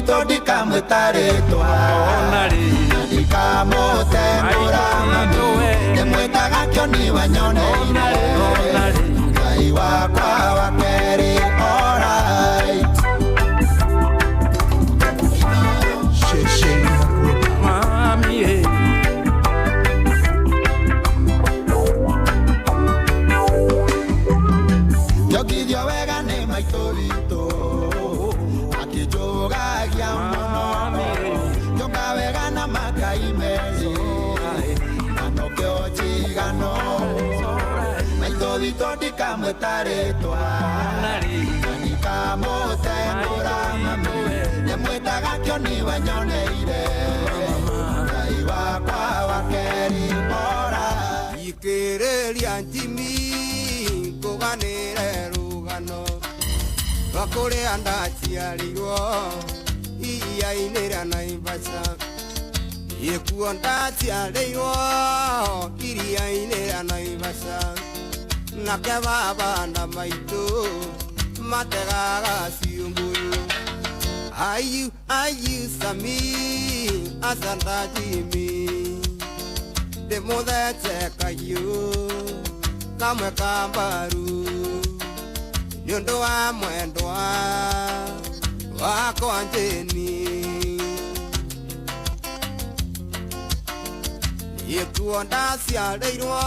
witũ ndikamwĩta rĩtwa ndikamũtengũra mami ndĩmwĩtaga kĩoni wanyoneire Ngai wakwa wa kerĩ alright. Njokithio wega nĩ maitũ witũ akĩnjũgagia mũno njoka wega na makai merĩ na nokĩo njigano maitũ witũ ndikamwĩta rĩtwa ndikamũtengũra mami ndĩmwĩtaga kĩoni wanyoneire Ngai wakwa wa kerĩ alright. Ikĩrĩria njimi ngũganĩre rũgano rwa kũrĩa ndaciarirwo iria-inĩ rĩa Naivasha ĩkuo ndaciarĩirwo iria-inĩ rĩa Naivasha nake baba na maitũ mategaga ciũngũyũ ayu ayu sami asanda jimi ndĩmũthece kahiũ kamwe ka mbaru nĩ ũndũ wa mwendwa wakwa Njĩni ĩkuo ndaciarĩirwo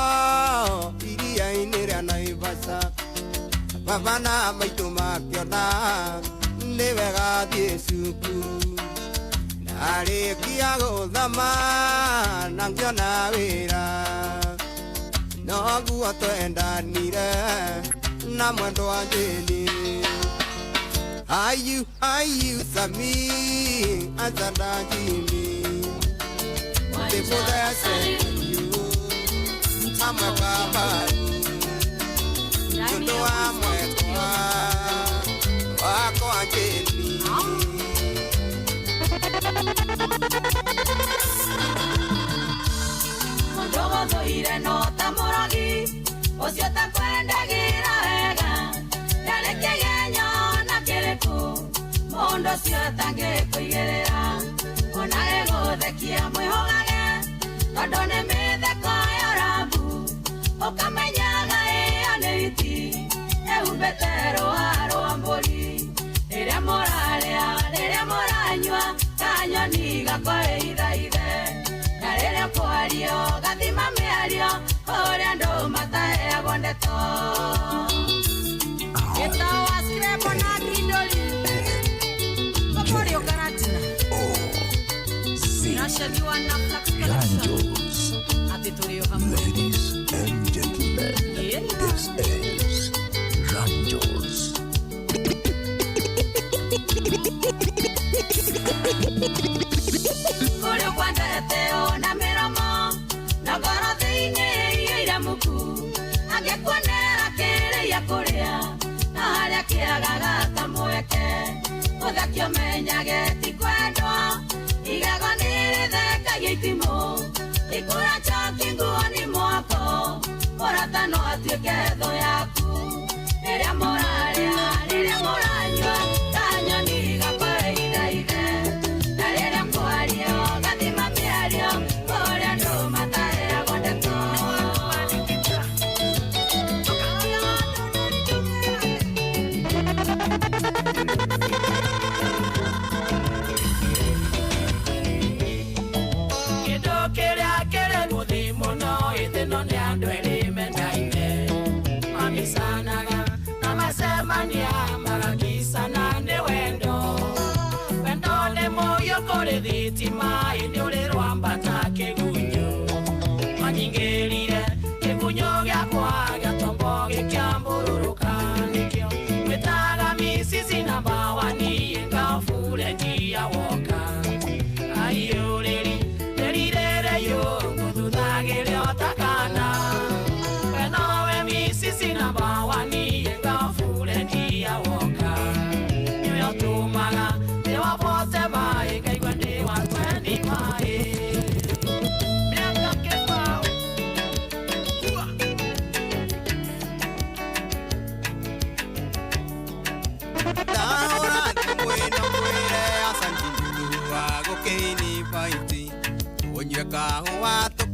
iria-inĩ rĩa Naivasha baba na maitũ makĩona nĩ wega thiĩ cukuru ndarĩkia gũthoma na ngĩona wĩra noguo twendanire na mwendwa Njĩni ayu ayu sami asanda jimi ndĩmũthece kahiũ kamwe ka mbaru nĩ ũndũ wa mwendwa wakwa Njĩni. Mũndũ gũthũire no ta mũrogi ũcio takwendagĩra wega ndarĩ kĩgenyo na kĩrĩkũ mũndũ ũcio atangĩkũigĩrĩra ona gĩgũthekia mwĩhũgage tondũ nĩ mĩtheko ya ũrambu ũkamenyaga ĩyo nĩ hiti ĩhumbĩte rũa rwa mbũri rĩrĩa mũrarĩa rĩrĩa mũranyua kanyoni gakwa ĩithaithe na rĩrĩa kwario gathima mĩario ũrĩa andũ mataheagwo ndeto Gĩtawa Scrabble na Grindoli Kokorio Karatina Inashaliwa na Flax Collection Ati tulio hamwe. Ladies and gentlemen, this is Ranjos. Kũrĩa kwendete ona mĩromo na ngoro thĩinĩ iyũire muku angĩkuonera kĩrĩa kũrĩa na harĩa kĩagaga kamweke ũthaki ũmenyage ti kwendwo igego nĩ rĩthekagia itimũ ikũra njoki nguo nĩ mwako mũrata no atuĩke thũ yaku rĩrĩa mũrarĩa rĩrĩa mũranyua kanyoni gakwa ithaithe na rĩrĩa kwario gathima mĩario kũrĩa andũ mataheagwo ndeto. Kĩndũ kĩrĩa kĩrĩ mũthi mũno ĩthĩno nĩ andũ erĩ mendaine mamicanaga na mace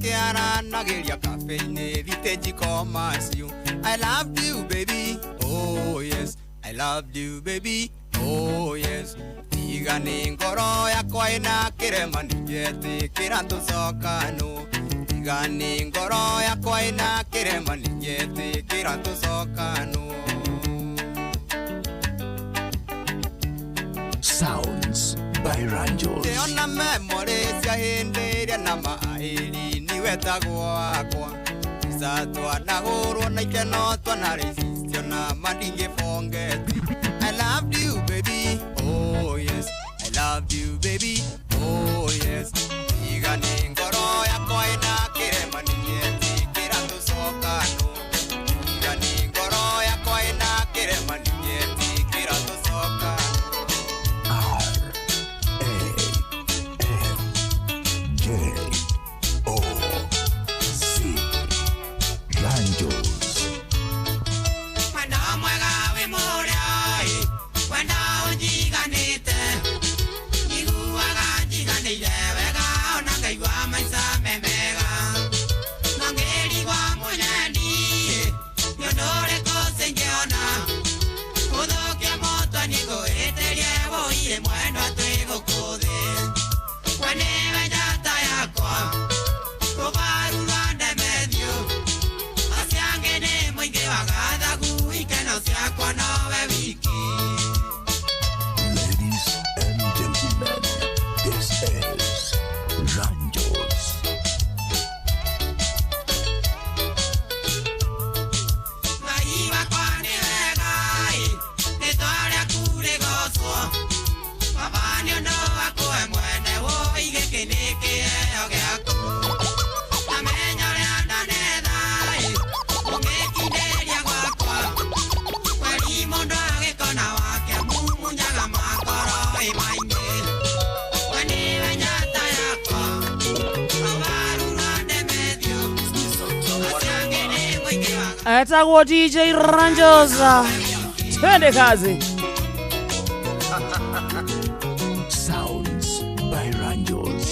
Tũkĩaranagĩria cafe-inĩ thitĩnji komacio. I love you baby, oh yes. I love you baby, oh yes. Tiga nĩ ngoro yakwa ĩna kĩrema ningĩetĩkĩra tũcokano. Tiga nĩ ngoro yakwa ĩna kĩrema ningĩetĩkĩra tũcokano. Sounds by Ranjos. Ndĩona memory cia hĩndĩ ĩrĩa na maĩri niwetagwo wakwa. Mbica twanahũrwo na ikeno twanarĩcicio na mandingĩbongeti. I love you baby, oh yes. I love you baby, oh yes. Tiga nĩ ngoro yakwa ĩna kĩrema ningĩetĩkĩra tũcokano. Tiga nĩ ngoro yakwa ĩna kĩrema ningĩetĩkĩra tũcokano. R A N J O C. Ranjos. Wendo mwega wĩ mũrĩa-ĩ, wendo ũnjiganĩte. Njiguaga njiganĩire wega ona ngaigua maica me mega. No ngĩrigwo mũnyendi-ĩ, nĩ ũndũ ũrĩkũ cingĩona? Gũthũkia mũtwe nĩngũhĩtĩrie wũiye mwendwa twĩ gũkũ thĩ. We nĩwe njata yakwa, rũbaru rwa Ndemethio. Acio angĩ nĩ mũingĩ wa gathagu, ikeno ciakwa nowe wiki. Ladies and gentlemen, this is Ranjos. Ngai wakwa nĩ wega-ĩ, rĩtwa rĩaku rĩgocwo. Baba nĩ ũndũ waku we mwene wũi gĩkĩ nĩ kĩheo gĩaku. Ndamenya ũrĩa ndanetha-ĩ, ũngĩkindĩria gwakwa. Kweri mũndũ agĩkona wake mumunyaga makoro-ĩ maingĩ. We nĩwe njata yakwa, rũbaru rwa Ndemethio. Acio angĩ nĩ mũingĩ wa Etagwo DJ Ranjos. Twende kazi. Sounds by Ranjos.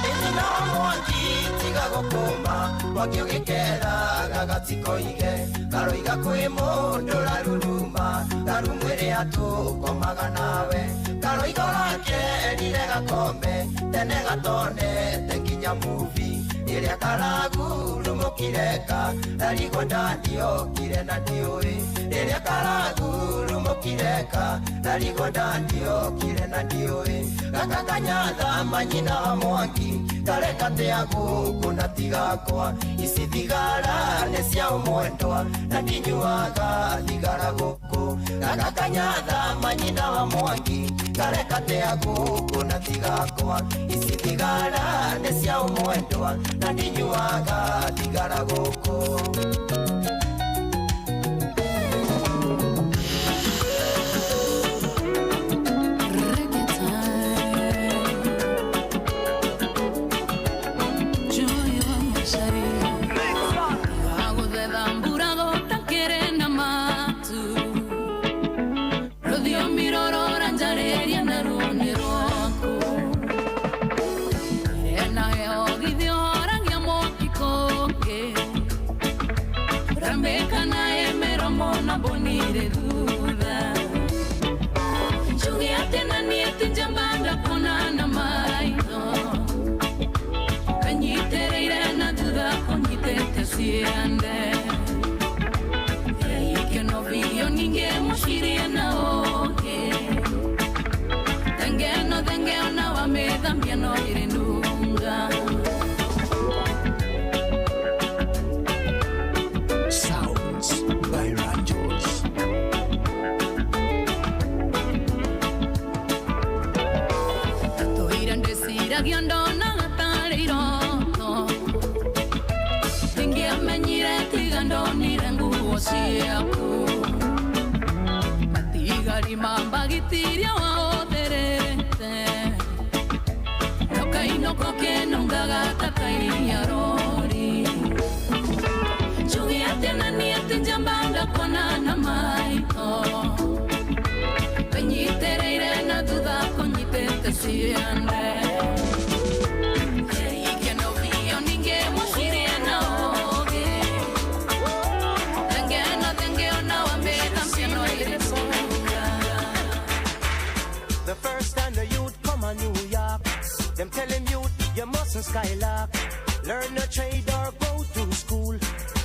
Ĩtina wa mwaki tiga gũkũma mwaki ũgĩkera gagatikoige karoiga kwĩ mũndũ raruruma karumu ĩrĩa tũkomaga nawe karoiga ũrakerire gakombe tene gatonete nginya muvi ĩrĩa karagurumũkire ka ndarigwo ndandiokire na ndiũĩ rĩrĩa karagurumũkire ka ndarigwo ndandiokire na ndiũĩ gaka kanyatha manyina wa mwaki kareka tea gũkũ na tigakwa ici thigara nĩ cia ũmwendwa na ndinyuaga thigara gũkũ gaka kanyatha manyina wa mwaki kareka tea gũkũ na tigakwa ici thigara nĩ cia ũmwendwa na ndinyuaga thigara gũkũ. Sounds by Ranjos. The first time the youth come on New York, them tell him youth, you mustn't skylark. Learn a trade or go to school,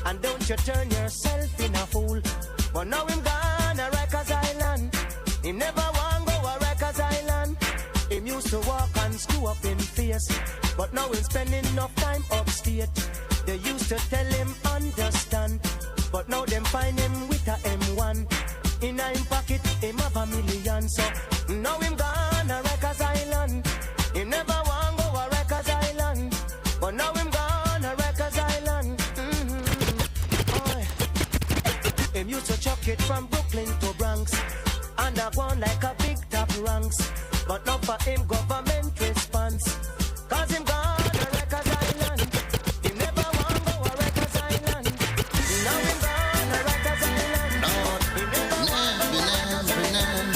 and don't you turn yourself in a fool. But now him gone a Rikers Island. He never want go a Rikers Island. Him used to walk and screw up in face, but now him spending enough time upstate. They used to tell him understand, but now them find him with a M1. In a him pocket, him have a million. So now him gone a Rikers Island. He never want go a Rikers Island, but now him gone a Rikers Island. Mm-hmm. Him used to chuck it from Brooklyn to Bronx, and I go on like a big top ranks. But now for him government response, cause him gone a Rikers Island. Him never want go a Rikers Island. Now him gone a Rikers Island. He never want go a Rikers Island.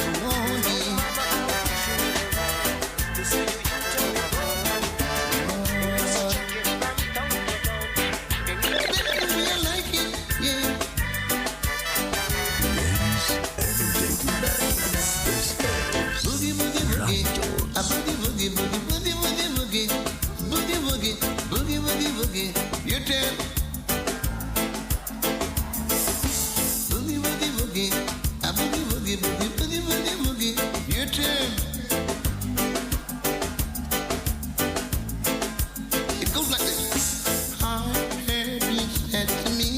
Ladies and gentlemen, this is Boogie boogie boogie, a boogie boogie boogie boogie boogie boogie, boogie boogie boogie boogie boogie. Your turn. Boogie boogie boogie, a boogie boogie boogie boogie boogie boogie. Your turn. It goes like this. I heard you said to me,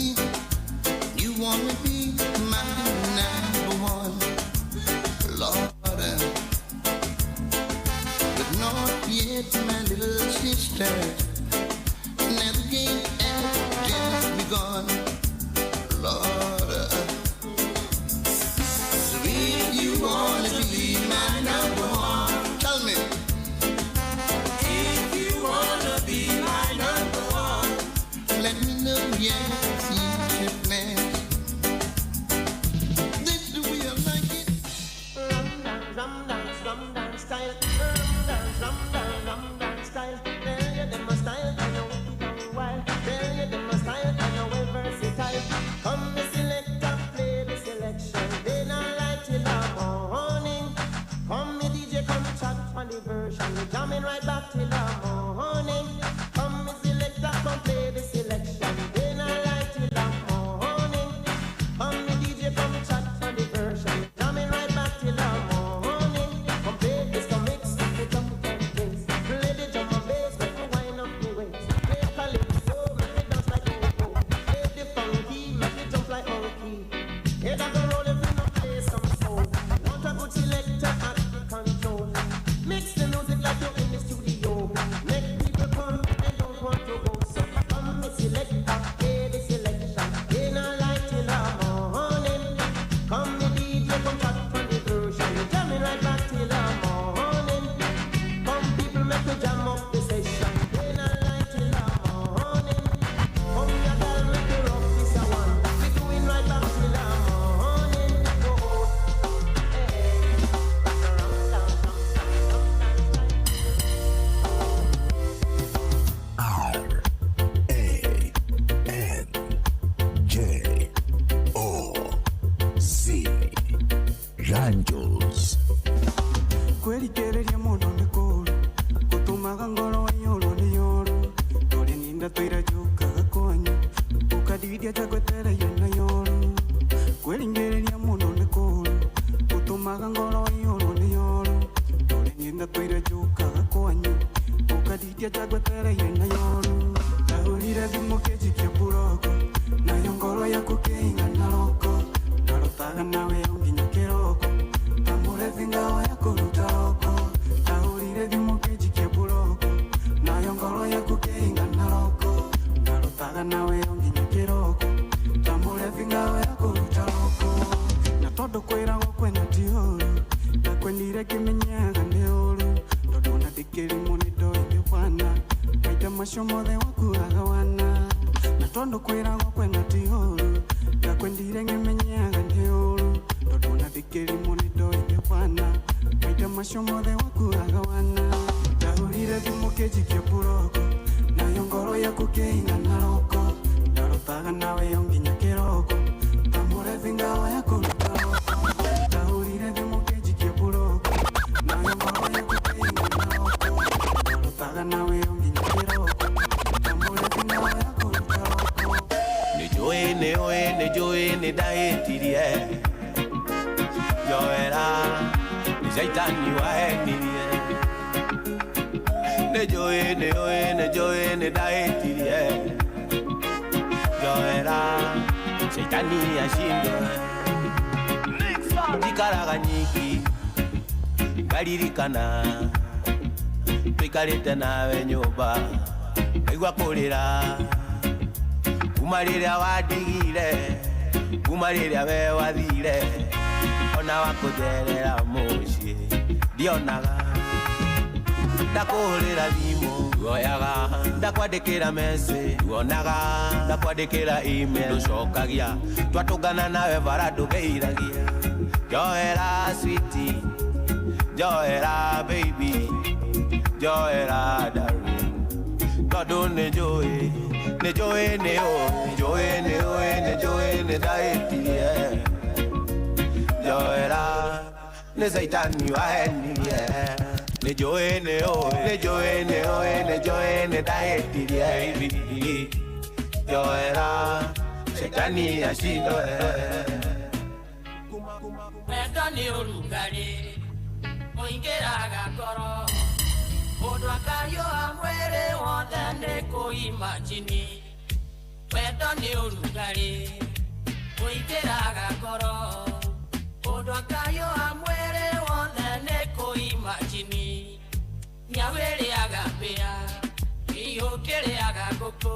you wanna be my number one, Lord. But not yet, my little sister. Now the game has just begun, Lord. So if you wanna be my number one, tell me. If you wanna be my number one, let me know, yes, you should plan. This the way I like it. Rum dance, rum dance, rum dance style. Rum dance, rum dance, rum dance style. Tell you them a style and you wicked and wild. Tell you them a style and you well versatile. Come the selector, play the selection. They not like till the morning. Come me DJ, come chat on the version. We jamming right back till the morning. Come me selector, come play the selection. They not like till the morning. Come me DJ, come chat on the version. Jamming right back till the morning. Come play this, come mix, it up and drinks. Play the drum and bass, make me wind up the waist. Play calypso, make me dance like Coco. Play the funky, make me jump like monkey. Hear that go roll if you not play some soul. Want a good selector at the control. Mix the music like you're in the studio. Make people come and don't want to go. So come me selector, play the selection. They not like till the morning. Come me DJ, come chat on the version. Jamming right back till the morning. Come people, make me jam up the session. They not like till the morning. Come your girl, make me rock this a one. We doing right back till the morning. Oh, hey. Rum down, rum down, rum down style. R A N J O Z Ranjos. Kwĩrikĩrĩria mũndũ nĩ kũũru gũtũmaga ngoro ĩiyũrwo nĩ yũru tũrĩ ninda tũira njũkaga kwanyu ũkandiria ta ngwetereire na yũru kwĩringĩrĩria mũndũ nĩ kũũru gũtũmaga ngoro ĩiyũrwo nĩ yũru tũrĩ ninda tũira njũkaga kwanyu ũkandiria ta ngwetereire na yũru ndahũrire thimũ kĩnjikia mburoko nayo ngoro yaku kĩingana roko ndarotaga nawe o nginya kĩroko tamũrethi ngao ya kũruta roko ndahũrire thimũ kĩnjikia mburoko nayo ngoro yaku kĩingana roko ndarotaga nawe o nginya kĩroko tamũrethi ngao ya kũruta roko na tondũ kwĩragwo kwena ti ũru ndakwendire ngĩmenyaga nĩ ũru tondũ ona ndĩkĩrimũ nĩ ndoĩ nĩ wana maita macio mothe wakuaga wana na tondũ kwĩragwo kwena ti ũru ndakwendire ngĩmenyaga nĩ ũru tondũ ona ndĩkĩrimũ nĩ ndoĩ nĩ wana maita Maita macio mothe wakuaga wana. Ndahũrire thimũ kĩnjikie mburoko, nayo ngoro yaku kĩing'ana roko. Ndarotaga nawe o nginya kĩroko, ta mũrebi ngawa ya kũruta roko. Ndahũrire thimũ kĩnjikie mburoko, nayo ngoro yaku kĩing'ana roko. Ndarotaga nawe o nginya kĩroko, ta mũrebi ngawa ya kũruta roko. Nĩ njũĩ nĩ ũĩ nĩ njũĩ nĩ ndahĩtirie njoera nĩ caitani wahenirie nĩ njũĩ nĩ ũĩ nĩ njũĩ nĩ ndahĩtirie njoera caitani acindwe njikaraga nyiki ngaririkana tũikarĩte nawe nyũmba ngaigua kũrĩra kuma rĩrĩa wandigire kuma rĩrĩa we wathire ona wakũnjerera mũciĩ ndionaga ndakũhũrĩra thimũ ndwoyaga ndakwandĩkĩra message nduonaga ndakwandĩkĩra email ndũcokagia twatũngana nawe bara ndũgeiragia njoera sweetie njoera baby njoera darling tondũ nĩ njũĩ nĩ njũĩ nĩ ũĩ njũĩ nĩ ũĩ nĩ njũĩ nĩ ndahĩtirie njoera nĩ caitani wahenirie nĩ njũĩ nĩ ũĩ nĩ njũĩ nĩ ũĩ nĩ njũĩ nĩ ndahĩtirie njoera caitani acindwe. Wendo nĩ ũrugarĩ ũingĩraga ngoro mũndũ akariũa mwĩrĩ wothe nĩ kũimajini. Wendo nĩ ũrugarĩ ũingĩraga ngoro mũndũ akariũa mwĩrĩ wothe nĩ kũimajini. Nyau ĩrĩaga mbĩa kĩihũ kĩrĩaga ngũkũ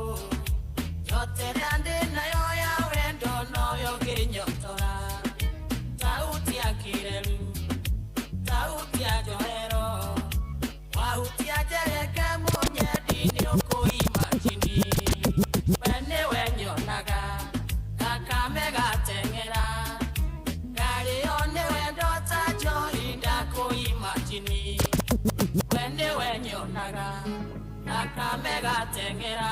yote ĩrĩa ndĩ nayo ya wendo noyo ngĩnyotora. Sauti ya kireru sauti ya njohero wahutia njereke mũnyendi nĩ ũkũimajini. We nĩwe nyonaga thakame gateng'era ngarĩo nĩ wendo ta njohi ndakũimajini. We nĩwe nyonaga thakame gateng'era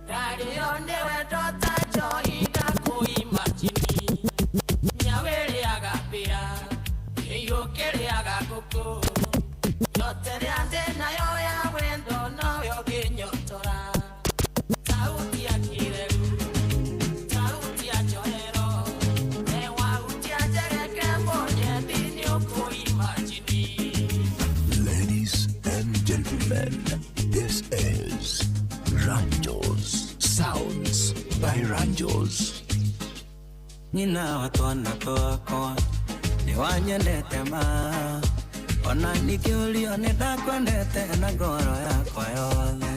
ngarĩo nĩ wendo ta njohi ndakũimajini. Nyau ĩrĩaga mbĩa kĩihũ kĩrĩaga ngũkũ yote ĩrĩa ndĩ nayo ya wendo noyo ngĩnyotora. Sauti ya kireru sauti ya njohero we wahutia njereke mũnyendi nĩ ũkũimajini. Ladies and gentlemen, this is Ranjos Sounds by Ranjos. Nyina wa twana twakwa nĩ wanyendete ma ona ndikĩũrio nĩ ndakwendete na ngoro yakwa yothe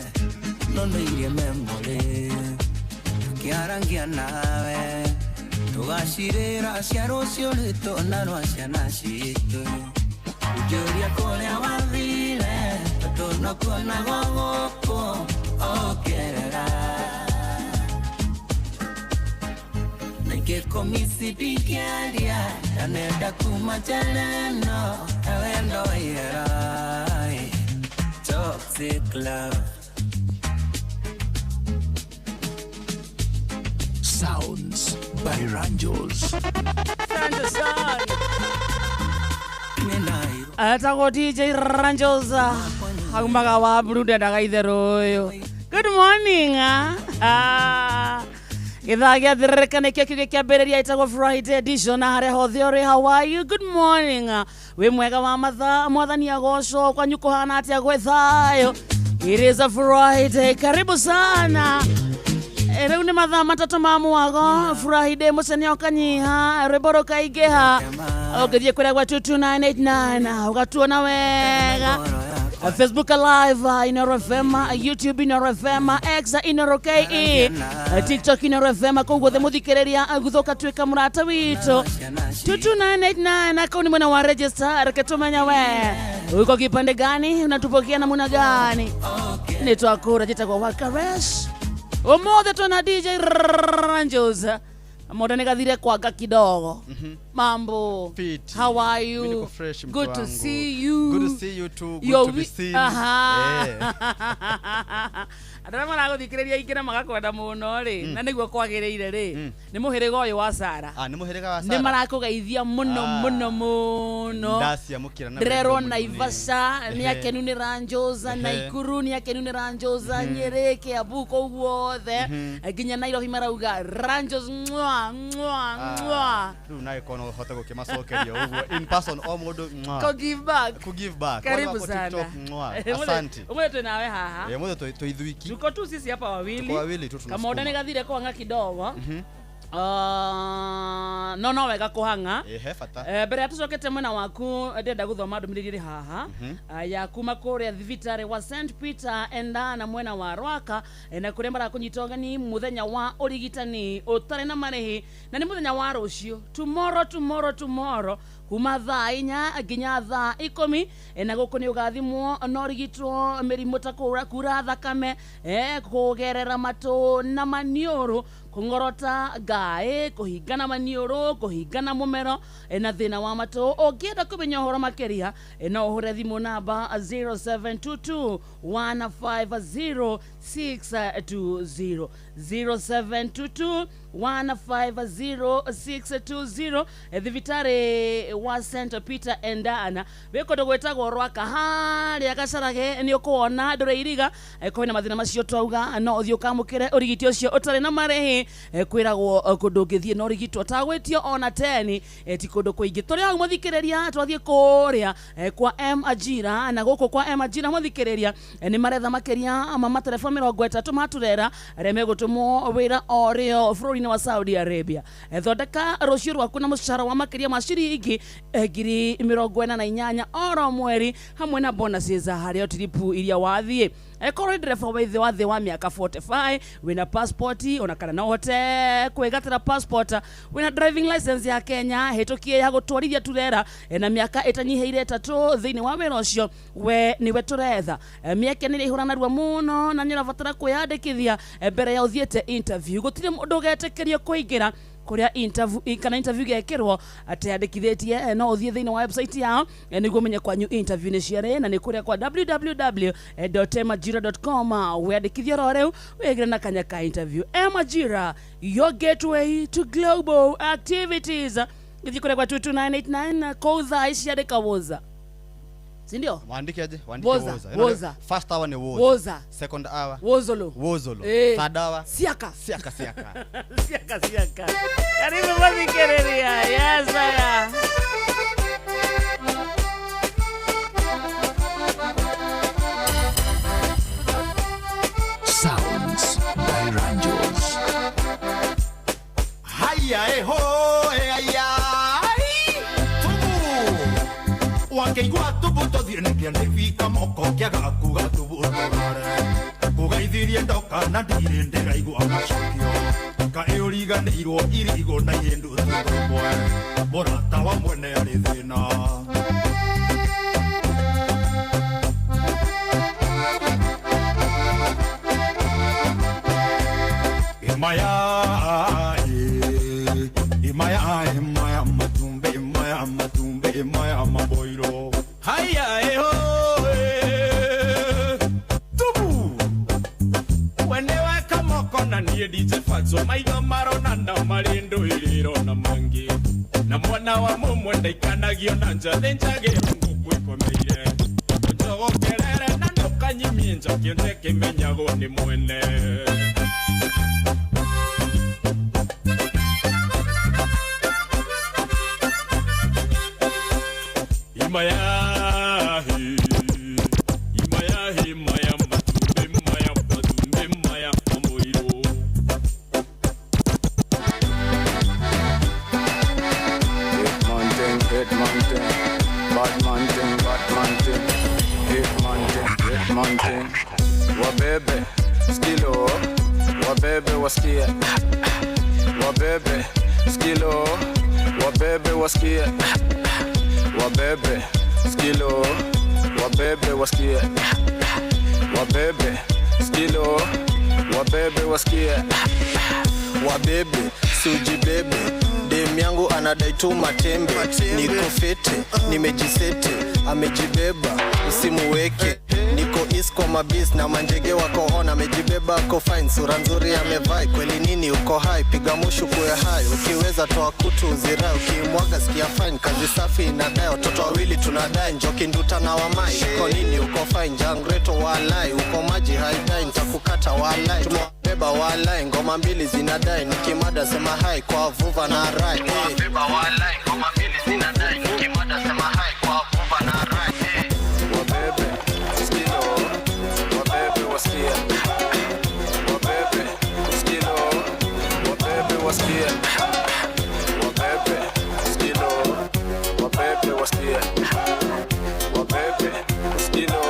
no nĩirie memory tũkĩarangia nawe tũgacirĩra cia rũciũ rwitũ na rwa ciana citũ ũngĩũria kũrĩa wathire tondũ nokuonagwo gũkũ ũkĩerera Ningĩkũmici ndingĩaria ndanenda kuma njeleno na wendo waihera. Toxic love. Sounds by Ranjos. Asante sana. Etagwo DJ Ranjos aumaga wa Burundi endaga itherũ ũyũ. Good morning. Githaa gĩathĩrĩrĩka nĩkĩo kiugo kĩambĩrĩria ĩtagwo Friday edition na harĩa hothe ũrĩ how are you? Good morning. Wĩ mwega wa mathaa mwathani agocwo kwanyu kũhana atĩa gwĩ thayũ. It is a Friday. Karibu sana. Rĩu nĩ mathaa 3 ma mwago Friday mũcene ũkanyiha rwĩmbo rũkaingĩha ũngĩthiĩ kũrĩa gwa 22989 ũgatuona wega. Facebook Live Inoro FM, YouTube Inoro FM, X Inoro KE, TikTok Inoro FM, kũu guothe mũthikĩrĩria gũthũka tuĩka mũrata witũ 22989 kau ni mwena wa register reke tumenya we uko kipande gani unatupokea namna gani. Nĩ twakũra njĩtagwo Wakaresh. Ũmũthĩ twĩna DJ Ranjos Moda nĩgathire kwanga kidogo. Mambo. Fiti. How are you? Mimi niko fresh, mtu Good to wangu. see you. Good to see you too. Good Your to be seen. Aha. Eh. Andũ arĩa maragũthikĩrĩria aingĩ na magakwenda mũno rĩ, na nĩguo kwagĩrĩire rĩ, nĩ mũhĩrĩga ũyũ wa Sara. Ah, nĩ mũhĩrĩga wa Nĩ Sara. marakũgeithia mũno Ah. mũno mũno. Ndaciamũkĩra na Ndĩrerwo wendo mũnene. Naivasha nĩ Ehe. akenu nĩ Ranjosa, Naikuru nĩ akenu nĩ Ranjosa, Nyĩrĩ, Kiambu kũu guothe, nginya Nairobi marauga Ranjos mwa mwa mwa. Rĩu nawe kono ũhote gũkĩmacokeria ũguo in person o mũndũ mwah. Ko give back. Ku give back. Karibu Wale wako sana. TikTok, mwah. Ũmũthĩ- Asante. Ũmũthĩ twĩ nawe haha. Eh, mũthĩ twĩ ithuiki. Tuko tu sisi hapa wawili. Tuko wawili tu tunasukuma. Kamoda nĩgathire kwanga kidogo. No no wega kũhang'a. Eh, he bata. Mbere ya tũcokete mwena waku ndĩrenda gũthoma ndũmĩrĩri ĩrĩ haha ya kuma kũrĩa thibitarĩ wa St Peter Endana mwena wa Rwaka, na kũrĩa marakũnyita ũgeni mũthenya wa ũrigitani ũtarĩ na marĩhi, na nĩ mũthenya wa rũciũ, tomorrow tomorrow tomorrow, kuma thaa 4 nginya thaa 10, na gũkũ nĩ ũgathimwo na ũrigitwo mĩrimũ ta kura thakame, kũgerera matũ na maniũrũ, kũng'orota ngaĩ, kũhingana maniũrũ, kũhingana mũmero, na thĩna wa matũ. Ũngĩenda kũmenya ũhoro makĩria, no ũhũre thimũ namba 0722 150 620, 0722 150 620, thibitarĩ wa St Peter Endana wĩ kũndũ gwĩtagwo Rwaka harĩa Gacarage nĩ ũkuona ndũrĩ iriga. Kwĩna mathĩna macio twauga no ũthiĩ ũkamũkĩre ũrigiti ũcio ũtarĩ na marĩhi. Kwĩragwo kũndũ ũngĩthiĩ na ũrigitwo ũtagwĩtio ona teni, ti kũndũ kũingĩ. Tũrĩ hau mũthikĩrĩria, twathiĩ kũrĩa kwa M Ajira, na gũkũ kwa M Ajira mũthikĩrĩria, nĩ maretha makĩria ma matereba 30 ma turera arĩa megũtũmwo wĩra o rĩo bũrũri-inĩ wa Saudi Arabia. Thondeka rũciũ rwaku na mũcara wa makĩria ma ciringi 48,000 oro mweri, hamwe na bonuses harĩa tiripu iria wathiĩ. Korwo ndereba wa thĩ wa mĩaka 45, wĩna passport ona kana no ũhote kwĩgatĩra passport, wĩna driving license ya Kenya hĩtũkie ya gũtwarithia turera, na mĩaka ĩtanyihĩire 3 thĩinĩ wa wĩra ũcio, we nĩwe tũretha. Mĩeke nĩ ĩraihũra narua mũno na nĩ ũrabatara kwĩyandĩkithia mbere ya ũthiĩte interview. Gũtirĩ mũndũ ũgetĩkĩrio kũingĩra kũrĩa interview kana interview gekĩrwo ateyandĩkithĩtie. No ũthiĩ thĩinĩ wa website yao, nĩguo ũmenye kwanyu interview nĩ ciarĩ, na nĩ kũrĩa kwa www.emajira.com. Wĩyandĩkithie oro rĩu wĩgĩre na kanya ka interview. Emajira, your gateway to global activities. Gĩthiĩ kũrĩa kwa 22989 kũu thaa ici andĩka woza, si ndio? Waandike aje? Waandike Woza, woza. woza. First hour ni woza. Woza. Second hour Wozolo. Wozolo. Third hour Siaka. Siaka siaka. Siaka siaka. Karibu mũthikĩrĩria. Yes, aya. Sounds by Ranjos. Haya eho aya tubu wakeigua tubu tũthiĩ nĩkĩo nĩbika moko kĩaga kuga tubu tũrore kũgeithirie ndoka na ndirĩ ndĩraigua macokio kaĩ ũriganĩirwo irigũ na ihĩndũ tũrũmwe mũrata wa mwene arĩ thĩna. Imaya, imaya, imaya, matumbe, imaya, matumbe, imaya, maboiro. Haya, eho, tubu. Wene weka moko na niĩ DJ Fatso maitho marona na marĩ ndũĩrĩro na mangĩ na mwana wa mũmwe ndaikanagio na nja thĩnjagĩrwo ngũkũ ĩkomeire njogokerere na ndũkanyimie nja kĩonje kĩmenyagwo nĩ mwene. Imayahi, imayahi, maya matumbe, maya matumbe, maya mamoiro. Hit man thing, bad man thing, bad man thing. Hit man thing. Wabebe, skilo, wabebe wasikie. Wabebe, skilo, wabebe wasikie. Wabebe, skilo, wabebe wasikie. Wabebe, skilo, wabebe wasikie. Wabebe, Sujibebe dem yangu anadai tu matembe, niko fete, nimejisete, amejibeba, usimuweke. Niko is kwa mabis na manjege wako on, amejibeba ako fine, sura nzuri amevai, kweli nini uko hai, piga mushu kuwe hai, ukiweza toa kutu uzirai, ukimwaga sikia fine, kazi safi inadai, watoto wawili tunadai, njoki nduta na wamai, uko nini uko fine, jangreto walai, uko maji haidai, nitakukata walai, tumebeba walai, ngoma mbili zinadai, nikimada sema hai kwa vuva na rai, hey. Beba walai, ngoma mbili zinadai, nikimada sema hai kwa vuva na rai, hey. Wabebe skilo, wabebe wasikie, wabebe skilo, wabebe wasikie, wabebe skilo, wabebe wasikie, wabebe skilo.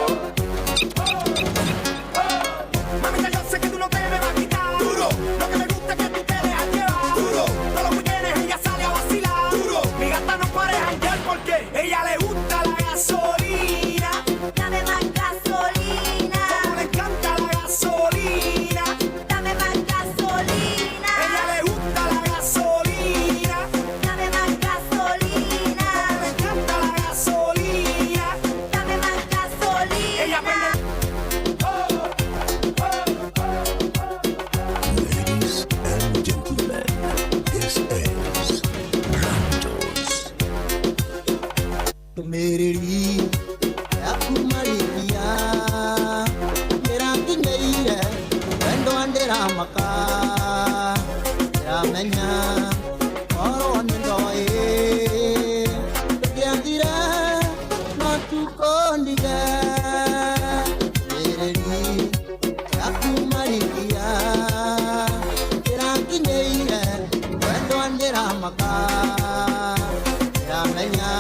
Mami, ya yo sé que tú no te me vas a quitar. Duro. Lo que me gusta es que tú te dejas llevar. Duro. Todos los weekends ella sale a vacilar. Duro. Mi gata no para de janguear porque ella le gusta la gasolina. Dame más gasolina. Como le encanta la gasolina. Dame más gasolina. Ella le gusta la gasolina. Dame más gasolina. Como le encanta la gasolina. Dame más gasolina. Ella prende. Ladies and gentlemen, this is Randos. Ndũmĩrĩri yaku marĩkia ndĩrakinyĩire wendo ndĩramaka ndĩramenya korwo nĩ ndoĩ ndũngĩathire matukũ ndige ndũmĩrĩri yaku marĩkia ndĩrakinyĩire wendo ndĩramaka ndĩramenya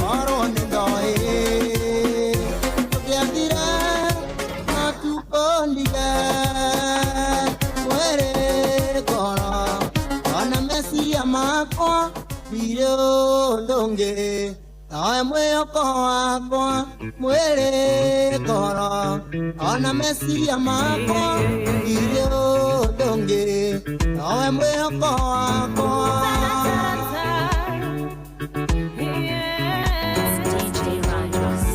korwo nĩ ndoĩ ndũngĩathire matukũ ndige mwĩrĩ ngoro ona meciria makwa ndirĩ ũndũ ũngĩ tawe mwĩhoko wakwa mwĩrĩ ngoro ona meciria makwa ndirĩ ũndũ ũngĩ tawe mwĩhoko wakwa. DJ Rhymes.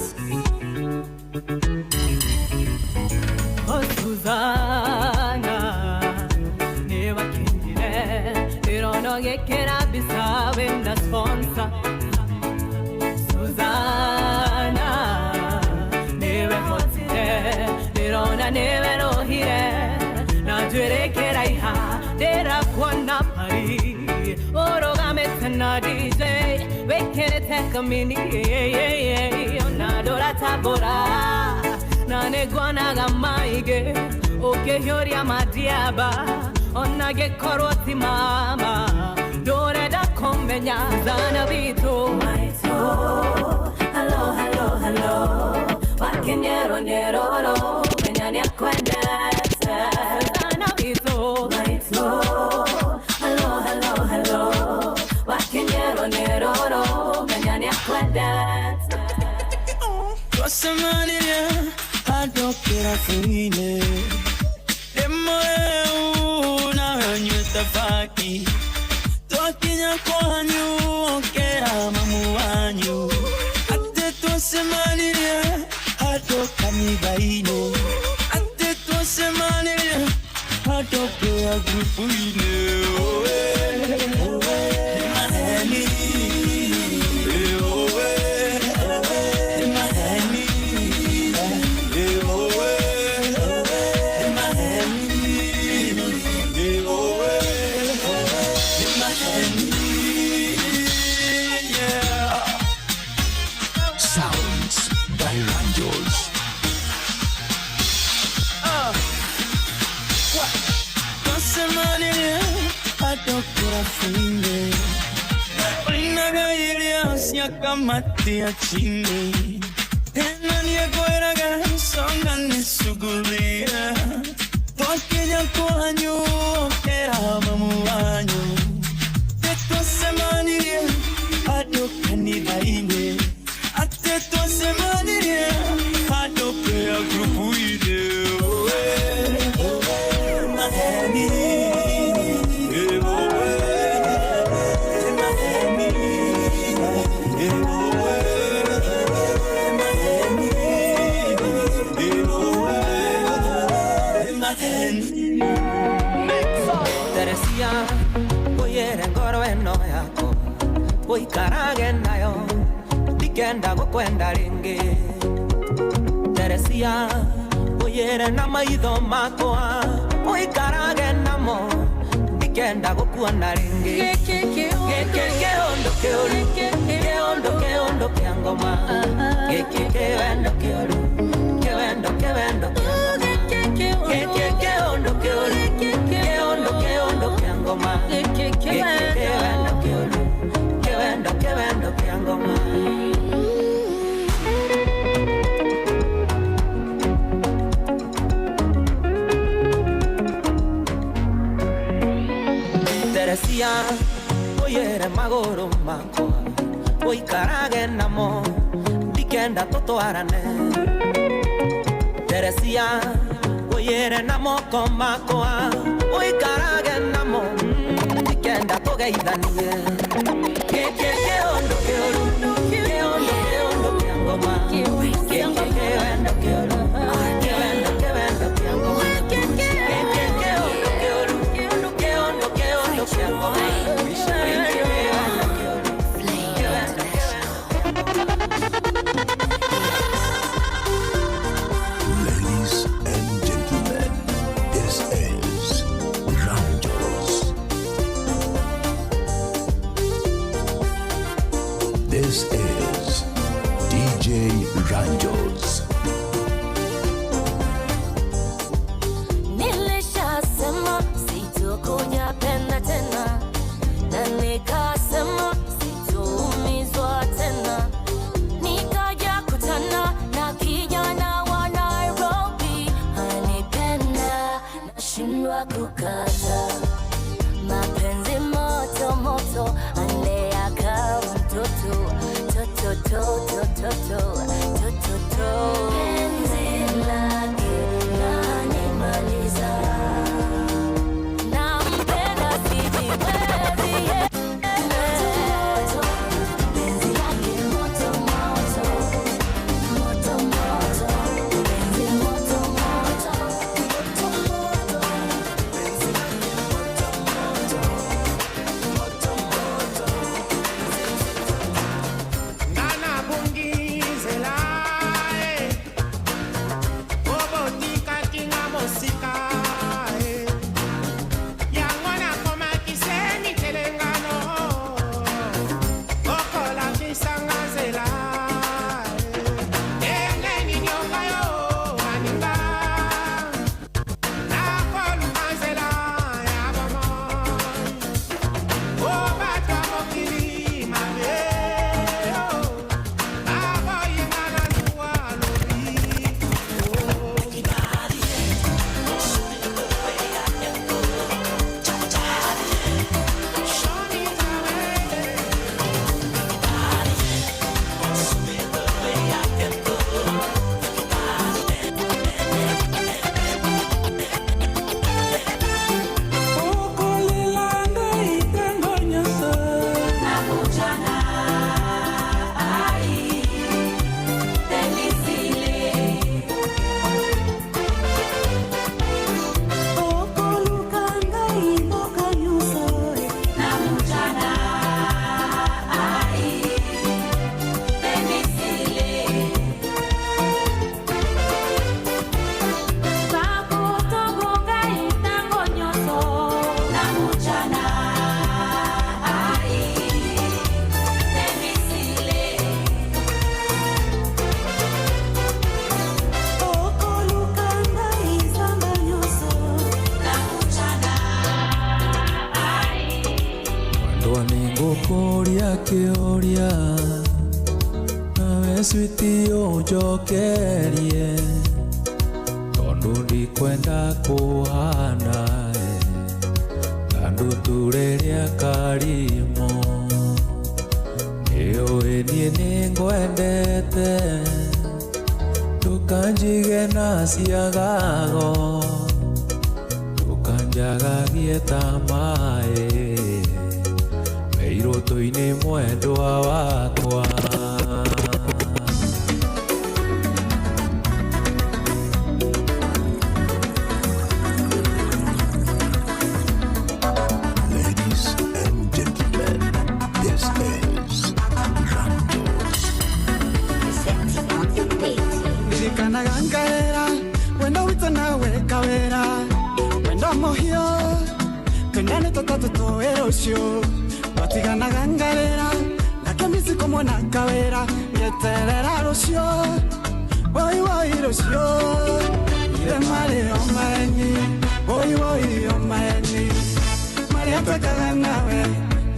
Oh Susanna, nĩwakinyire ndĩrona ũgĩkĩra mbica wĩna sponsor. Susanna, nĩwe hotire ndĩrona nĩwe rũhire na njuĩrĩ ĩkĩraiha ndĩrakuona Paris ũrũgamĩte na DJ wĩkĩrĩte kamini ona ndũratambũra na nĩnguonaga maingĩ ũkĩhiũria madiaba ona gĩkorwo ti mama ndũrenda kũmenya thana witũ maitũ halo halo halo wakinyerwo nĩ rũrũ menya nĩakwendete thana witũ maitũ halo halo halo wakinyerwo nĩ rũrũ menya nĩakwendete Twasemanirie handũ kĩrabu-inĩ ndĩmũrĩu nawe ũnyuĩte baki twakinya kwanyu ũkĩra mamu wanyu atĩ twacemanirie handũ kanitha-inĩ atĩ twacemanirie handũ prayer group-inĩ oe oe nĩ maheni oe nĩ maheni oe nĩ maheni oe nĩ maheni yeah. Sounds by Ranjos. Twasemanirie handũ kĩrabu-inĩ Oinaga irio cia kamati ya chini tena nĩngwĩraga songa nĩcugulie twakinya kwanyu ũkĩra mamu wanyu nĩtwacemanirie handũ kanitha-inĩ atĩ twacemanirie handũ prayer group-inĩ oe oe maheni oe Teresia uyere ngoro eno yako uikarage nayo ndikenda gukwenda ringi. Teresia uyere na maitho makwa uikarage namo ndikenda gukuona ringi. Giki kiondo kiuru kiondo kiondo kia ngoma giki kiwendo kiuru kiwendo kiwendo giki kiondo kiuru kiondo kiondo kia ngoma giki kiwendo kiuru kiwendo kiwendo kia ngoma. Teresia uyere maguru makwa uikarage namo ndikenda tutwarane. Teresia uyere na moko makwa uikarage namo ndikenda tugeithanie. Giki kiondo kiuru kiondo kiondo kia ngoma giki kiwendo kiuru kiwendo kiwendo kia ngoma giki kiondo kiuru kiondo kiondo kia ngoma. Ladies and gentlemen, this is Ranjos. This is DJ Ranjos. Nilishasema sitokuja penda tena, na nikasema sitoumizwa tena. Nikaja kutana na kijana wa Nairobi, anipenda nashindwa kukata. Mapenzi moto moto, aniaka mtoto toto toto toto toto toto. Penzi lake lanimaliza, nampenda sijiwezi. Moto penzi lake moto moto moto moto penzi moto moto moto moto penzi lake moto moto moto moto. Ngana bungizela obotika kinga mosika yango nakomaki se mitelengano okolakisanga nzela ndenge ninyoka yo aninga nakoluka nzela ya bomoi obatwa mokili mabe baboyinga na luwa lobi. Okolelanga itango nyonso Nakutana ai tenisile okolukanga imboka nyonso Nakutana ai tenisile Bakutogonga itango nyonso Nakutana ai tenisile okolukanga izamba nyonso Nakutana ai Mwendwa nĩngũkũria kĩũria nawe switi ũnjokerie tondũ ndikwenda kũhana ta ndutura ĩrĩa karimo nĩũĩ niĩ nĩngwendete ndũkanjige na ciagago ndũkanjagagie ta maĩ meirũtũ-inĩ mwendwa wakwa. totatu rũciũ twatiganaga ngarĩra ngakĩmisi kũmwona kawĩra ngeterera rũciũ woi woi rũciũ ithe marĩ o maeni woi woi o maeni marĩa twekaga nawe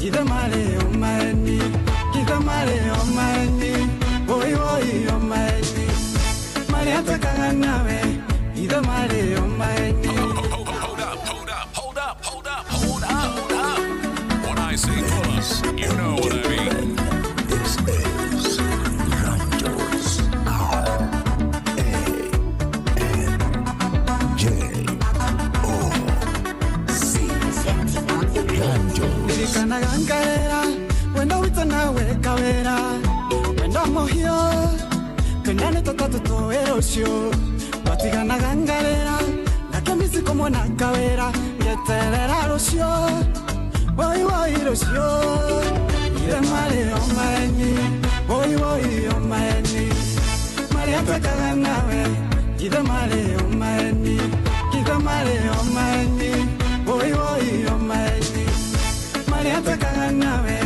ithe marĩ o maeni ithe marĩ o maeni woi woi o maeni marĩa twekaga nawe ithe marĩ o maeni. Hold up, hold up, hold up, hold up, hold up, hold up. When I say pull up, you know what I mean. This is Ranjos. R-A-N-J-O-C. Ranjos. Ndirikanaga ngarĩra wendo witũ nawe kawĩra wendo mũhiũ twendane tũtatũ tũĩ rũciũ twatiganaga ngarĩra ngakĩmisi kũmwona kawĩra ngeterera rũciũ woi woi rũciũ ithe marĩ o maeni woi woi o maeni marĩa twekaga nawe ithe marĩ o maeni ithe marĩ o maeni woi woi o maeni marĩa twekaga nawe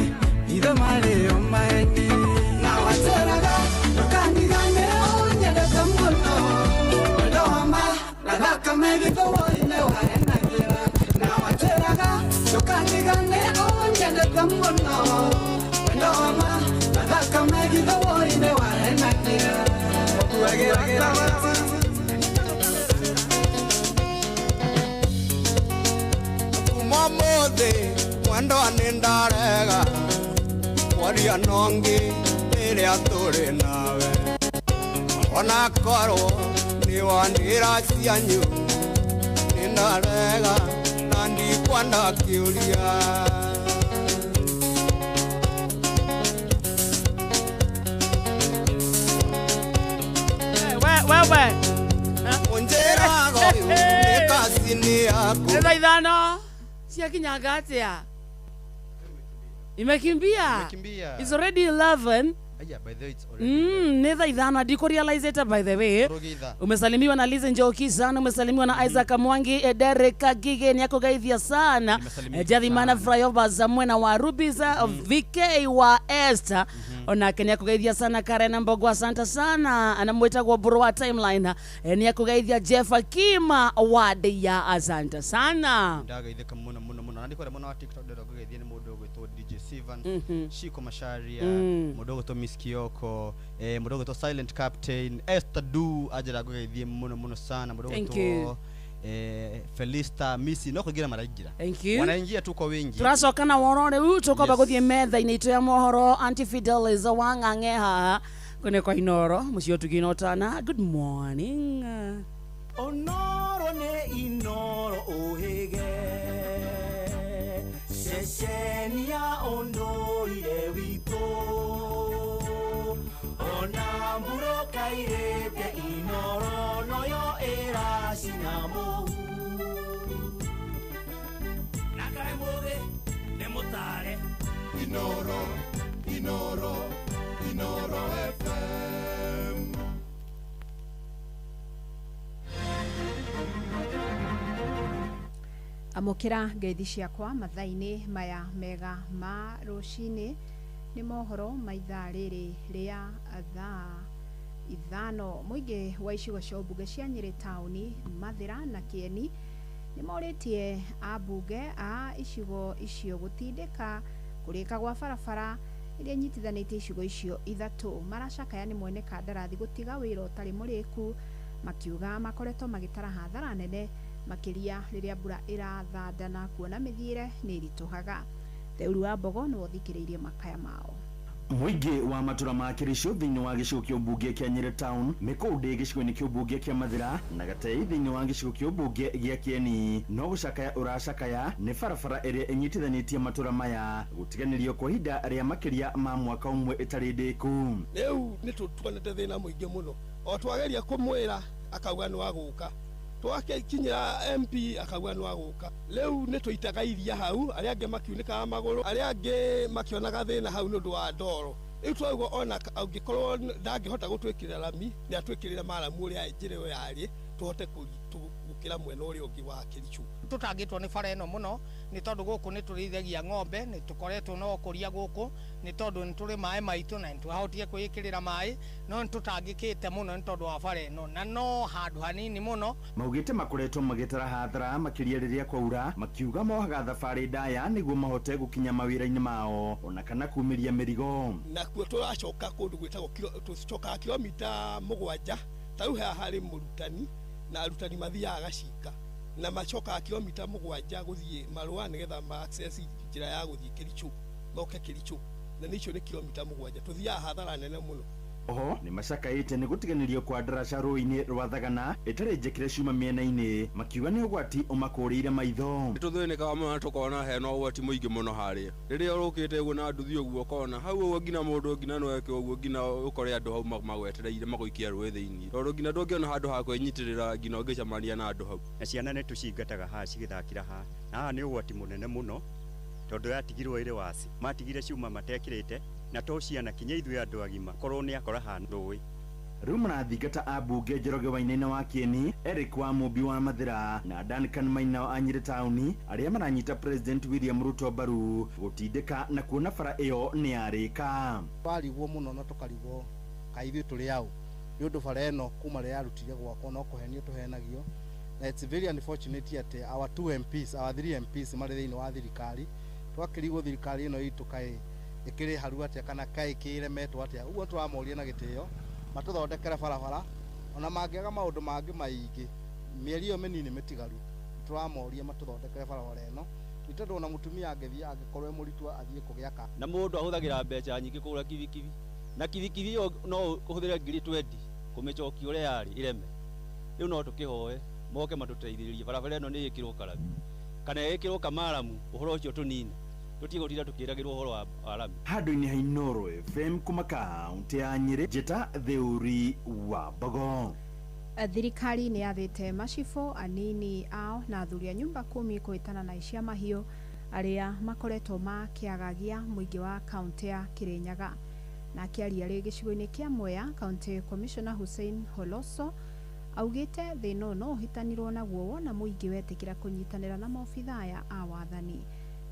ithe marĩ o maeni na wateraga ndũkandigane ũnyendete mũno wendo wa ma na thakame gĩthũa-inĩ waenagĩra na wateraga ndũkandigane ũnyendete mũno wendo wa ma na thakame gĩthũa-inĩ waenagĩra. Kuma mũthĩ mwendwa nĩ ndarega kwaria nongi rĩrĩa tũrĩ nawe ona korwo nĩ wandĩra cianyu nĩ ndarega na ndikwenda kĩũria. Wewe Ũnjĩraga ũyũ nĩ kacini yaku. Thaa ithano ciakinyanga atĩa? Imekimbia. Imekimbia. It's already 11. Yeah, by the way, it's already. Nĩ thaa ithano ndikũrealize it by the way. Roge ithaa. Umesalimiwa na Lize Njoki sana, umesalimiwa na Isaac Mwangi, Derek Kagige niakugeithia sana. Nimesalimika Jathimana Flyover za mwena wa Rubiza, VK wa Esther. Onake niakugeithia sana Karen Mbogo, asante sana. Anamwitagwo Bro wa Timeline. Niakugeithia Jeff Akima wa Deya, asante sana. Ndagaithĩka mũno mũno mũno na ndikwenda mũno wa TikTok ndĩrenda kũgeithia nĩ mũndũ ũgwĩtwo DJ Sivan, Shiko Masharia, mũndũ ũgwĩtwo Miss Kioko, mũndũ ũgwĩtwo Silent Captain, Esther Du anjĩra ngũgeithie mũno mũno sana, mũndũ Thank ũgwĩtwo you. Felista Misi no kũingĩra maraingĩra. Thank you. Wanaingia tu kwa wingi. Tũracoka na woro rĩu tũkwamba Yes. gũthiĩ metha-inĩ itũ ya mohoro Aunty Fidelis wa Ng'ang'e haha kũne kwa Inoro mũciĩ ũtugi na ũtana. Good morning. Onoro nĩ Inoro ũhĩge ceceni ya ũndũire witũ ona mbura kairĩte Inoro noyo ĩracina mũhu na kaĩ mũthĩ nĩ mũtare Inoro, Inoro, Inoro FM. Amũkĩra ngeithi ciakwa mathaa-inĩ maya mega ma rũcinĩ nĩ mohoro ma ithaa rĩrĩ rĩa thaa ithano. Mũingĩ wa icigo cia ũmbunge cia Nyĩrĩ taũni, Mathĩra na Kĩeni nĩ morĩtie ambunge a icigo icio gũtindĩka kũrĩka gwa barabara iria inyitithanĩtie icigo icio ithatũ. Maracakaya nĩ mwene kandarathi gũtiga wĩra ũtarĩ mũrĩku, makiuga makoretwo magĩtara hathara nene makĩria rĩrĩa mbura ĩrathanda na kuona mĩthiĩre nĩ ĩritũhaga. Theuru wa Mbogo nĩwe ũthikĩrĩirie makaya mao. Mũingĩ wa matũra ma Kĩrĩcũ thĩinĩ wa gĩcigo kĩa ũmbunge kĩa Nyĩrĩ town, Mĩkũndĩ gĩcigo-inĩ kĩa ũmbunge kĩa Mathĩra na Gatei thĩinĩ wa gĩcigo kĩa ũmbunge gĩa Kĩeni no gũcakaya ũracakaya nĩ barabara ĩrĩa ĩnyitithanĩtie matũra maya gũtiganĩrio kwa ihinda rĩa makĩria ma mwaka ũmwe ĩtarĩ ndĩku. Rĩu nĩ tũtuonete thĩna mũingĩ mũno, o twageria kũmwĩra akauga nĩ wa gũka, twakinyĩra MP akauga nĩ wa gũka. Rĩu nĩ tũitaga iria hau, arĩa angĩ makiunĩkaga magũrũ, arĩa angĩ makĩonaga thĩna hau nĩ ũndũ wa ndoro. Rĩu twauga ona angĩkorwo ndangĩhota gũtwĩkĩrĩra rami, nĩ atwĩkĩrĩre maramu ũrĩa njĩra ĩyo yarĩ, tũhote gũkĩra. Gũkĩra mwena ũrĩa ũngĩ wa Kericho. Tũtangĩtwo nĩ bara ĩno mũno nĩ tondũ gũkũ nĩ tũrĩithagia ng'ombe, nĩ tũkoretwo na ũkũria gũkũ nĩ tondũ nĩ tũrĩ maĩ maitũ na nĩ twahotire kwĩĩkĩrĩra maĩ, no nĩ tũtangĩkĩte mũno nĩ tondũ wa bara ĩno na no handũ hanini mũno. Maugĩte makoretwo magĩtara hathara makĩria rĩrĩa kwaura, makiuga mohaga thabarĩ ndaya nĩguo mahote gũkinya mawĩra-inĩ mao ona kana kumĩria mĩrigo. Nakuo tũracoka kũndũ gwĩtagwo tũcokaga kilomita 7 ta rĩu haha harĩ mũrutani na arutani mathiaga gacika na macokaga kilomita 7 gũthiĩ Marũa nĩgetha ma access njĩra ya gũthiĩ Kericho, moke Kericho, na nĩicio nĩ kilomita 7. Tũthiaga hathara nene mũno. Oho nĩ macakaĩte nĩ gũtiganĩrio kwa ndaraca rũĩ-inĩ rwa Thagana ĩtarĩ njĩkĩre cuma mĩena-inĩ, makiuga nĩ ũgwati ũmakũrĩire maitho. Nĩ tũthĩnĩkaga mũno na tũkona hena ũgwati mũingĩ mũno harĩa rĩrĩa ũrũkĩte ũguo na nduthi ũguo ũkona hau ũguo nginya mũndũ nginya no eke ũguo nginya ũkore andũ hau magwetereire magũikia rũĩ thĩinĩ, tondũ nginya ndũngĩona handũ ha kwĩnyitĩrĩra nginya ũngĩcemania na andũ hau. Na ciana nĩ tũcingataga haha cigĩthakĩra haha, na haha nĩ ũgwati mũnene mũno tondũ yatigirwo ĩrĩ waci, matigire cuma matekĩrĩte na to ciana kinya ithuĩ andũ agima korwo nĩ akora handũ. Rĩu marathingata ambunge Njoroge Wainaina wa Kieni, Eric wa Mũmbi wa Mathĩra na Duncan Maina wa Nyĩrĩ taũni arĩa maranyita President William Ruto mbaru gũtindĩka na kuona bara ĩyo nĩ yarĩka. Twarigwo mũno na tũkarigwo kaĩ ithuĩ tũrĩ aũ nĩ ũndũ bara ĩno kuma rĩrĩa yarutire gwakwo no kũhenio tũhenagio, na it's very unfortunate atĩ our 2 MPs, our 3 MPs marĩ thĩinĩ wa thirikari. Twakĩrigwo thirikari ĩno itũ kaĩ ĩkĩrĩ haru atĩa kana kaĩ kĩremetwo atĩa. Ũguo tũramoria na gĩtĩo matũthondekere barabara, ona mangĩaga maũndũ mangĩ maingĩ mĩeri ĩyo mĩnini mĩtigaru, tũramoria matũthondekere barabara ĩno nĩ tondũ ona mũtumia angĩthiĩ angĩkorwo e mũritũ athiĩ kũgĩa ka. Na mũndũ ahũthagĩra mbeca nyingĩ kũgũra kibikibi, na kibikibi ĩyo no ũhũthĩre ngiri 20 kũmĩcokia ũrĩa yarĩ ĩreme. Rĩu no tũkĩhoe moke matũteithĩrĩrie barabara ĩno nĩ ĩkĩrwo karami kana ĩkĩrwo kamaramu, ũhoro ũcio tũnini tũtige gũtinda tũkĩragĩrwo ũhoro wa rami. Handũ-inĩ ha Inooro FM kuma kaũntĩ ya Nyĩrĩ, Njĩta Theuri wa Mbogo. Thirikari nĩ yathĩte macibũ anini ao na athuri a nyumba 10 kũhĩtana na aici a mahiũ arĩa makoretwo makĩagagia mũingĩ wa kaũntĩ ya Kirinyaga. Na akĩaria rĩ gĩcigo-inĩ kĩa Mwea, County Commissioner Hussein Holoso augĩte thĩna ũyũ no ũhĩtanirwo naguo wona mũingĩ wetĩkĩra kũnyitanĩra na maobithaa aya a wathani.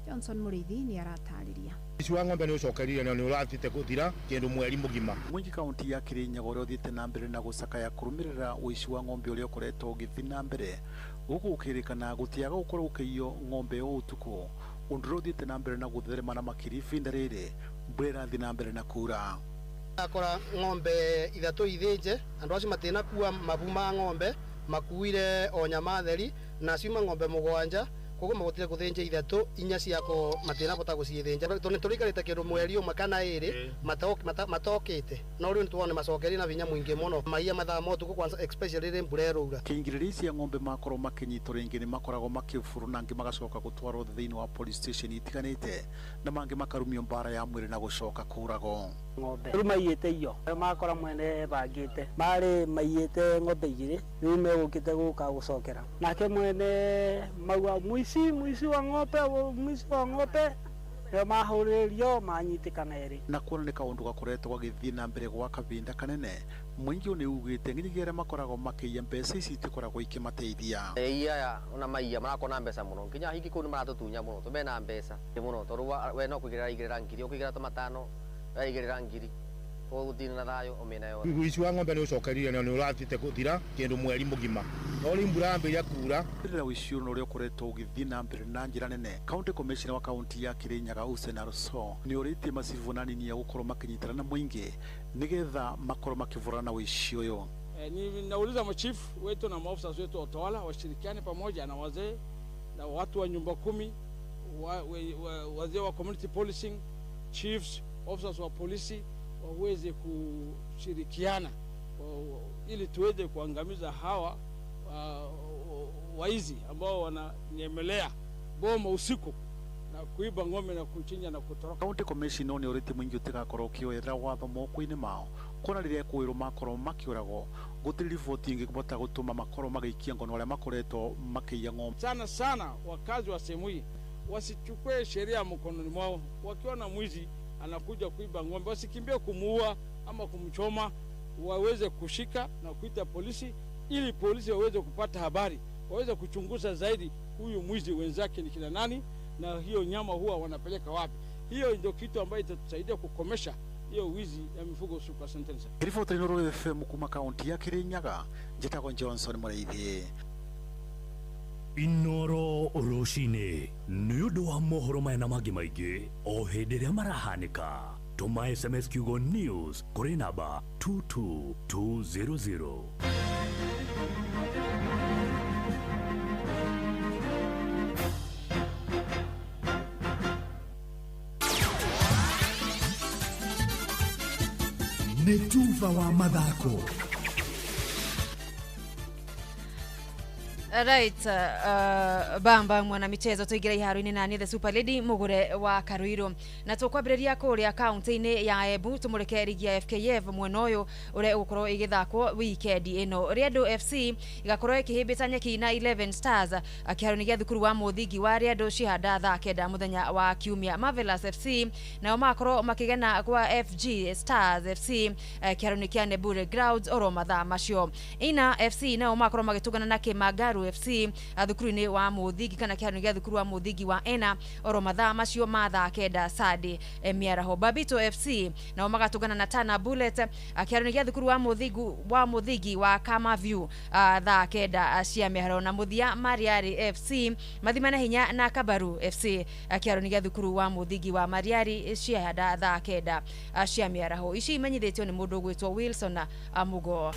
Johnson Mũrĩithi nĩ aratarĩria. Ũici wa ng'ombe nĩ ũcokerire na nĩ ũrathiĩte gũthira kĩndũ mweri mũgima. Mũingĩ kaunti ya Kirinyaga ũrĩa ũthiĩte na mbere na gũcakaya kũrũmĩrĩra ũici wa ng'ombe ũrĩa ũkoretwo ũgĩthiĩ na mbere gũkũ gũkĩrĩkana gũtiaga gũkorwo gũkĩiywo ng'ombe o ũtukũ, ũndũ ũrĩa ũthiĩte na mbere na gũtherema na makĩria ibinda rĩrĩ mbura ĩrathiĩ na mbere na kura. Akora ng'ombe 3 ithĩnje, andũ acio matinakua mabu ma ng'ombe, makuire o nyama theri na ciuma ng'ombe 7, koguo magotire gũthĩnja 3, 4 ciako matinabota gũcithĩnja tondũ nĩtũrĩikarĩte kĩndũ mweri ũmwe kana 2 matokĩte, no rĩu nĩtuona macokerie na vinya mũingĩ mũno maiya mathaa ma ũtukũ kwanza especially rĩrĩa mbura ĩraura. Kĩingĩrĩria cia ng'ombe makorwo makĩnyitwo rĩngĩ nĩ makoragwo makĩburwo na angĩ magacoka gũtwarwo thĩinĩ wa police station itiganĩte na mangĩ makarumio mbara ya mwĩrĩ na gũcoka kũragwo. Ng'ombe rĩu maiyĩte iyo makora mwene bangĩte marĩ maiyĩte ng'ombe 2 rĩu megũkĩte gũka gũcokera nake mwene mauga mũici wa ng'ombe, mũici wa ng'ombe rĩo mahũrĩrio manyitĩkana erĩ. Na kuona nĩ kaũndũ gakoretwo gagĩthiĩ na mbere gwa kahinda kanene, mũingĩ nĩ ugĩte nginyagia arĩa makoragwo makĩiya mbeca ici itikoragwo ikĩmateithia. Aiya aya ona maiya marakorwo na mbeca mũno nginya hingi kũu nĩ maratũtunya mũno tũmena mbeca mũno tondũ we no kũigĩrĩra igĩrĩra ngiri ũkĩigĩrĩra ta 5 waigĩrĩra ngiri ũgũthiĩ na thayũ ũmĩna yothe. Ũici wa ng'ombe nĩ ũcokerire na nĩ ũrathiĩte gũthira kĩndũ mweri mũgima, no rĩu mbura yambĩrĩria kura. Rĩrĩa ũici ũyũ ũrĩa ũkoretwo ũgĩthiĩ na mbere na njĩra nene, County Commissioner wa kaunti ya Kirinyaga Hussein Arso nĩ ũrĩtie macibũ na anini a gũkorwo makĩnyitana na mũingĩ nĩgetha makorwo makĩvũrana na ũici ũyũ. Ninauliza machifu wetu na maofisa wetu wa utawala washirikiane pamoja na wazee na watu wa nyumba 10, wazee wa community policing, chiefs, officers wa polisi waweze kushirikiana ili tuweze kuangamiza hawa waizi ambao wananyemelea boma usiku na kuiba ng'ombe na kuchinja na kutoroka. County Commissioner nĩ ũrĩtie mũingĩ ũtigakorwo ũkĩoerera watho moko-inĩ mao kuona rĩrĩa kwĩrwo makorwo makĩũragwo gũtirĩ riboti ĩngĩhota gũtũma makorwo magĩikia ngono arĩa makoretwo makĩiya ng'ombe. Sana sana wakazi wa sehemu hii wasichukue sheria mkononi mwao. Wakiona mwizi anakuja kuiba ng'ombe wasikimbie kumuua ama kumchoma, waweze kushika na kuita polisi ili polisi waweze kupata habari waweze kuchunguza zaidi huyu mwizi wenzake ni kina nani na hiyo nyama huwa wanapeleka wapi. Hiyo ndio kitu ambayo itatusaidia kukomesha hiyo wizi ya mifugo usiku. Asanteni sana. Riboti Inooro FM kuma kaunti ya Kirinyaga, njĩtagwo Johnson Mũrĩithi. Inoro rũcinĩ nĩ ũndũ wa mohoro maya na mangĩ maingĩ o hĩndĩ ĩrĩa marahanĩka, tũma SMS kiugo news kũrĩ namba 22200. Nĩ tuba wa mathako. Right, bamba mwana michezo tuingire iharo-inĩ nani the super lady mugure wa Karuiru, na tukwambĩrĩria kũrĩa kaunti-inĩ ya Embu tumũrĩke rigi ya FKF mwena ũyũ ũrĩa ũgũkorwo ĩgĩthakwo wikendi ĩno. Rĩandũ FC ĩgakorwo ĩkĩhĩmbĩta nyeki na 11 Stars kĩharo-inĩ gĩa thukuru wa mũthingi wa Rĩandũ Cihanda thaa 9 mũthenya wa kiumia. Marvelous FC nao magakorwo makĩgena kwa FG Stars FC kĩharo-inĩ kĩa Nebure Grounds oro mathaa macio. Ina FC nao magakorwo magĩtũngana na Kĩmangaru FC thukuru-inĩ wa mũthingi kana kĩharo-inĩ gĩa thukuru wa mũthingi wa Ena oro mathaa macio ma thaa 9 sadi mĩaraho. Babito FC nao magatũngana na Tana Bullet kĩharo-inĩ gĩa thukuru wa mũthingi wa Kama View thaa 9 cia mĩaraho. Na mũthia Mariari FC mathimane hinya na Kabaru FC kĩharo-inĩ gĩa thukuru wa mũthingi wa Mariari Ciahanda thaa 9 cia mĩaraho. Ici imenyithĩtio nĩ mũndũ ũgwĩtwo Wilson Mugo.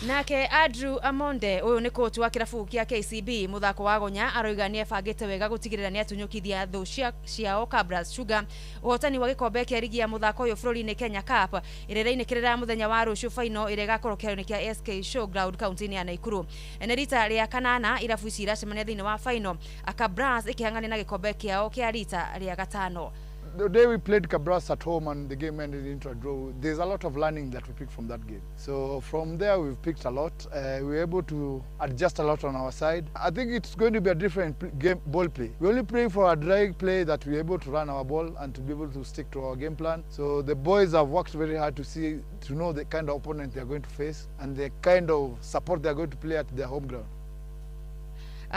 Nake Andrew Amonde uyu ni coach wa kirabu kia KCB muthako wa gonya aroiga ni ebangite wega gutigirira ni atunyukithia thu ciao Kabras Sugar uhotani wa gikombe kia rigi ya muthako uyu bururi-ini Kenya Cup ĩrĩa muthenya wa rucio final ĩrĩa ĩgakorwo kĩharo-inĩ kĩa SK Showground kaunti-inĩ ya Nakuru. Nĩ rita rĩa kanana irabu ici iracemania thĩinĩ wa final, Kabras ĩkĩhang'ania na gĩkombe kĩao kĩa rita rĩa gatano. The day we played Kabras at home and the game ended into a draw, there's a lot of learning that we picked from that game. So from there we've picked a lot. We were able to adjust a lot on our side. I think it's going to be a different game ball play. We only pray for a dry play that we're able to run our ball and to be able to stick to our game plan. So the boys have worked very hard to know the kind of opponent they're going to face and the kind of support they're going to play at their home ground.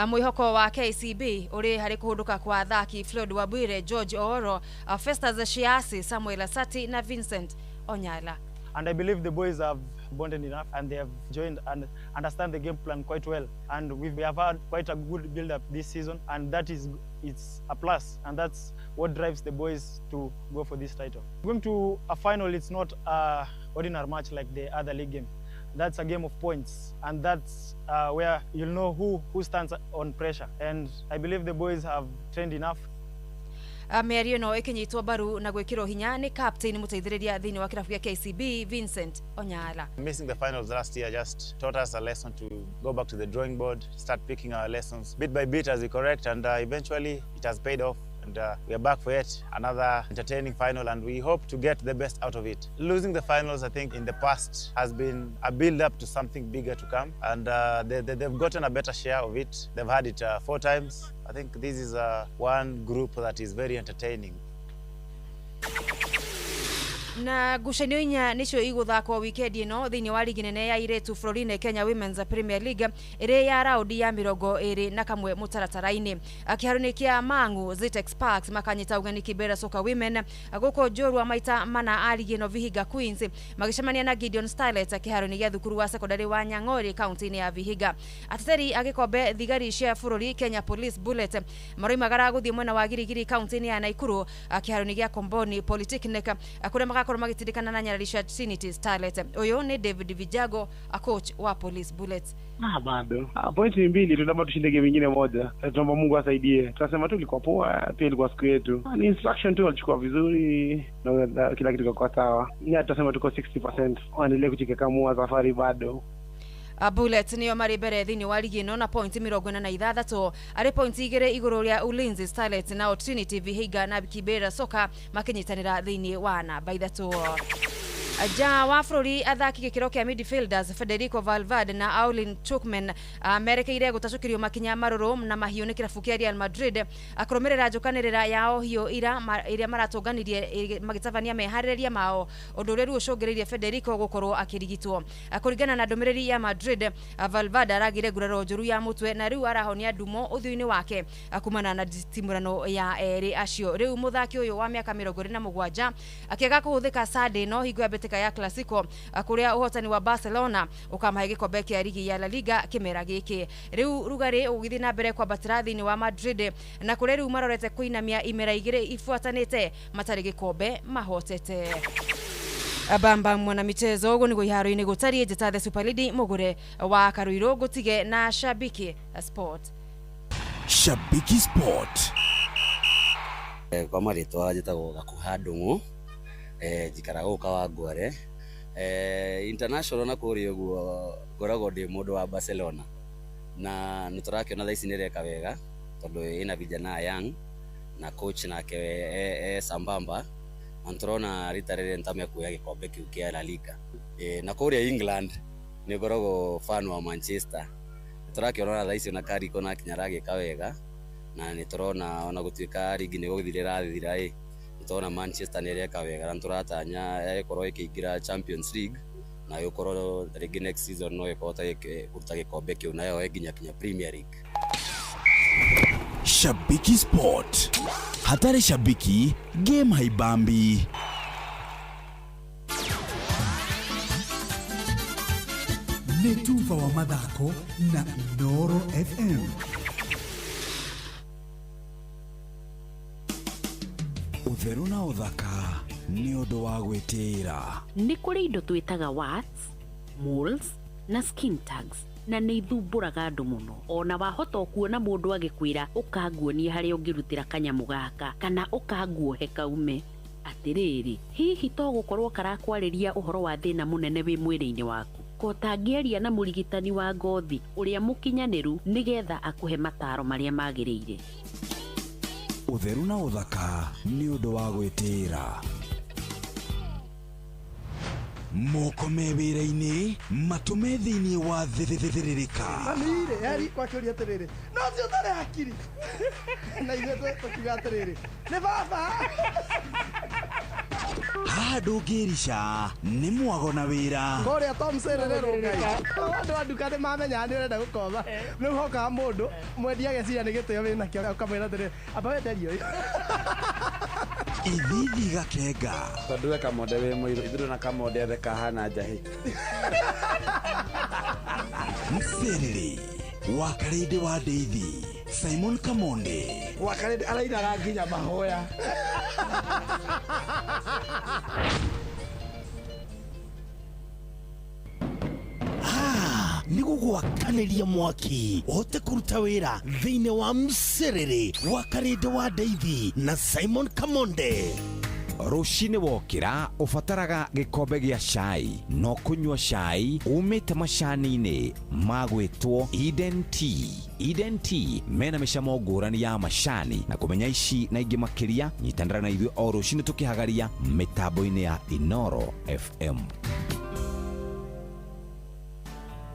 Mwihoko wa KCB uri hari kuhunduka kwa athaki Floyd Wabwire, George Ooro, Festus Shiasi, Samuel Asati na Vincent Onyala. And I believe the boys have bonded enough and they have joined and understand the game plan quite well. And we have had quite a good build-up this season, and that is, it's a plus, and that's what drives the boys to go for this title. Going to a final, it's not an ordinary match like the other league game. That's a game of points, and that's where you'll know who stands on pressure. And I believe the boys have trained enough. Mĩario ĩno ĩkĩnyitwo mbaru na gwĩkĩrwo hinya nĩ captain mũteithĩrĩria thĩinĩ wa kĩrabu gĩa KCB Vincent Onyala. Missing the finals last year just taught us a lesson to go back to the drawing board, start picking our lessons bit by bit as we correct, and eventually it has paid off. And we are back for yet another entertaining final, and we hope to get the best out of it. Losing the finals, I think, in the past has been a build-up to something bigger to come, and they've gotten a better share of it. They've had it 4 times. I think this is one group that is very entertaining. Na ngucanio inya nicio iguthakwo wikendi ino thiini wa ligi nene ya iretu bũrũri-inĩ Kenya Women's Premier League ĩrĩ ya raundi ya 21 mũtaratara-inĩ. Kĩharo-inĩ kĩa Mang'u Zitex Parks makanyita ũgeni Kibera Soka Women, gũkũ njorua maita mana a ligi ĩno Vihiga Queens magĩcemania na Gideon Starlet kĩharo-inĩ gĩa thukuru wa sekondari wa Nyang'ori kaunti-inĩ ya Vihiga. Ateteri a gĩkombe thigari cia bũrũri Kenya Police Bullet maroimagara gũthiĩ mwena wa Girigiri kaunti-inĩ ya Nakuru kĩharo-inĩ gĩa Komboni Polytechnic kũrĩa magakorwo magĩtindĩkana na Nyarari cia Trinity Starlet. Ũyũ nĩ David Vijago, a coach wa Police Bullets. Bado point ni mbili, tunaomba tushinde game nyingine moja. Tunaomba Mungu asaidie. Tunasema tu ilikuwa poa, pia ilikuwa siku yetu. Ni instruction tu walichukua vizuri na kila kitu kikakuwa sawa. Ni tutasema tuko 60%. Waendelee kujikakamua, safari bado. Bullet niyo mari mbere thĩinĩ wa ligi ĩno na point 46 arĩ point 2 igũrũ rĩa Ulinzi Starlet, nao Trinity Vihiga na Kibera Soka makĩnyitanĩra thĩinĩ wa namba 3. Nja wa bũrũri athaki gĩkĩro kĩa midfielders Federico Valverde na Aulin Chukman merekeire gũtacũkĩrio makinya marũrũ na mahiũ nĩ kĩrabu kĩa Real Madrid kũrũmĩrĩra njũkanĩrĩra yao hiũ ira ĩrĩa maratũnganirie magĩtabania meharĩrĩria mao, ũndũ ũrĩa rĩu ũcũngĩrĩirie Federico gũkorwo akĩrigitwo. Kũringana na ndũmĩrĩri ya Madrid, Valverde aragire nguraro njũru ya mũtwe na rĩu arahonia ndumo ũthiũ-inĩ wake kumana na nditimũrano ya erĩ acio. Rĩu mũthaki ũyũ wa mĩaka 27 akĩaga kũhũthĩka Sunday no hingo ya mbĩtĩka ya Clasico, kũrĩa ũhotani wa Barcelona ũkamahe gĩkombe kĩa rigi ya La Liga kĩmera gĩkĩ. Rĩu rugarĩ ũgĩthiĩ na mbere kwambatĩra thĩinĩ wa Madrid na kũrĩa rĩu marorete kũinamia imera 2 ibuatanĩte matarĩ gĩkombe mahotete. Bamba mwana michezo ũguo nĩguo iharo-inĩ gũtariĩ. Njĩta the Super Lady mũgũre wa Karuirũ ngũtige na Shabiki Sport. Shabiki Sport. Kwa marĩtwa njĩtagwo Gakuha Ndung'u, njikaraga gũkũ Kawangware. International na kũrĩa ũguo ngoragwo ndĩ mũndũ wa Barcelona, na nĩ tũrakĩona thaa ici nĩ ĩreka wega tondũ ĩna vijana young na coach nake e sambamba, na nĩ tũrona rita rĩrĩ nĩ ta mekuoya gĩkombe kĩu kĩa La Liga. Na kũrĩa England nĩ ngoragwo fan wa Manchester. Nĩ tũrakĩona thaa ici ona Carrick ona akinya aragĩka wega, na nĩ tũrona ona gũtuĩka rigi nĩ gũthira ĩrathira ĩ, nĩ tũrona Manchester nĩ ĩreka wega na nĩ tũratanya ĩgũkorwo ĩkĩingĩra Champions League na ĩgũkorwo rĩngĩ next season no ĩkũhota kũruta gĩkombe kĩu na yoe nginya Premier League. Shabiki Sport. Hatari shabiki, game haibambi. Nĩ tuba wa mathako na Inooro FM. Ũtheru na ũthaka nĩ ũndũ wa gwĩtĩĩra. Nĩ kũrĩ indo twĩtaga warts, moles na skin tags, na nĩ ithumbũraga andũ mũno. Ona wahota kuona mũndũ agĩkwĩra ũkanguonie harĩa ũngĩrutĩra kanyamũ gaka kana ũkanguohe kaume. Atĩrĩrĩ, hihi to gũkorwo karakwarĩria ũhoro wa thĩna mũnene wĩ mwĩrĩ-inĩ waku? Ko tangĩaria na mũrigitani wa ngothi ũrĩa mũkinyanĩru nĩgetha akũhe mataro marĩa magĩrĩire. Ũtheru na ũthaka nĩ ũndũ wa gwĩtĩĩra. Moko me wĩra-inĩ, matũ me thĩinĩ wa thĩthĩrĩrĩka. Mami-rĩ, eri kwakĩũria atĩrĩrĩ, no ũcio ũtarĩ hakiri na ithuĩ tũkiuga atĩrĩrĩ, nĩ baba. Haha ndũngĩrica nĩ mwago na wĩra. Kũrĩa Tom Serererwo Ngai, andũ a nduka nĩ mamenyaga nĩ ũrenda gũkoma. Rĩu hokaga mũndũ mwendia ageciria nĩ gĩtĩo wĩnakĩo, ũkamwĩra atĩrĩrĩ, amba wenderie ũyũ. Ithithi gakenga. Tondũ we Kamonde wĩ mũirũ, ithuĩ na Kamonde othe kahana njahĩ. Mserere wa Karĩndĩ wa Ndeithi, Simon Kamonde. Wa Karĩndĩ arainaga nginya mahoya. Nĩ gũgwakanĩria mwaki ũhote kũruta wĩra thĩinĩ wa mserere wa Karĩndĩ wa Ndeithi na Simon Kamonde. Rũcinĩ wokĩra ũbataraga gĩkombe gĩa cai, no kũnyua cai umĩte macani-inĩ magwĩtwo Eden Tea. Eden Tea mena mĩcamo ngũrani ya macani, na kũmenya ici na ingĩ makĩria nyitanĩra na ithuĩ o rũcinĩ tũkĩhagaria mĩtambo-inĩ ya Inooro FM.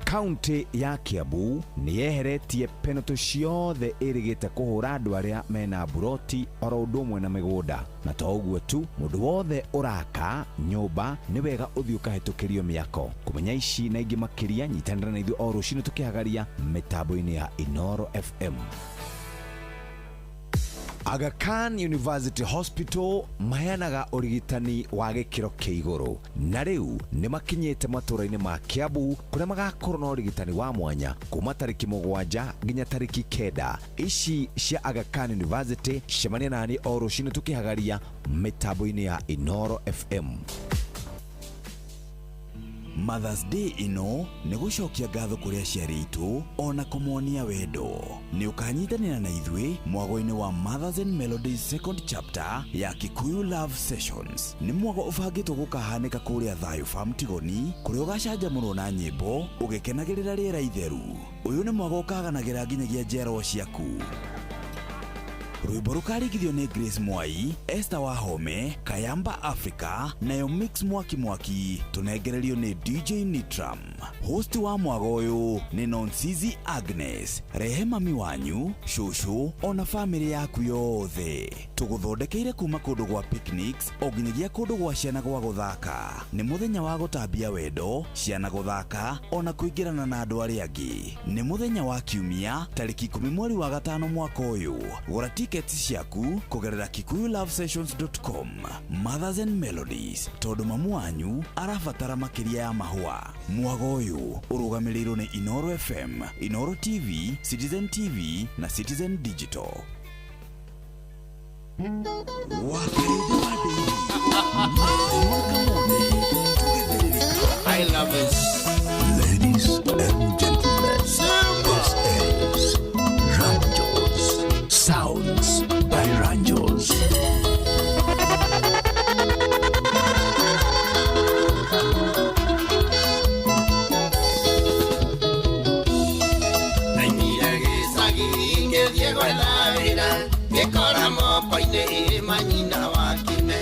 Kaunti ya Kiambu nĩ yeheretie penalty ciothe ĩrĩgĩte kũhũra andũ arĩa mena mburoti oro ũndũ ũmwe na mĩgũnda. Na to ũguo tu, mũndũ wothe ũraka nyũmba nĩ wega ũthiĩ ũkahĩtũkĩrio mĩako. Kũmenya ici na ingĩ makĩria nyitanĩra na ithuĩ o rũcinĩ tũkĩhagaria mĩtambo-inĩ ya Inooro FM. Aga Khan University Hospital maheanaga ũrigitani wa gĩkĩro kĩa igũrũ, na rĩu nĩ makinyĩte matũũra-inĩ ma Kiambu kũrĩa magakorwo na ũrigitani wa mwanya kuma tarĩki 7 nginya tarĩki 9. Ici cia Aga Khan University, cemania nani o rũcinĩ tũkĩhagaria mĩtambo-inĩ ya Inooro FM. Mother's Day ĩno nĩ gũcokia ngatho kũrĩ aciari aitũ ona kũmonia wendo. Nĩ ũkanyitanĩra na ithuĩ mwago-inĩ wa Mothers and Melodies second chapter ya Kikuyu Love Sessions. Nĩ mwago ũbangĩtwo gũkahanĩka kũrĩa Thayũ Farm Tigoni, kũrĩa ũgacanjamũrwo na nyĩmbo ũgĩkenagĩrĩra rĩera itheru. Ũyũ nĩ mwago ũkaganagĩra nginyagia njiarwa ciaku. Rwĩmbo rũkarigithio nĩ Grace Mwai, Esther Wahome, Kayamba Africa nayo Mix Mwaki Mwaki tũnengererio nĩ DJ Nitram. Host wa mwago ũyũ nĩ Nonsizi Agnes. Rehe mami wanyu, cũcũ ona famĩlĩ yaku yothe. Tũgũthondekeire kuma kũndũ gwa picnics o nginyagia kũndũ gwa ciana gwa gũthaka. Nĩ mũthenya wa gũtambia wendo, ciana gũthaka ona kũingĩrana na andũ arĩa angĩ. Nĩ mũthenya wa kiumia tarĩki 10 mweri wa 5 mwaka ũyũ. Gũra tickets ciaku kũgerera kikuyulovesessions.com. Mothers and Melodies, tondũ mamu wanyu arabatara makĩria ya mahũa. Mwago ũyũ ũrũgamĩrĩirwo nĩ Inoro FM, Inoro TV, Citizen TV na Citizen Digital. I love it. Ladies and gentlemen, this is Ranjos Sounds by Ranjos. Naimire gĩcagi ngĩthiĩ gwetha wĩra, ngĩkora moko-inĩ manyina wa kime,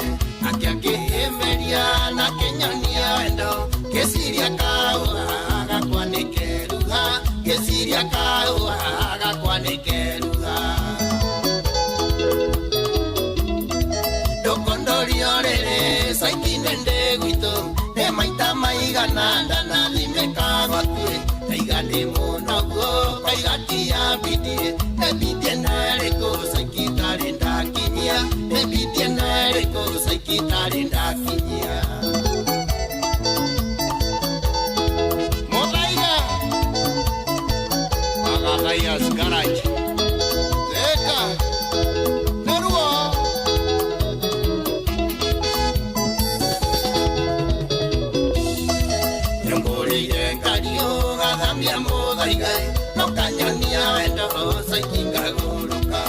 akĩangĩhĩmbĩria na kĩnyonia wendo, ngĩciria kahũa gakwa nĩ keruha, ngĩciria kahũa gakwa nĩ keruha. Ndũkondorio rĩrĩ caikine ndĩ gwitũ, nĩ maita maigana ndanathimĩka gwakuĩ, ndaiga ndĩ mũnoguo kwaiga ti ambindie, embindie na ĩrĩkũ caikitarĩ ndakinyia, embindie na ĩrĩkũ caikitarĩ ndakinyia. Mũthaiga Agathaias Garage Thika nĩ ruo. Nyũngũrĩire ngario gathambia mũthaiga, no kanyonia wendo caiki ngagũrũka,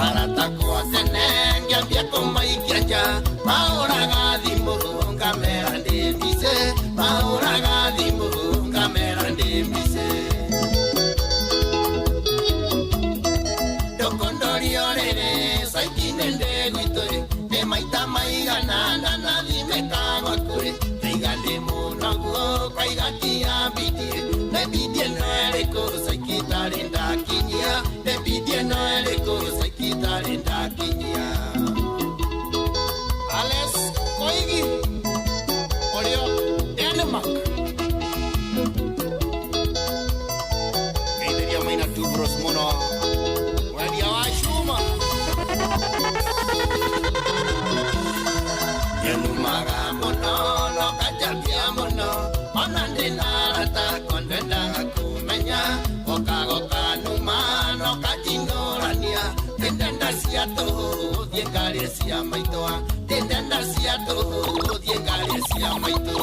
arata kwa tene ngĩambia kũmaikia nja, mahũraga thimũ ngamera ndĩ mbice, mahũraga thimũ ngamera ndĩ mbice. Ndũkondorio rĩrĩ caiki-inĩ ndĩ gwitũ, nĩ maita maigana ndanathimĩka gwakuĩ, ndaiga ndĩ mũnoguo kwaiga ti ambindie, nembindie na ĩrĩkũ caikitarĩ ndakinyia, nembindie na ĩrĩkũ caikitarĩ ndakinyia. Alex Koigi ũrĩa Denmark ngeithĩria Maina Tubros mũno, mwendia wa cuma. Nyenumaga mũno no kanjambia mũno, ona ndĩna arata ko ndendaga kũmenya, goka numa no kanjinũrania, ndĩndenda cia tũhũ thiĩ ngarĩe cia maitũ, ndĩndenda cia tũhũ thiĩ ngarĩe cia maitũ.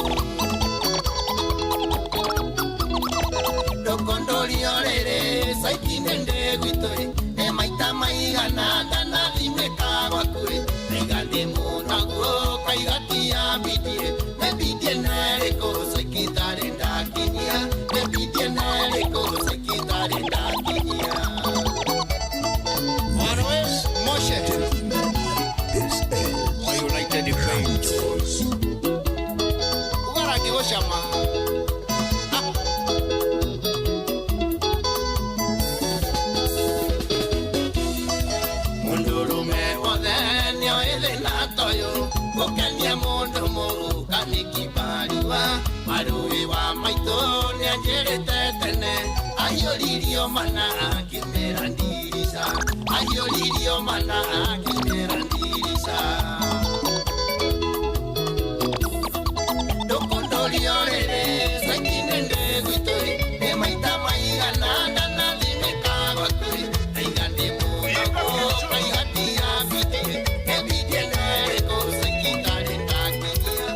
Ndũkondorio rĩrĩ caiki-inĩ ndĩ gwitũ, nĩ maita maigana ndanathimĩka gwakuĩ, ndaiga ndĩ mũnoguo kwaiga ti ambindie, nembindie na ĩrĩkũ caikitarĩ ndakinyia, nembindie na ĩrĩkũ caikitarĩ ndakinyia. Manuel Moshe This is wa United Paints ugarangi gũcama. Mũndũrũme wothe nĩoĩ thĩna ta ũyũ, gũkenia mũndũ mũka nĩ kĩbarua, marũĩ wa maitũ nĩanjĩrĩte tene, ahiũririo mana akĩmĩra ndirica, ahiũririo mana akĩmĩra ndirica. Ndũkondorio rĩrĩ caiki-inĩ ndĩ gwitũ, nĩ maita maigana ndanathimĩka gwakuĩ, ndaiga ndĩ mũnoguo kwaiga ti ambindie, nembindie na ĩrĩkũ caikitarĩ ndakinyia.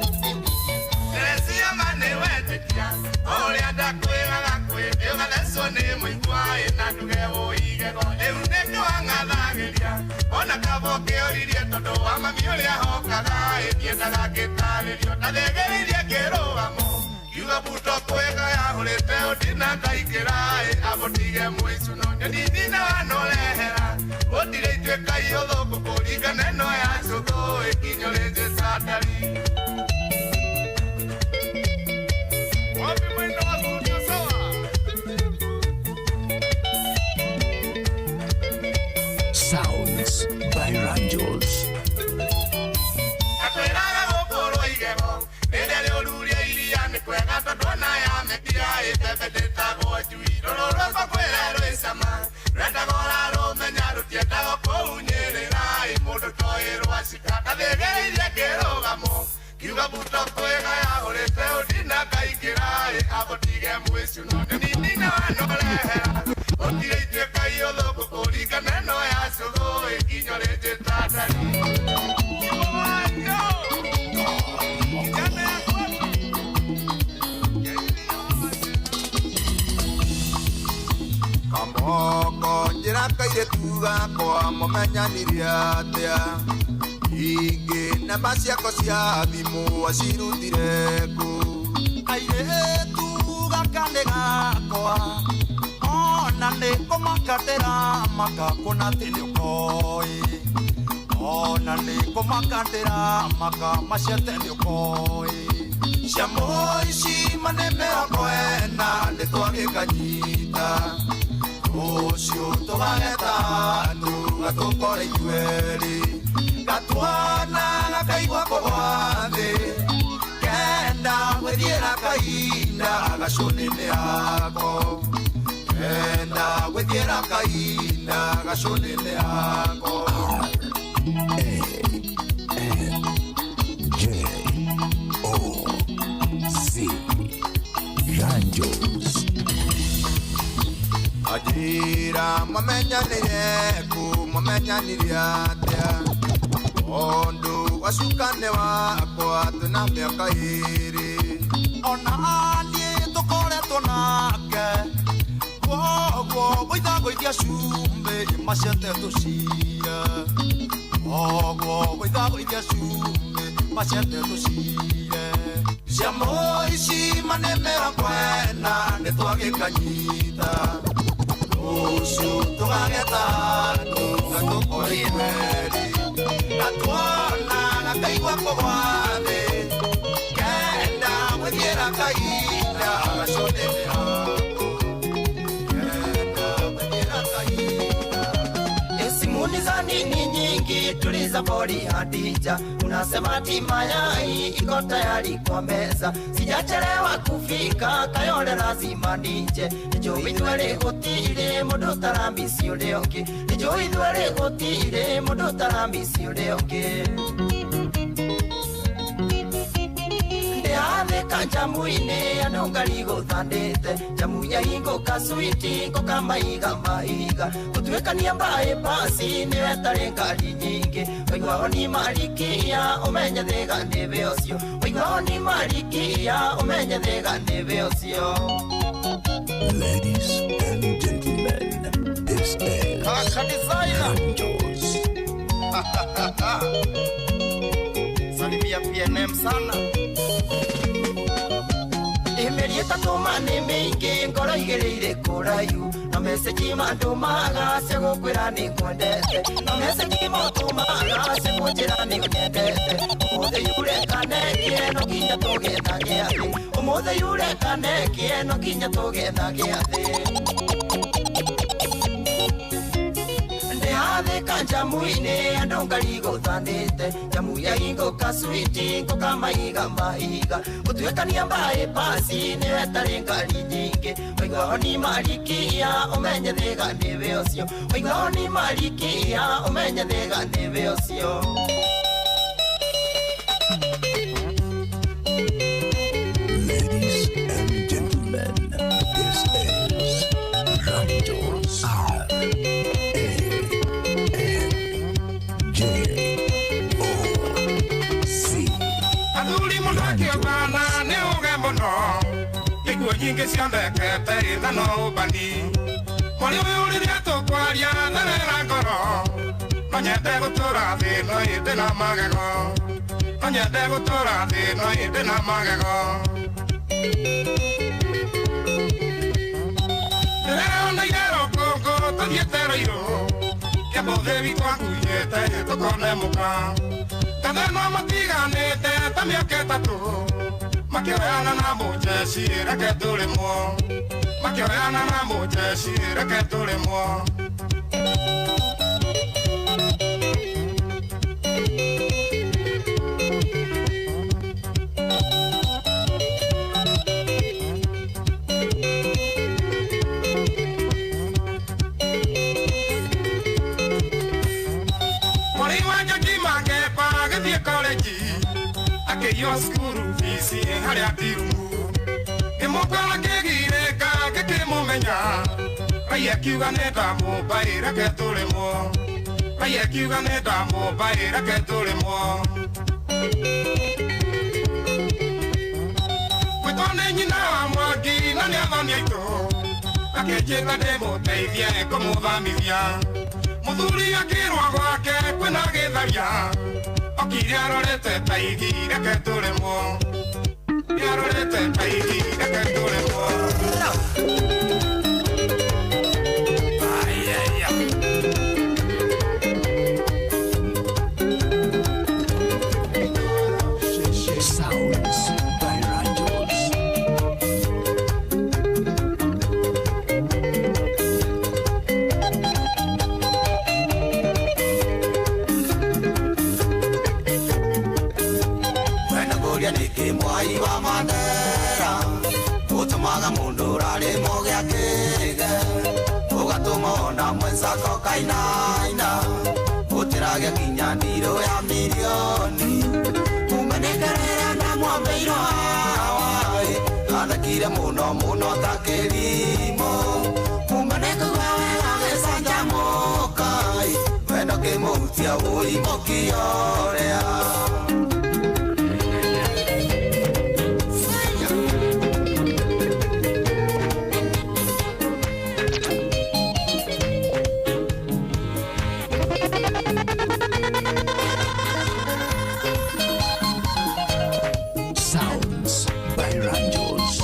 Teresia mane wetĩkia ũrĩa ndakwĩraga kwĩthĩ ũgathecwo nĩ mũigua ĩna nduge ũigego rĩu nĩkĩo ang'athagĩria ona kaba ũkĩũririe tondũ wa mami ũrĩa hokaga ĩthiendaga ngĩtarĩrio ndathĩgĩrĩirie ngĩrũgamo kiuga buto kwĩga yahũrĩte ũndina ngaingĩra ĩ amũtige mũicuno nyoni thina wanorehera gũtirĩ ituĩka iũthũ. Sounds by Ranjos. Atwĩraga gũkũrwo igego rĩrĩa rĩũruria iria nĩ kwega tondũ ona yametia ĩmbembe ndĩtagwo njui rũrũ rwakwa kwĩra rwĩ cama rwendaga ũrarũmenya rũtiendaga kũhunyĩrĩra ĩ mũndũ toĩ rwacika ngathĩgĩrĩirie ngĩrũgamo kiuga buto kwĩga yahũrĩte ũndina ngaingĩra ĩ abũtige mwĩcuno nĩninina wanorehera ũtige ituĩka iũthũkũ kũringana ĩno ya cũgũ ĩkinyo rĩnjĩta ndari. Kamoko njĩra kairĩtu gakwa mũmenyanirie atĩa ingĩ namba ciako cia thimũ acirutire kũ kairĩtu gaka nĩ gakwa ona nĩ kũmakatĩra maka kuona atĩ nĩ ũkoĩ ona nĩ kũmakatĩra maka maciate nĩ ũkoĩ cia mũici mane mĩrongo ĩna nĩ twagĩkanyita rũciũ tũgageta andũ gatũkore ithuerĩ gatuona gakaigua kũgwa thĩ kenda gwĩthiĩra kahinda gacũnĩ-inĩ yako kenda gwĩthiĩra kahinda gacũnĩ-inĩ yako. R A N J O Z Ranjos. Ajira mamenyanire ku mamenyanire atia ondu wacukane wakwa twĩna mĩaka ĩrĩ ona niĩ tũkoretwo nake koguo ngũithagũithia cumbĩ macete tũcire koguo ngũithagũithia cumbĩ macete tũcire cia mũici mane mĩrongo ĩna nĩ twagĩkanyita rũciũ tũgageta andũ gatũkore ithuerĩ gatuona gakaigua kũgwa thĩ kenda gwĩthiĩra kahinda gacũnĩ-inĩ yako kenda gwĩthiĩra kahinda. Simuni za nini nyingi tuliza boli Hadija, unasema ati mayai iko tayari kwa meza, sijachelewa kufika Kayole lazima nije, nijui ithuerĩ gũtirĩ mũndũ ũtaramisi ũrĩa ũngĩ, nijui ithuerĩ gũtirĩ mũndũ ũtaramisi ũrĩa ũngĩ. Ndĩathĩka njamu-inĩ andũ ngarigũthandĩte njamu ya hingũka switi ngũka maiga maiga gũtuĩkania bypass nĩwe ĩtarĩ ngari nyingĩ waiguao ni marikia ũmenye thĩga nĩwe ũcio waiguao ni marikia ũmenye thĩga nĩwe ũcio. Ladies and gentlemen, this is Kaka Designer. Ranjos. Salimia PNM sana. Mĩeri ĩtatũ ma nĩ mĩingĩ ngoro igĩrĩire kũraihu na message mandũmaga cia gũkwĩra nĩ ngwendete na message matũmaga cia kũnjĩra nĩ ũnyendete ũmũthĩ yure kanekie no nginya tũgetha gĩathĩ ũmũthĩ yure kanekie no nginya tũgetha gĩathĩ. Ndĩathĩka njamu-inĩ andũ ngarigũthandĩte njamu ya hingũka switi ngũka maiga maiga gũtuĩkania bypass nĩwe ĩtarĩ ngari nyingĩ waiguao ni marikia ũmenye thĩga nĩwe ũcio waiguao ni marikia ũmenye thĩga nĩwe ũcio. Ladies and gentlemen, this is Ranjos. R A N J O C. Athuri mũndũ akĩũngana nĩ ũge mũno ikuũ nyingĩ ciondekete ithano ũmbani mwarĩ ũyũ rĩrĩa tũkwaria therera ngoro no nyende gũtũra thĩ no ĩndĩ na magego no nyende gũtũra thĩ no ĩndĩ na magego ndĩreoneire rũkũngũ tũthiĩte rũirũ kĩamũthĩ witũ akuĩte tũkone mũka Katheno matiganĩte ta mĩaka ĩtatũ makĩoyana na mũjeci reke tũrĩmwo makĩoyana na mũjeci reke tũrĩmwo. Akĩiywo cukuru bici harĩa tirumu ngĩmũkora ngĩgirĩka ngĩkĩmũmenya Raia akiuga nĩ ndamũmbaĩ reke tũrĩmwo Raia akiuga nĩ ndamũmbaĩ reke tũrĩmwo Gwĩtwo nĩ nyina wa Mwangi na nĩ athoni aitũ akĩnjĩta ndĩmũteithie kũmũthamithia Mũthuri akĩrwo gwake kwĩna gĩtharia okire arorete ta igi reke tũrĩmwo arorete ta igi reke tũrĩmwo. Sounds by Ranjos. Wenaguria nĩkĩ mwai wa Mandera ũtũmaga mũndũ ũrarĩmwo gĩa kĩge ũgatũma ona mwenzako kainaina ũtĩrage kinya ndirũ ya mirioni umenekerera na mwambĩirwo hawaĩ athekire mũno mũno ta kĩrimũ umenekauga wega gĩcanjamũka wendo kĩmũhutia ũimũkiorea. Sounds by Ranjos.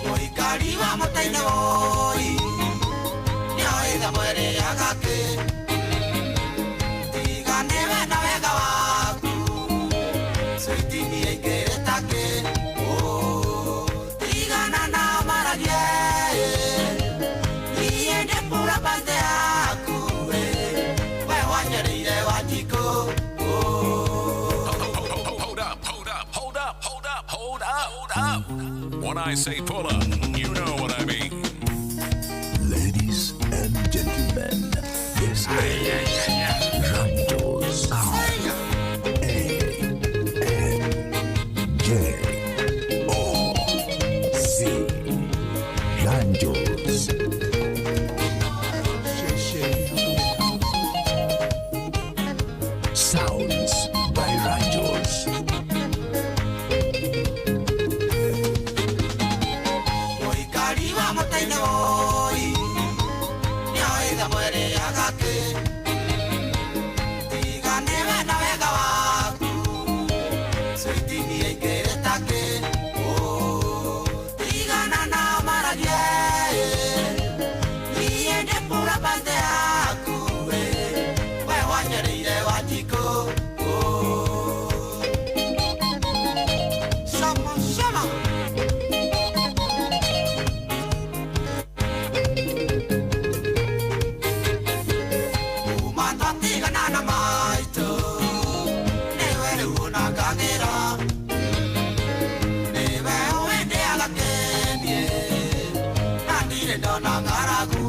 Mũikari wa mũtaine woi nĩoĩga mwĩrĩ agakĩ tiga nĩwe na wega waku switi nĩaingĩrĩ takĩ tigana na maragie niĩ ndĩpura bande yaku we wanyereire wanjikũ. Hold up, hold up, hold up, hold up, hold up, hold up. When I say pull up, you know what I mean. Ladies and gentlemen, this is Ranjos. R A N J O Z. Ranjos. Sounds by Ranjos. Mũikari wa mũtaine woi nĩoĩga mwĩrĩ agakĩ tiga nĩwe na wega waku switi nĩaingĩrĩ takĩ tigana na maragie niĩ ndĩpura bande yaku we wanyereire wanjikũ. Shama shama. Umandatigana na maitũ nĩwe rĩu ũnangagĩra nĩwe ũwĩndĩaga kĩniĩ na ndirĩ ndona ng'aragu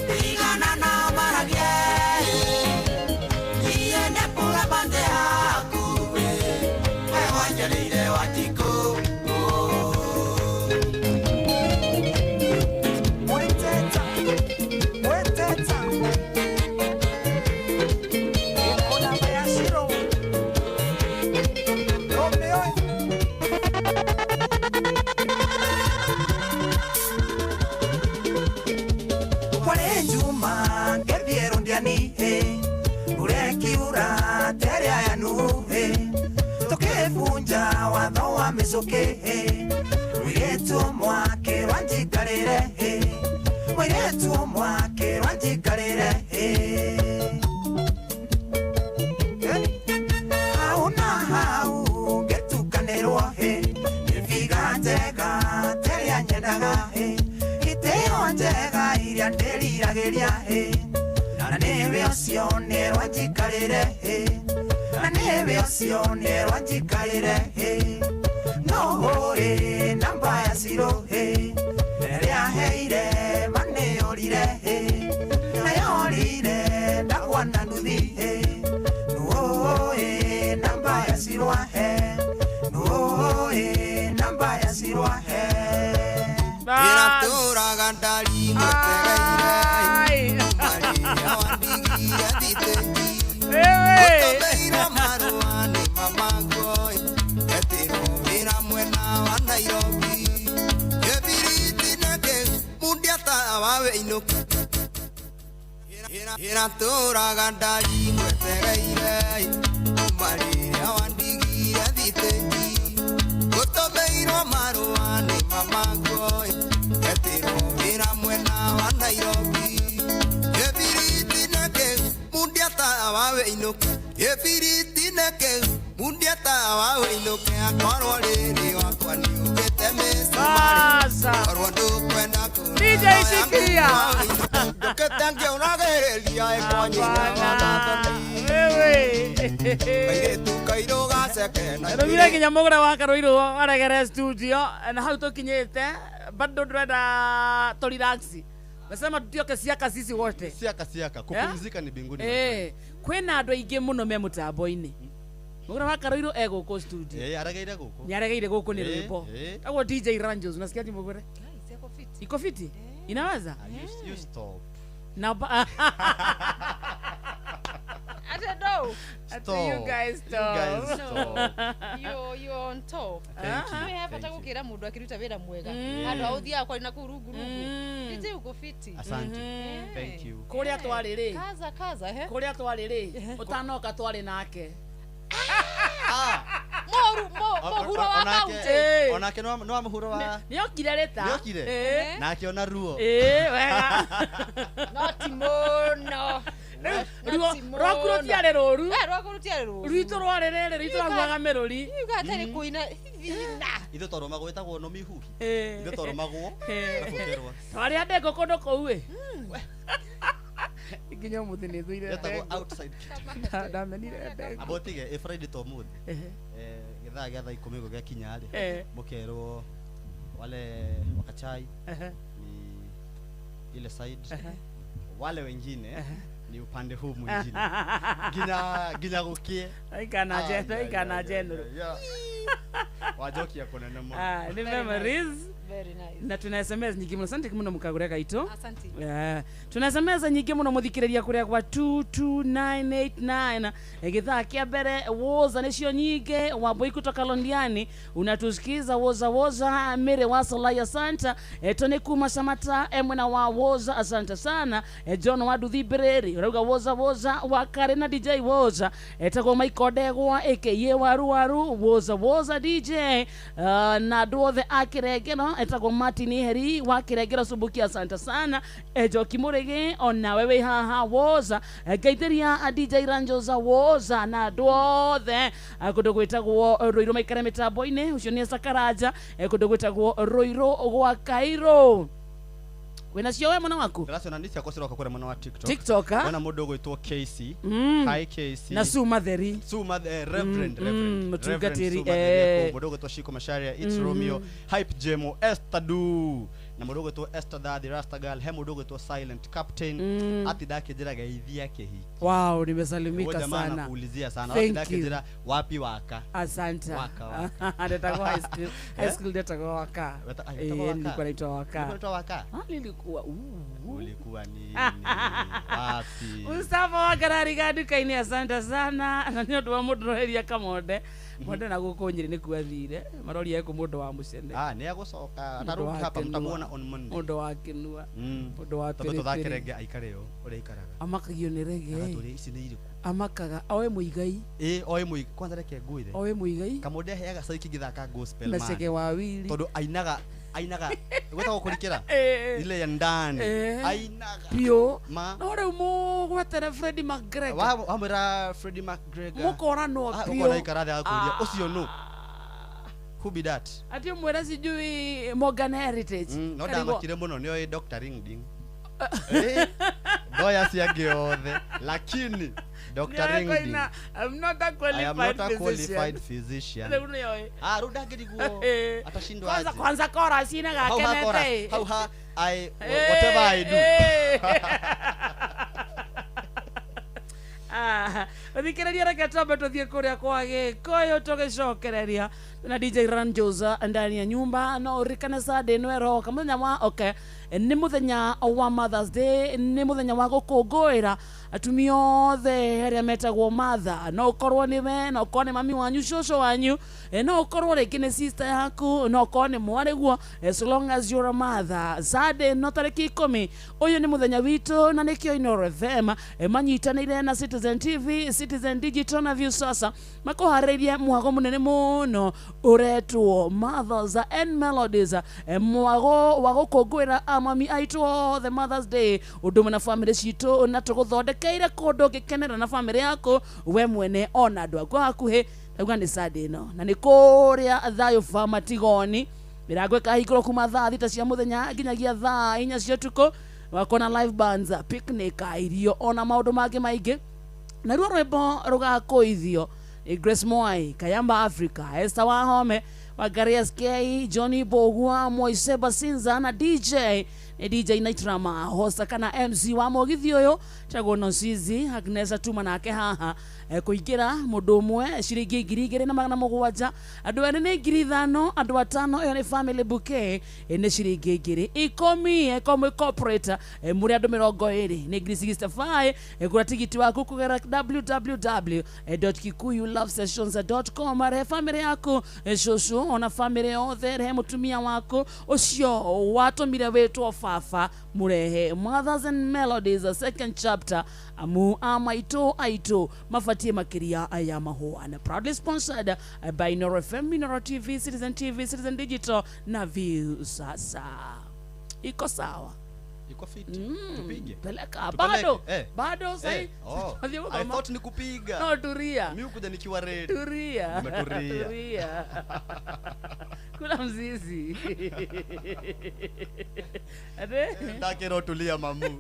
tigana na maragie niĩ ndĩpura bande yaku we wanjereire wanjikũ. Kware Juma ngebiero ndiani urekiura terea yanu tukibunja watho wa micuki mwiretu mwake rwanjikarire mwiretu mwake rwanjikarire hau na hau ngetukanirwo nĩbiga njega teria nyendaga itĩo njega iria ndĩriragĩria na nĩwe ũcio nĩrwanjikarĩre na nĩwe ũcio nĩrwanjikarĩre no hũrĩ namba ya ciro ĩrĩa heire manĩũrire nayorire. Ĩratũraga ndari ngwetereire Marĩa wandigie thitĩnji Gũtũmĩirwo marũa nĩ mamaguo Etirwo wĩra mwena wa Nairobi Kĩbiriti nake mundia tawa wĩinũke Ĩratũraga ndari ngwetereire Marĩa wandigie thitĩnji Gũtũmĩirwo marũa nĩ mamaguo Etirwo wĩra mwena wa Nairobi Kĩbiriti nake mundia tawa wĩinũke Kĩbiriti nake mundia tawa wĩinũke Akorwo rĩrĩ wakwa nĩũkĩte mĩcumarĩ Korwo ndũkwenda DJ shikilia. Ndũkĩte ngĩũragĩrĩria ĩkwa nyina Wewe. Kairĩtu kairũ gaceke na Rũmire nginya mũgũre wa Karũirũ aregere studio na hau tũkinyĩte bado ndĩrenda tũ relax. Nasema tutioke siaka sisi wote. Siaka siaka kupumzika ni mbinguni. Kwĩna andũ aingĩ mũno me mũtambo-inĩ. Mũgũre wa Karũirũ e gũkũ studio. Aregeire gũkũ. Nĩ aregeire gũkũ nĩ rwĩmbo. Agwo DJ Ranjos unasikiaje mũgũre? Iko fiti? Inaweza? You stop. Na I don't know. Stop. You guys stop. You guys stop. No. You're on top. Thank you. We have hata gukira mundu akiruta wira mwega. Andu authiaga kwari na kuu rungu rungu. DJ uko fiti. Asante. Thank you. Kuria twari ri. Kaza kaza he. Kuria twari ri. Utanoka twari nake. Moru mo huro wa kaunti. Onake no no muhuro wa. Niokire rita. Niokire. Na akiona ruo. Wega. Not mono. Rwaku rũtiarĩ rũru. Rwaku rũtiarĩ rũru. Rwitũ rwarĩ rĩrĩ rwitũ rwaruaga mĩrũri. Yuga atarĩ kũina thina. Ithuĩ twarũmagwo ĩtagwo no mihuhi. Ithuĩ twarũmagwo. Arabu Twarĩ andengũ kũndũ kũu ĩ. Nginya ũmũthĩ nĩ thũire Ĩtagwo outside. Ndamenire ndengũ. Amba ũtige ĩ Friday to ũmũthĩ. Gĩthaa gĩa thaa ikũmi ũguo gĩakinya rĩ. Mũkerwo wale wakachai ni ile side. Wale wengine ni upande huu mwingine. Ginya gukie. Ikana general. Wajoki akona na mwana. Ni memories. Very nice. Na tuna SMS nyingi muno. Asante muno mukagure gaito. Asante. Tuna SMS nyingi muno muthikiriria kuria kwa 22989. Githaa kia mbere woza nicio nyingi Wambui kutoka Londiani unatusikiza woza woza mere wa Salaya Santa Tony kuma Samata mwena wa woza asante sana John wa Duthi Bereri urauga woza woza wa Karena DJ woza etagwo Michael Ndegwa aka waru waru woza woza DJ na andũ othe a Kĩrengero etagwo Martin Heri wa Kĩrengero Subuki asante sana Njoki Mũrĩgĩ ona wewe haha woza ngeithĩria DJ Ranjoza woza na andũ othe kũndũ gwĩtagwo Rũirũ maikare mĩtambo-inĩ ũcio nĩ Sakaraja kũndũ gwĩtagwo Rũirũ gwa Kairũ. Wena cio we mwana waku? Ndĩraciona nĩ ciakwa ciroka kũrĩa mwena wa TikTok. TikTok, ah? Wena mũndũ ũgwĩtwo KC. Hi KC. Na Sue Matheri. Sue Matheri, Reverend, Reverend. Mũtungatĩri, Mũndũ ũgwĩtwo Shiko Macharia, It's Romeo, Hype Jemo, Esther Du. Na mũndũ ũgwĩtwo Esther Daddy Rasta Girl, he mũndũ ũgwĩtwo Silent Captain. Ati ndakĩnjĩra geithia kĩhiki. Wow, nimesalimika Huyo jamaa sana. anakuulizia sana. Thank Ati you. ndakĩnjĩra wapi waka. Asante. Waka waka. Ndetagwo high school. High school ndetagwo waka. Wetagwo waka. Nilikuwa naitwa waka. Ulikuwa unaitwa waka? Nilikuwa Ulikuwa nini? Wapi? Mustafa wa Karari ga nduka-inĩ asante sana na nĩ ũndũ wa mũndũ roheria kamonde monde na gũkũ Nyĩrĩ nĩkuo athire maroria ekũ mũndũ wa mũcene Nĩ agũcoka atarudi hapa mtamuona on Monday. Mũndũ wa kĩnua mũndũ wa Tondũ tũthake pĩrĩpĩrĩ. rege aikare ũũ ũrĩa aikaraga. Amakagio nĩ rege. Agatũria ici nĩ irĩkũ? Amakaga oe mũigai. Oe mũigai kwanza reke ngwĩre. Oe mũigai. Kamonde aheaga caiki ngĩthaka gospel Na man. Chege wa Wili. Tondũ ainaga gwĩtagwo kũrikĩra ile ya ndani ainaga biũ ma no rĩu mũgwetere Freddie McGregor wamwĩra Freddie McGregor mũkoranwo biũ ũkona aikara thĩ agakũria ũcio nũ who be that ati ũmwĩra sijui Morgan Heritage no ndamakire mũno nĩoĩ Dr. Ringding ndoya ciangĩ othe lakini Dr. Ringding I'm not a I am not qualified a qualified physician. physician. Rĩu nĩoĩ. Rĩu ndangĩriguo atashindwa Kwanza aje. kwanza chorus inaga How ha akenete. chorus, how ha I whatever I do. Thikĩrĩria reke twambe tũthiĩ kũrĩa kwa Gĩkũyũ tũgĩcokereria Na DJ Ranjosa ndani ya nyumba no rikana Sunday no eroka muthenya wa okay ni muthenya wa Mother's Day, ni muthenya wa gukungũĩra atumia othe arĩa metagwo mother. No ũkorwo nĩ we, no ũkorwo nĩ mami wanyu, cũcũ wanyu, no ũkorwo rĩngĩ nĩ sister yaku, no ũkorwo nĩ mwarĩguo, so long as you're a mother. Sunday no tarĩki 10 ũyũ nĩ muthenya witũ, na nĩkĩo Inooro FM manyitanĩire na Citizen TV, Citizen Digital na Viusasa makũharĩirie mwago mũnene mũno ũretwo Mothers and Melodies, mwago wa gũkũngũĩra amami aitũ othe Mother's Day, ũndũ ũmwe na bamĩrĩ citũ, na tũgũthondekeire kũndũ ũngĩkenera na bamĩrĩ yaku we mwene ona andũ aku hakuhĩ. Ndauga nĩ Sunday ĩno na nĩ kũrĩa Thayũ Farm Tigoni, mĩrango ĩkahingũrwo kuma thaa 6 cia mũthenya nginyagia thaa 4 cia ũtukũ. Wakona live bands, picnic, irio ona maũndũ mangĩ maingĩ. Naruo rwĩmbo rũgakũithio nĩ Grace Mwai, Kayamba Africa, Esther Wahome, Wangari SK, Johnny Bogua, Moise Basinza na DJ nĩ DJ Nightrama, hosta kana MC wa mũgithi ũyũ tagwo Nosizi Agnes atuma nake haha. Kũingĩra mũndũ ũmwe ciringi 2,700, andũ erĩ nĩ 5,000, andũ atano ĩyo nĩ family bouquet nĩ ciringi 10,000, komwe corporate mũrĩ andũ 20 nĩ 65,000. Gũra tigiti waku kũgerera www.kikuyulovesessions.com. Rehe family yaku, cũcũ ona family yothe, rehe mũtumia waku ũcio watũmire wĩtwo baba, mũrehe Mothers and Melodies a second chapter, amu amaitũ aitũ mabatie makĩria ya mahũa. Na proudly sponsored by Inooro FM, Inooro TV, Citizen TV, Citizen Digital na Viusasa. Iko sawa? Iko fit. Tupige. Peleka. Bado. Bado sahi. Oh. I thought ni kupiga. No, turia. Mimi kuja nikiwa ready. Turia. Nimeturia. Turia. Kula mzizi. Ade? Ndakero tulia mamu.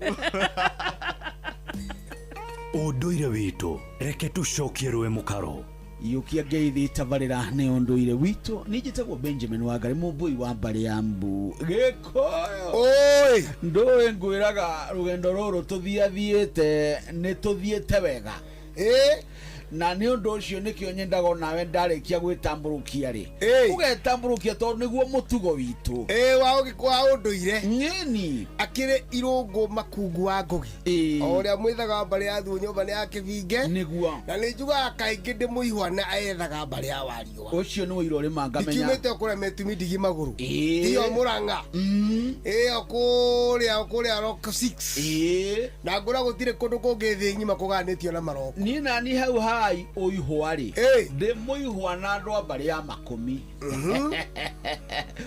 Ũndũire witũ reke tũcokie rũĩ mũkaro. Yukia ngeithi tabarĩra nĩ ũndũire witũ. Niĩ njĩtagwo Benjamin Wangari, mũmbũi wa mbarĩ ya Mbu Gĩkũyũ. Oi, ndũĩ ngwĩraga rũgendo rũrũ tũthiathiĩte nĩ tũthiĩte wega. Na nĩ ũndũ ũcio nĩkĩo nyendaga onawe ndarĩkia gwĩtambũrũkia rĩ, ũgetambũrũkia tondũ nĩguo mũtugo witũ wa ũndũire. Ng'eni akĩrĩ irũngũ makungu wa Ngugi, o ũrĩa mwĩthaga wa mbarĩ ya Thuo nyũmba nĩ ya Kĩbinge nĩguo. Na nĩ njugaga kaingĩ ndĩ mũihwa na ethaga mbarĩ ya Wariũa. Ũcio nĩ ũira ũrĩma ngamenya ndikiumĩte o kũrĩa metumi ndigi magũrũ, iyo Mũrang'a, ĩyo kũrĩa Rock 6, na ngũra gũtirĩ kũndũ kũngĩ thĩ ng'ima kũganĩtio na maroko. Niĩ nani hau hai ũihwa rĩ, ndĩ mũihwa na andũ a mbarĩ ya Makũmi.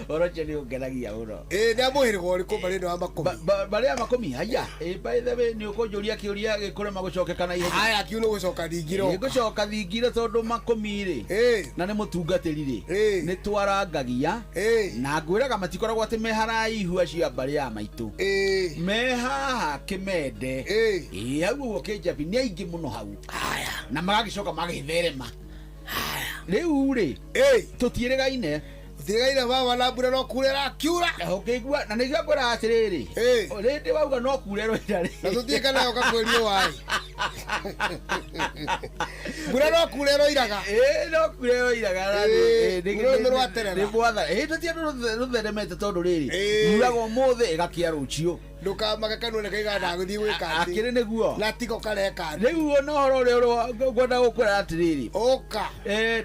Oroche nĩ ũngenagia mũno. Nĩ a mũhĩrĩga ũrĩkũ mbarĩ ĩno ya Makũmi? Mbarĩ ya Makũmi haya. By the way nĩ ũkũnjũria kĩũria gĩkũrema gũcokeka na ihenya. Haya, kiu nĩ gũcoka thingiro. Gũcoka thingiro tondũ Makũmi rĩ, na nĩ mũtungatĩri rĩ, nĩ twarangagia na ngwĩraga matikoragwo atĩ me haraihu acio a mbarĩ ya maitũ, me haha Kĩmende. Hau ũguo Kĩnjabi nĩ aingĩ mũno hau, na magagĩcoka magĩtherema. Rĩu rĩ, tũtiĩrĩgaine tũtiĩrĩgaine baba, na mbura no kure ĩrakiura. Ũkĩigua na nĩkĩo ngwĩraga atĩrĩrĩ, rĩndĩ wauga no kure rũira rĩ, na tũtiĩ kana yoka kwĩrio waĩ. Mbura no kure ĩroiraga. No kure ĩroiraga. Rũrĩmĩ rwaterera. Nĩ mwatha. Tũtiĩ rũtheremete tondũ rĩrĩ, yuraga ũmũthĩ ĩgakia rũciũ. Ndũkamake kanua nĩ kaiga ndagũthiĩ gwĩka atĩ. Akĩrĩ nĩguo. Na tigo kareka atĩ. Rĩu ona ũhoro ũrĩa ngwenda gũkwĩra atĩrĩrĩ, ũka.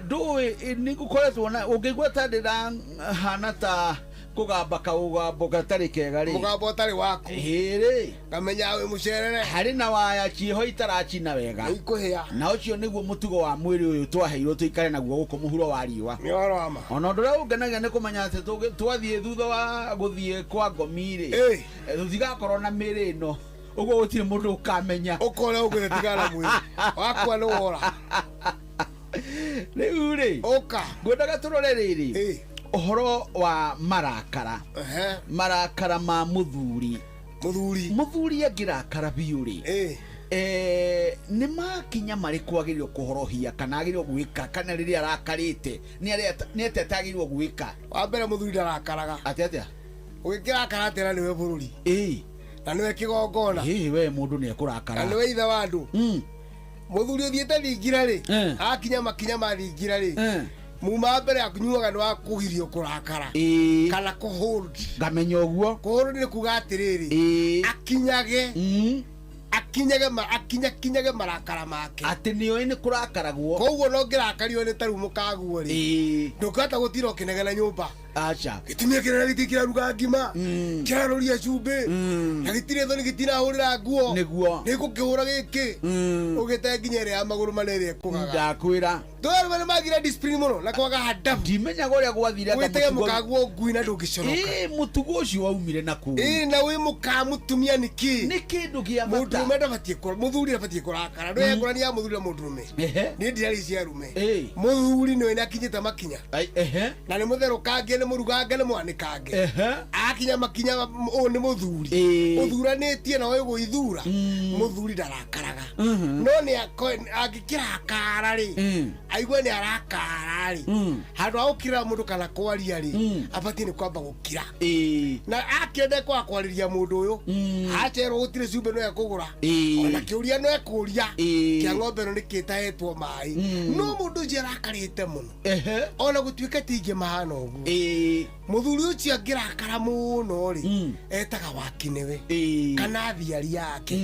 Ndũĩ nĩ gũkoretwo na ũngĩigua ta ndĩrahana ta kũgamba kaũgambo gatarĩ kega rĩ, mũgambo ũtarĩ waku ĩrĩ, ngamenya wĩ mũcerere, harĩ na waya ciĩho itaracina wega, ikũhĩa. Na ũcio nĩguo mũtugo wa mwĩrĩ ũyũ twaheirwo tũikare naguo gũkũ mũhuro wa riũa. Nĩ ũhoro wa ma. Ona ũndũ ũrĩa ũngenagia nĩ kũmenya atĩ twathiĩ thutha wa gũthiĩ kwa ngomi rĩ, tũtigakorwo na mĩrĩ ĩno, ũguo gũtirĩ mũndũ ũkamenya. Ũkore ũguo tigana mwĩrĩ wakua nĩ wora. Rĩu rĩ, ũka ngwendaga tũrore rĩrĩ ũhoro wa marakara. Marakara ma mũthuri. Mũthuri angĩrakara biũ rĩ, nĩ makinya marĩkũ agĩrĩirwo kũhorohia kana agĩrĩirwo gwĩka, kana rĩrĩa arakarĩte nĩ atĩa atagĩrĩirwo gwĩka? Wa mbere mũthuri ndarakaraga. Atĩa atĩa? Ũgĩkĩrakara atĩa na nĩwe bũrũri? Na nĩwe kĩgongona. We mũndũ nĩ ekũrakara. Na nĩwe ithe wa andũ. Mũthuri ũthiĩte thingira rĩ, akinya makinya ma thingira rĩ, Muma mbere akunyuaga nĩ wa kũgirio kũrakara kana kũhold. Ngamenya ũguo. Kũhold nĩ kuga atĩrĩrĩ, akinyage akinyage akinyakinyage marakara make. Atĩ nĩoĩ nĩ kũrakaragwo. Koguo no ngĩrakario nĩ ta rĩu mũkaguo rĩ, ndũngĩhota gũtinda ũkĩnegena nyũmba. Acha. Gĩtumia kĩnene gĩtirĩ kĩraruga ngima, kĩrarũria cumbĩ, na gĩtirĩ thoni gĩtirahũrĩra nguo. Nĩguo. Nĩngũkĩhũra gĩkĩ. Ũgĩte nginya ĩrĩa ya magũrũ mana ĩrĩa ĩkũgaga. Ndakwĩra. Ndũrarũme nĩ magire discipline mũno na kwaga hadabu. Ndimenyaga ũrĩa gwathire anga Wĩtege mũtugo- mũkaguo ngui na ndũngĩconoka. Ĩĩ, mũtugo ũcio waumire na kũu. Ĩĩ, na wĩ mũka mũtumia nĩkĩ? Nĩ kĩndũ kĩa bata. Mũndũrũme ndabatiĩ mũthuri ndabatiĩ kũrakara. Ndũĩ ngũrani ya mũthuri na mũndũrũme. Niĩ ndirarĩ cia arũme. Mũthuri nĩwe nĩakinyĩte makinya. Na nĩ mũtherũkangie, nĩ mũrugange, nĩ mwanĩkange. Akinya makinya ũyũ nĩ mũthuri. Ũthuranĩtie na ũĩ gũithura. Mũthuri ndarakaraga. No nĩ angĩkĩrakara rĩ, aigue nĩ arakara rĩ, handũ ha gũkirĩra mũndũ kana kwaria rĩ, abatiĩ nĩ kwamba gũkira. Na akĩenda kwaga kwarĩria mũndũ ũyũ, acerwo gũtirĩ cumbĩ no ekũgũra. Ona kĩũria no ekũria, kĩa ng'ombe ĩno nĩkĩ ĩtahetwo maĩ. No mũndũ ũcio arakarĩte mũno. Ona gũtuĩka ti ingĩ mahana ũguo. Mũthuri ũcio angĩrakara mũno rĩ, etaga wakinĩwe kana athiari ake,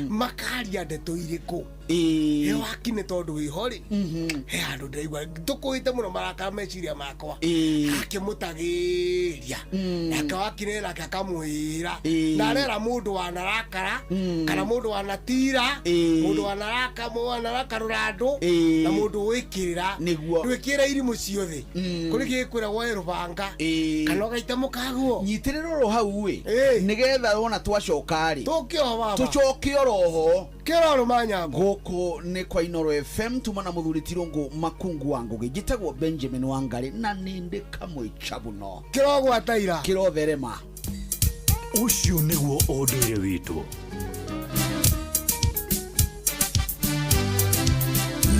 makaria ndeto irĩkũ. He wakinĩ tondũ wĩho rĩ, he handũ ndĩraigua tũkũĩte mũno marakara meciria makwa. Akĩmũtagĩria. Nake wakinĩ nake akamwĩra. Na arera mũndũ wanarakara, kana mũndũ wanatira, mũndũ wanarakarũra andũ, na mũndũ wĩkĩrĩra. Nĩguo. Ndwĩkĩra irimũ ciothe. Kũrĩ gĩkwĩragwo wĩ rũbanga, kana ũgaita mũkaguo. Nyitĩrĩra oro hau ĩ, nĩgetha wona twacoka rĩ, Tũke oho baba. Tũcoke oroho. Kĩroro manyambo. Gũkũ nĩ kwa Inooro FM tuma na mũthuri Tirũngũ Makungu wa Ngũgĩ. Njĩtagwo Benjamin Wangari na nĩ ndĩ kamwĩcha mũno. Kĩrogwata ira. Kĩrotherema. Ũcio nĩguo ũndũire witũ.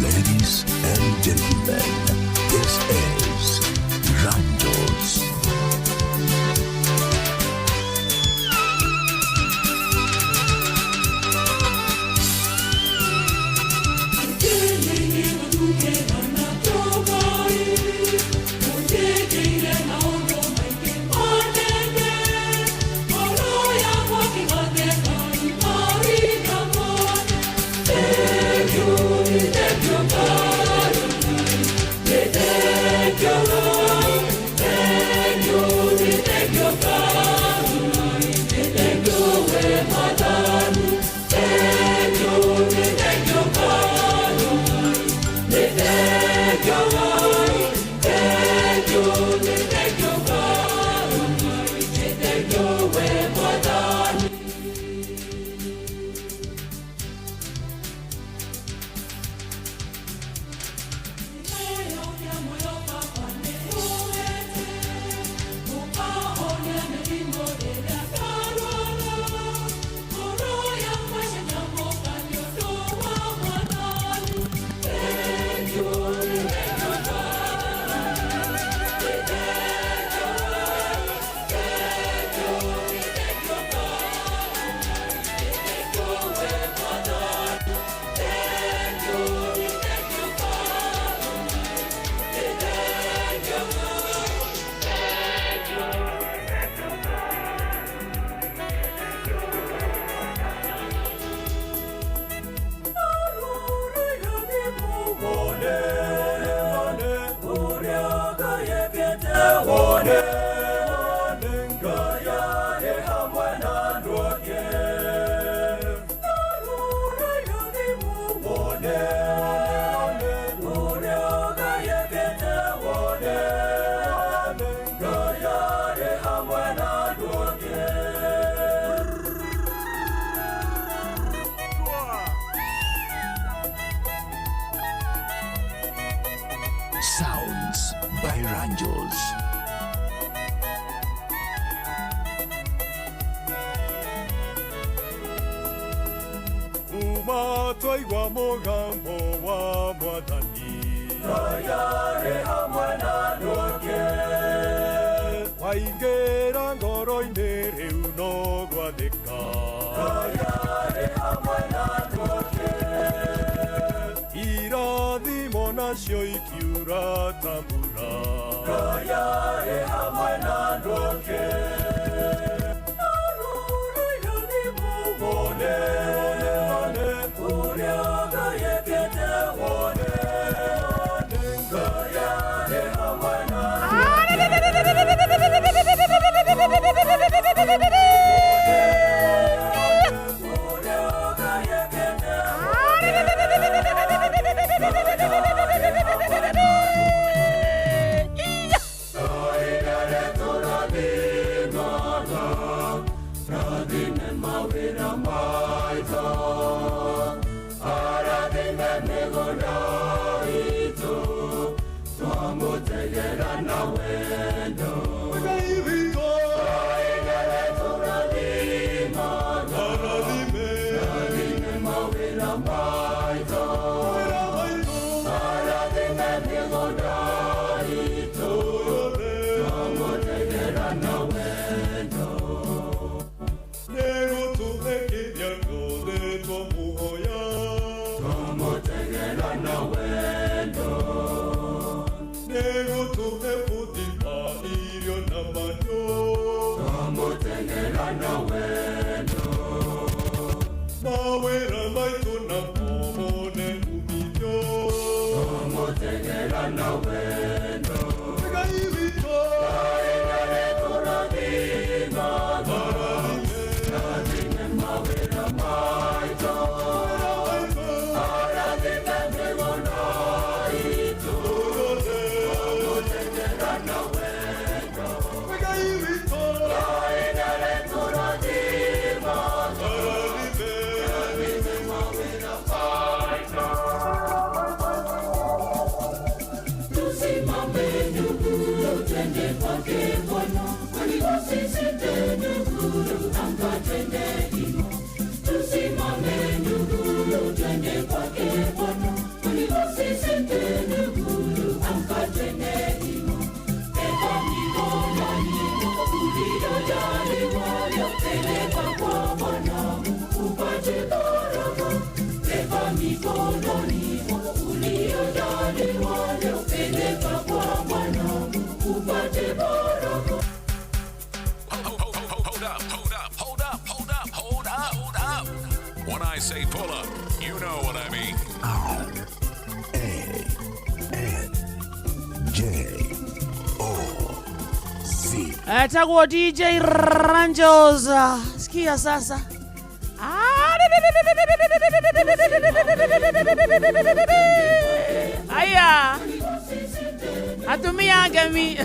Ladies and gentlemen, this is Ranjos. Sounds by Ranjos. Uma twaigua mũgambo wa Mwathani, Ngai hamwe na andũ ake. Waingĩra ngoro-inĩ rĩu no gwathĩka, Ngai hamwe na andũ ake. Irathimo nacio ikiura ta mbura Ngai arĩ hamwe na andũ ake Wone, wone, ũrĩa Ngai ekĩte wone, wone, Ngai arĩ hamwe na Hold up, hold up, hold up, hold up, hold up, hold up. When I say pull up, you know what I mean. R A N J O Z. Etagwo DJ Ranjos. Sikia sasa. Aya. Atumia ngemi.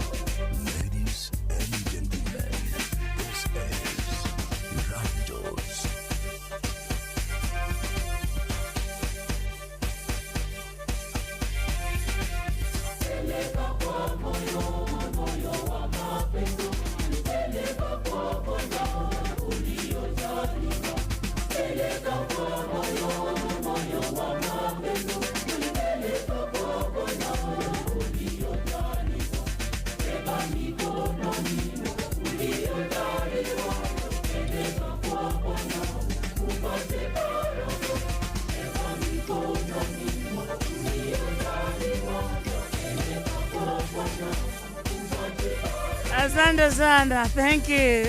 Ladies and gentlemen, this is Ranjos. Asante sana, thank you.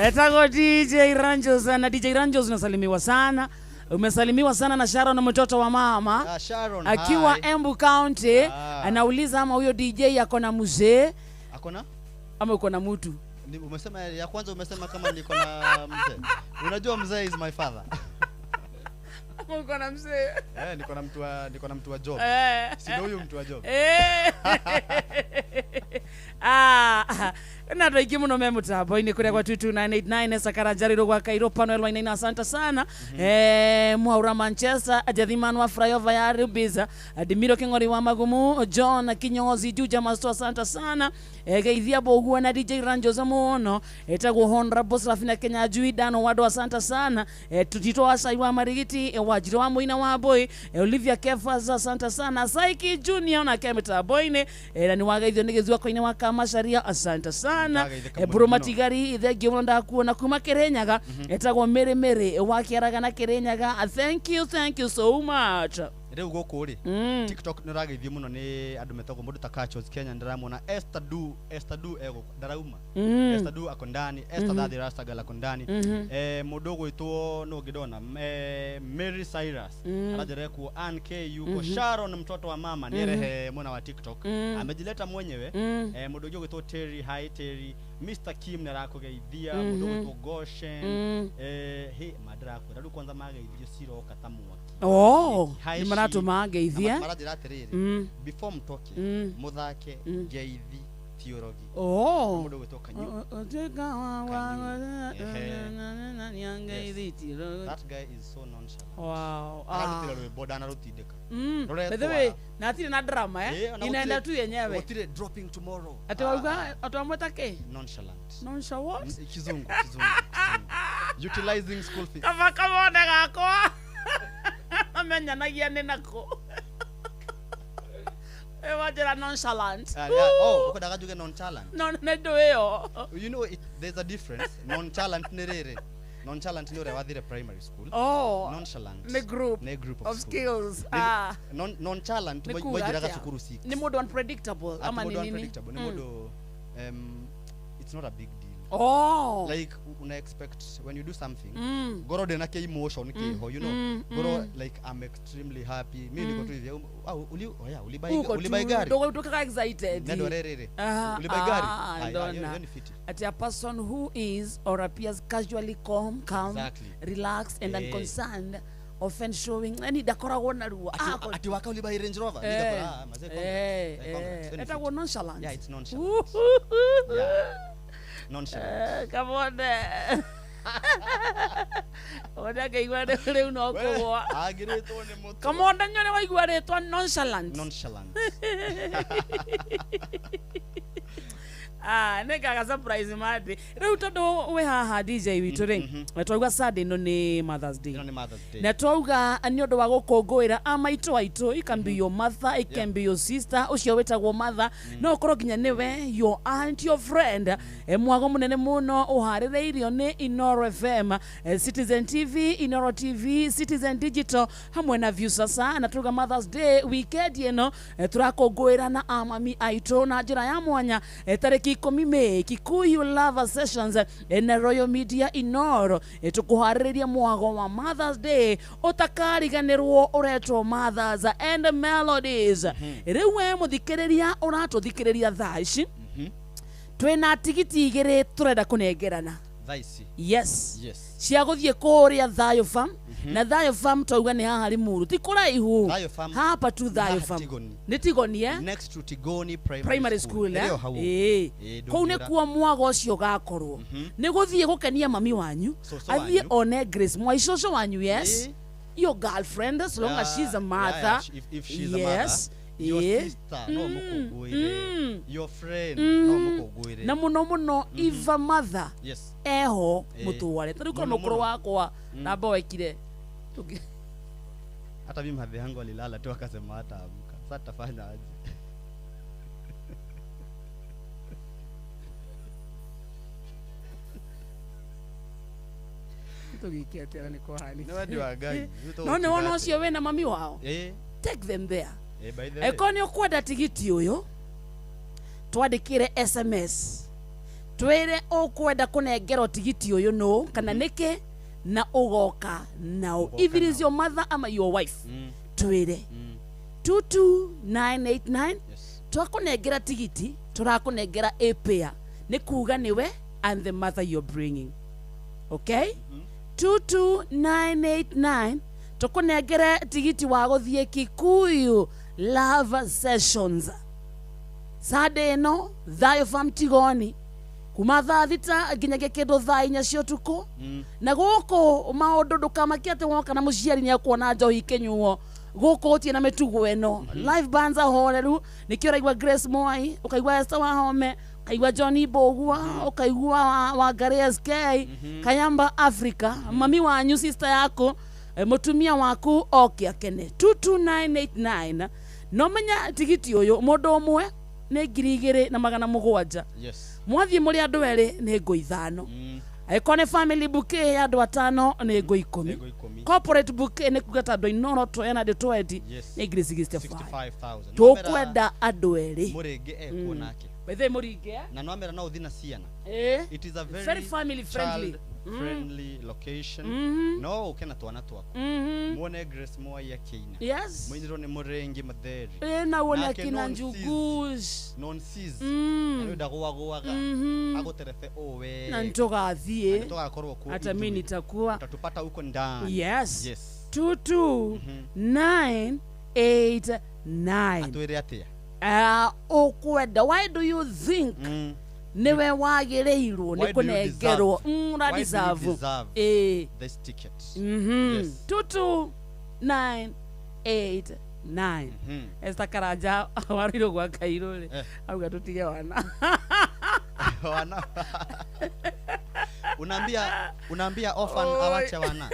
Etagwo DJ Ranjos na DJ Ranjos unasalimiwa sana. Umesalimiwa sana na Sharon mtoto wa mama. Sharon, akiwa hi. Embu County. Anauliza ama huyo DJ ako na mzee? Ako na? Ama uko na mtu? Umesema ya kwanza, umesema kama niko na mzee. Unajua mzee is my father. Ama uko na mzee? Niko na mtu wa job. Si ndio huyu mtu wa job. Na andå aingä må no me må tambo-inä kå rä a gwa 22989 sakara njarä gwa kairå panuel wainaina asante sana. Mwaura Manchester, Jathiman wa flyover ya Rubiza, Dimiro King'ori wa Magumu, John Kinyozi Juja Masto, asante sana. Geithia Boguo na DJ Ranjoza muno, etagwo Honorable Serafina Kenya Jui Dano Wado, asante sana. Tutito wa Sai wa Marigiti, Wajiro wa Muina wa Boy, Olivia Kefas, asante sana. Saiki Junior na kemeta boine, na niwagaithio nĩ gĩthua koine wa Kamacharia, asante sana. Ndagaithĩka mũno. Bro Matigari thengio mũno ndakuona kuma Kirinyaga, etagwo Mary Mary wa Kĩaraga na Kirinyaga, thank you, thank you so much. Rĩu gũkũ rĩ, TikTok nĩ ũrageithio mũno nĩ andũ metagwo mũndũ ta Kachos Kenya, ndĩramwona Esther Du, Esther Du egũkũ ndarauma. Esther Du ako ndani, Esther Thathi Rastagal ako ndani. Mũndũ ũgwĩtwo nũ ũngĩ ndona, Mary Cyrus aranjĩra kuo, Ann K yuko, Sharon mtoto wa mama nĩerehe mwena wa TikTok, amejileta mwenyewe. Mũndũ ũngĩ ũgwĩtwo Terry, hi Terry, Mr Kim nĩ arakũgeithia, mũndũ ũgwĩtwo Goshen, he mandĩrakwĩra rĩu kwanza mageithio ciroka ta mwaki. Oh, Hi, nĩ maratũma ngeithie. Na maranjĩra atĩrĩrĩ, before mtoke, mũthake ngeithi tiũrogi. Oh. Mũndũ ũgwĩtwo Kanyu. Yes. That guy is so nonchalant. Wow. Ararutĩra rwĩmbo ndanarũtindĩka. By the way, na atirĩ na drama, eh? Ona Inaenda tu yenyewe. Gũtirĩ dropping tomorrow. Ati wauga atwamweta kĩ? Nonchalant. Nonchalant what? Kizungu, kizungu, kizungu. Utilizing school fees. Kaba kamone gakwa. Amenyanagia nĩ nako. Wanjĩra nonchalant. Ah, yeah. Oh, ukwendaga njuge nonchalant. No, nĩ ndũ ĩyo. You know, there's a difference. Nonchalant nĩ rĩrĩ. Nonchalant nĩ ũrĩa wathire primary school. Oh, Nonchalant nĩ group nĩ group of schools. Skills. Ah. Nonchalant Nĩ kuga mwaingĩraga atĩa? cukuru 6. Nĩ mũndũ unpredictable Ati ama nĩ mũndũ nini? unpredictable nĩ mũndũ, it's not a big deal. Oh. Like una expect when you do something, ngoro ndĩna kĩ emotion kĩho, you know, ngoro like I'm extremely happy. Mi niko tu hivi, oh yeah, ulibai Uko tu, ulibai gari. Ndũgũtuĩkaga excited. Nĩ andũ arĩa rĩrĩ. Ah, Ulibai gari. ah, Ah, yeah, ndona. hiyo ni fiti. Ati a person who is or appears casually calm, relaxed and unconcerned, often showing yani ndakoragwo na ruo. Ati waka ulibai Range Rover. Nigakora, ah, mazee, congrats. Congrats. Hiyo ni Etagwo fiti. nonchalant. Yeah, it's nonchalant. Yeah. Nonchalant. Kamone. One akaigua rĩu no kũgwa. Agĩrĩtwo nĩ mũtwe. Kamone nyone waigua rĩtwa nonchalant. Nonchalant. Ah, nĩ ngaga surprise mandi. Rĩu tondũ wĩ haha DJ witũ rĩ, na twauga Sunday ĩno nĩ Mother's Day. Ĩno nĩ Mother's Day. Na twauga nĩ ũndũ wa gũkũngũĩra a maitũ aitũ, it can be your mother, it can be your sister, ũcio wĩtagwo mother, no ũkorwo nginya nĩwe your aunt, your friend. Mwago mũnene mũno ũharĩrĩirio nĩ Inoro FM, Citizen TV, Inoro TV, Citizen Digital hamwe na Viusasa. Na tuga Mother's Day weekend ĩno, tũrakũngũĩra na amami aitũ na njĩra ya mwanya, tarĩki 10 Mei, Kikuyu Lover Sessions, na Royal Media Inoro, tũkũharĩrĩria mwago wa Mother's Day ũtakariganĩrwo ũretwo Mothers and Melodies. Rĩu we mũthikĩrĩria ũratũthikĩrĩria thaa ici, twĩna tigiti igĩrĩ tũrenda kũnengerana Thaa ici. Yes. Yes. Cia gũthiĩ kũrĩa Thayo Farm. Na Thayo Farm twauga nĩ haha Limuru, ti kũraihu. Thayo Farm hapa tu Thayo haha Farm. Tigoni. Nĩ Tigoni, eh? Next to Tigoni Primary, Primary School, eh? Ĩrĩ o hau. Ĩĩ. Ĩĩ, Kũu ndũngĩũra. nĩkuo mwago ũcio ũgakorwo. Nĩ gũthiĩ gũkenia mami wanyu, Cũcũ athiĩ wanyu. one Grace Mwai, cũcũ wanyu, yes. Ĩĩ. Your girlfriend, as long as she's a mother. Yeah, if she's a mother, Yes. your Ĩĩ. sister no mũkũngũĩre, your friend no mũkũngũĩre. Na mũno mũno if a mother Yes. eho Ĩĩ. mũtware. Ta rĩu korwo Mũno mũkũrũ mũno. wakwa namba wekire. Hata mimi mhadhi yangu alilala tu akasema hata amka. Sasa tutafanya aje? Tũgĩke atĩa nĩ kũhanĩka? Nĩ wendi wa Ngai. No nĩ wona ũcio wĩna mami wao. Ĩĩ. Take them there. By the way. Eko nĩ ũkwenda tigiti ũyũ, twandĩkĩre SMS twĩre ũkwenda kũnengerwo tigiti ũyũ nũ kana nĩkĩ na ũgoka nao. If it is your mother ama your wife, twĩre 22989. Twakũnengera tigiti, tũrakũnengera a pair, nĩ kuga nĩwe and the mother you're bringing. Okay, 22989 tũkũnengere tigiti wa gũthiĩ Kikuyu Love Sessions Sunday ĩno, Thayo Farm Tigoni. Kuma thaa 6 nginyagia kindu thaa 4 cia utuku. Na guku maundu ndukamakie ati woka na muciari ni akuona njohi ikinyuo. Guku gutie na mitugo eno. Live bands ahoreru nikio uraigua Grace Mwai, ukaigua Esther Wahome, ukaigua Johnny Bogua, ukaigua Wangari SK, Kayamba Africa, mami wanyu, sister yako, mutumia waku oke akene. 22989. No menya tigiti uyu mundu umwe ni 2700. Yes. Mwathie muri andu eri ni ngo 5. Angĩkorwo nĩ family bouquet ya andũ 5 nĩ ngo 10. Corporate bouquet nĩ kuga ta andũ Inooro tũena andũ 20 nĩ ngiri 65,000. Tũkwenda andũ erĩ. Mũrĩngĩ ekuo nake. By the way, mũringe. Na no amera no ũthiĩ na ciana. It is a very, very family friendly, child friendly location. No ũke na twana twaku. Muone Grace Mwai akĩina. Yes. Mũinĩrwo nĩ Mũrĩngĩ Matheri. Na wone Nake akina non Njugush. Non cease. Na nĩ ndagũagũaga. Agũterebe ũũ wega. Na nĩtũgathiĩ. Na nĩtũgakorwo kuo Hata mimi ithuĩ. nitakuwa. Utatupata huko ndani. Yes. Yes. 22989. Atwĩre atĩa? Ukwenda. Why do you think niwe wagĩrĩirwo nĩ Why do you kũnengerwo? deserve? Ura Why do you deserve. deserve this ticket? Yes. 22989. Esther Karanja warĩirwo gwa Kairũ rĩ, auga tũtige wana. Wana. Unaambia orphan awache wana.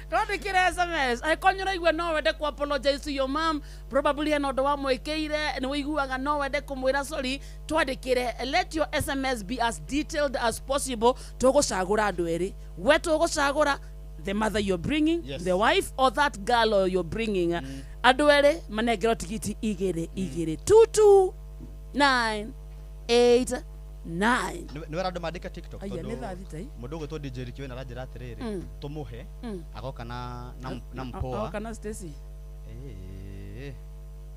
Twandĩkĩre SMS angĩkorwo nĩ ũraigua no wende kũ apologize to your mom, probably hena ũndũ wamwĩkĩire nĩ ũiguaga no wende kũmwĩra sorry, twandĩkĩre. Let your SMS be as detailed as possible. Tũgũcagũra andũ erĩ, we tũgũcagũra the mother you're bringing, Yes. the wife or that girl or you're bringing. Andũ erĩ manengerwo tigiti 2 2 22989. Nĩ wera andũ mandĩke TikTok Aya, tondũ nĩ thaa 6. Mũndũ ũgwĩtwo DJ Ricky wena aranjĩra atĩrĩrĩ, tũmũhe agoka na mpoa. Agoka na Stacy.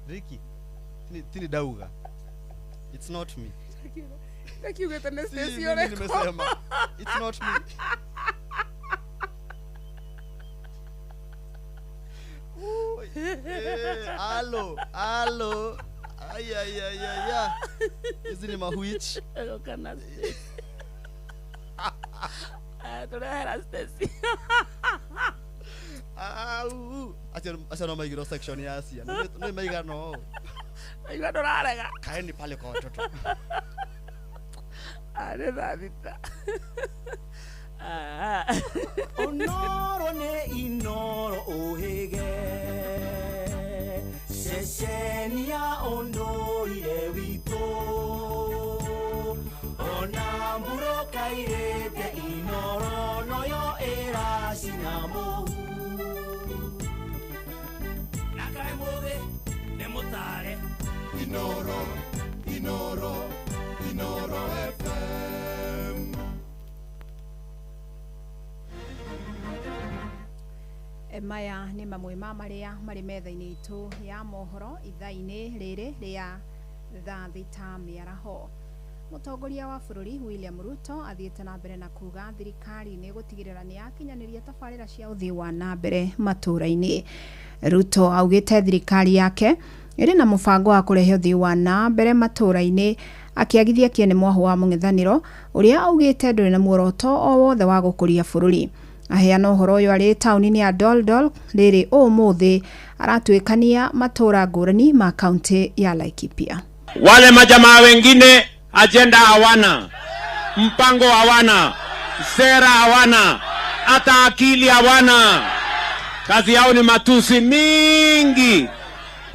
Ricky, tini ndauga. It's not me. Ndakiugĩte nĩ Si Stacy mimi ũrĩkũ? nimesema. It's not me. Alo, alo. Ay, ay, ay, ay, ay. Hizi ni mahuich. Agoka na Stacy. Tũrehera Stacy. Au. Acio no maigirwo section ya ciana. Nĩ maigana ũũ. Aigua ndũrarega. Kaeni pale kwa watoto. Nĩ thaa 6. Onoro nĩ Inooro ũhĩge ceceni ya ũndũire witũ ona mbura kairĩte Inooro noyo ĩracina mũhu. Na kaĩ mũthĩ nĩ mũtare. Inooro, Inooro, Inooro FM. Maya nĩ mamwe ma marĩa marĩ metha-inĩ itũ ya mohoro ithaa-inĩ rĩrĩ rĩa thaa 6 mĩaraho. Mũtongoria wa bũrũri William Ruto athiĩte na mbere na kuga thirikari nĩ ĩgũtigĩrĩra nĩ yakinyanĩria tabarĩra cia ũthii wa na mbere matũũra-inĩ. Ruto augĩte thirikari yake ĩrĩ na mũbango wa kũrehe ũthii wa na mbere matũũra-inĩ, akĩagithia kĩene mwahu wa mũng'ethanĩro ũrĩa augĩte ndũrĩ na muoroto o wothe wa gũkũria bũrũri. Aheana ũhoro ũyũ arĩ taũni-inĩ ya Doldol rĩrĩ ũmũthĩ aratuĩkania matũũra ngũrani ma kaunti ya Laikipia. Wale majamaa wengine agenda hawana, mpango hawana, sera hawana, hata akili hawana. Kazi yao ni matusi mingi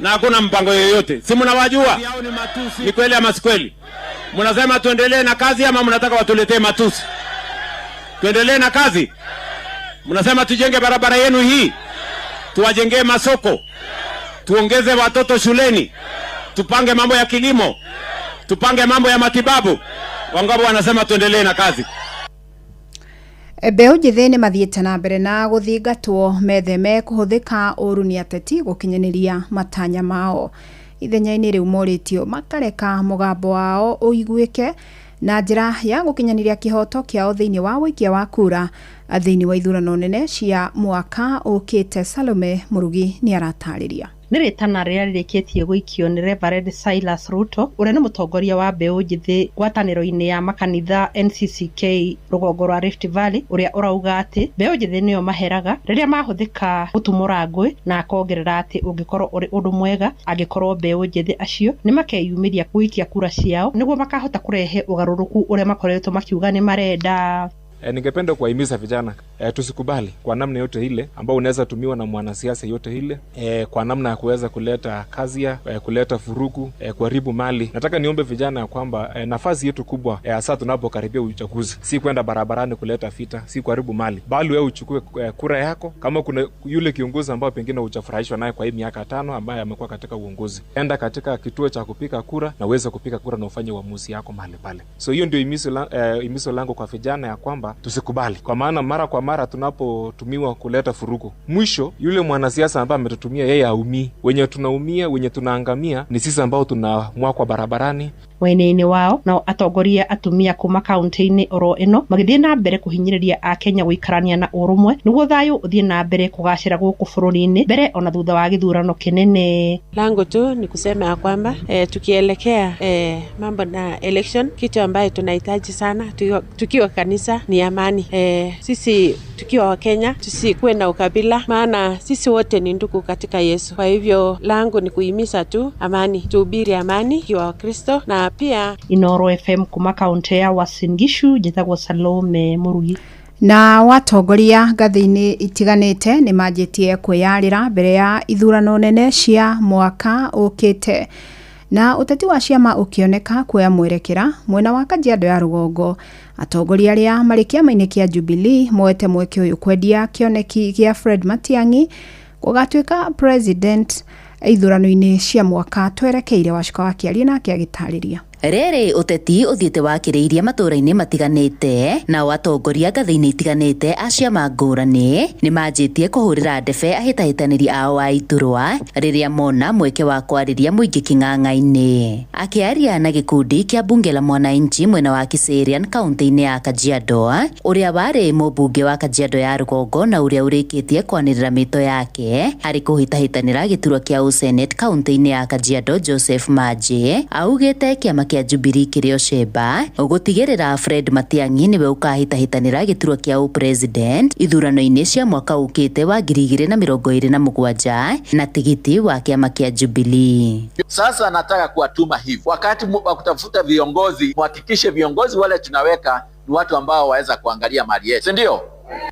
na hakuna mpango yoyote. Si mnawajua? Ni kweli ama si kweli? Mnasema tuendelee na kazi ama mnataka watuletee matusi? Tuendelee na kazi? Mnasema tujenge barabara yenu hii, tuwajengee masoko, tuongeze watoto shuleni, tupange mambo ya kilimo, tupange mambo ya matibabu. Wangapi wanasema tuendelee na kazi? Mbeũ njĩthĩ nĩ mathiĩte na mbere na gũthingatwo metheme kũhũthĩka ũru nĩ ateti gũkinyanĩria matanya mao. Ithenya-inĩ rĩu morĩtio makareka mũgambo wao ũiguĩke na njĩra ya gũkinyanĩria kĩhoto kĩao thĩinĩ wa ũikia wa kura thĩinĩ wa ithurano nene cia mwaka ũkĩte. Salome Mũrugi nĩ aratarĩria. Nĩ rĩtana rĩrĩa rĩrĩkĩtie gũikio nĩ Reverend Silas Ruto ũrĩa nĩ mũtongoria wa mbeũ njĩthĩ ngwatanĩro-inĩ ya makanitha NCCK rũgongo rwa Rift Valley, ũrĩa ũrauga atĩ mbeũ njĩthĩ nĩo maheraga rĩrĩa mahũthĩka gũtumũra ngũĩ, na akongerera atĩ ũngĩkorwo ũrĩ ũndũ mwega angĩkorwo mbeũ njĩthĩ acio nĩ makeyumĩria gũikia kura ciao nĩguo makahota kũrehe ũgarũrũku ũrĩa makoretwo makiuga nĩ marenda. Ningependa kuwahimiza vijana, tusikubali kwa namna yote ile ambao unaweza tumiwa na mwanasiasa yote ile, kwa namna ya kuweza kuleta kazia, kuleta furugu, kuharibu mali. Nataka niombe vijana kwamba nafasi yetu kubwa, hasa tunapokaribia uchaguzi, si kwenda barabarani kuleta vita, si kuharibu mali, bali wewe uchukue kura yako. Kama kuna yule kiongozi ambao pengine hujafurahishwa naye kwa hii miaka 5 ambaye amekuwa katika uongozi, enda katika kituo cha kupiga kura na uweze kupiga kura na ufanye uamuzi yako mahali pale. So hiyo ndio imiso langu kwa vijana ya kwamba tusikubali, kwa maana mara kwa mara tunapotumiwa kuleta furugu, mwisho yule mwanasiasa ambaye ametutumia yeye haumii. Wenye tunaumia, wenye tunaangamia ni sisi ambao tunamwakwa barabarani. Mwena-inĩ wao nao atongoria atumia kuma kaunti-inĩ oro ĩno magĩthiĩ na mbere kũhinyĩrĩria akenya gũikarania na ũrũmwe nĩguo thayũ ũthiĩ na mbere kũgacĩra gũkũ bũrũri-inĩ mbere ona thutha wa gĩthurano kĩnene. Langu tu ni kusema ya kwamba tukielekea mambo na election, kitu ambayo tunahitaji sana tukiwa kanisa ni amani. Sisi tukiwa wa Kenya tusikuwe na ukabila, maana sisi wote ni ndugu katika Yesu. Kwa hivyo langu ni kuhimiza tu amani, tuhubiri amani kiwa Wakristo na pia Inoro FM kuma kaunti ya Uasin Gishu, njĩtagwo Salome Murugi. Na watongoria ngathĩ-inĩ itiganĩte nĩ manjĩtie kwĩyarĩra mbere ya ithurano nene cia mwaka ũkĩte, na ũteti wa ciama ũkĩoneka kuoya mwerekera mwena wa Kajiado ya rũgongo. Atongoria arĩa marĩ kĩama-inĩ kĩa Jubilee moete mweke ũyũ kwendia kĩoneki gĩa Fred Matiang'i gũgatuĩka president ithurano-inĩ cia mwaka twerekeire. Wacuka wa kĩaria nake agĩtarĩria. Rĩrĩ ũteti ũthiĩte wakĩrĩirie matũũra-inĩ matiganĩte, nao atongoria ngathĩ-inĩ itiganĩte a ciama ngũrani nĩ manjĩtie kũhũrĩra ndebe ahĩtahĩtanĩri ao a iturwa rĩrĩa mona mweke wa kwarĩria mũingĩ kĩng'ang'a-inĩ. Akĩaria na gĩkundi kĩa bunge la mwananchi mwena wa Kiserian kaunti-inĩ ya Kajiado, ũrĩa warĩ mũmbunge wa Kajiado ya rũgongo na ũrĩa ũrĩkĩtie kwanĩrĩra mĩto yake harĩ kũhĩtahĩtanĩra gĩturwa kĩa ũsenate kaunti-inĩ ya Kajiado, Joseph Maje augĩte kĩama kĩa Jubilee kĩrĩ Ocemba gũtigĩrĩra Fred Matiang'i nĩwe ũkahĩtahĩtanĩra gĩturwa kĩa ũpresident ithurano-inĩ cia mwaka ũkĩte wa 2027 na tigiti wa kĩama kĩa Jubilee. Sasa nataka kuwatuma hivi, wakati wa kutafuta viongozi muhakikishe viongozi wale tunaweka ni watu ambao waweza kuangalia mali yetu, si ndio?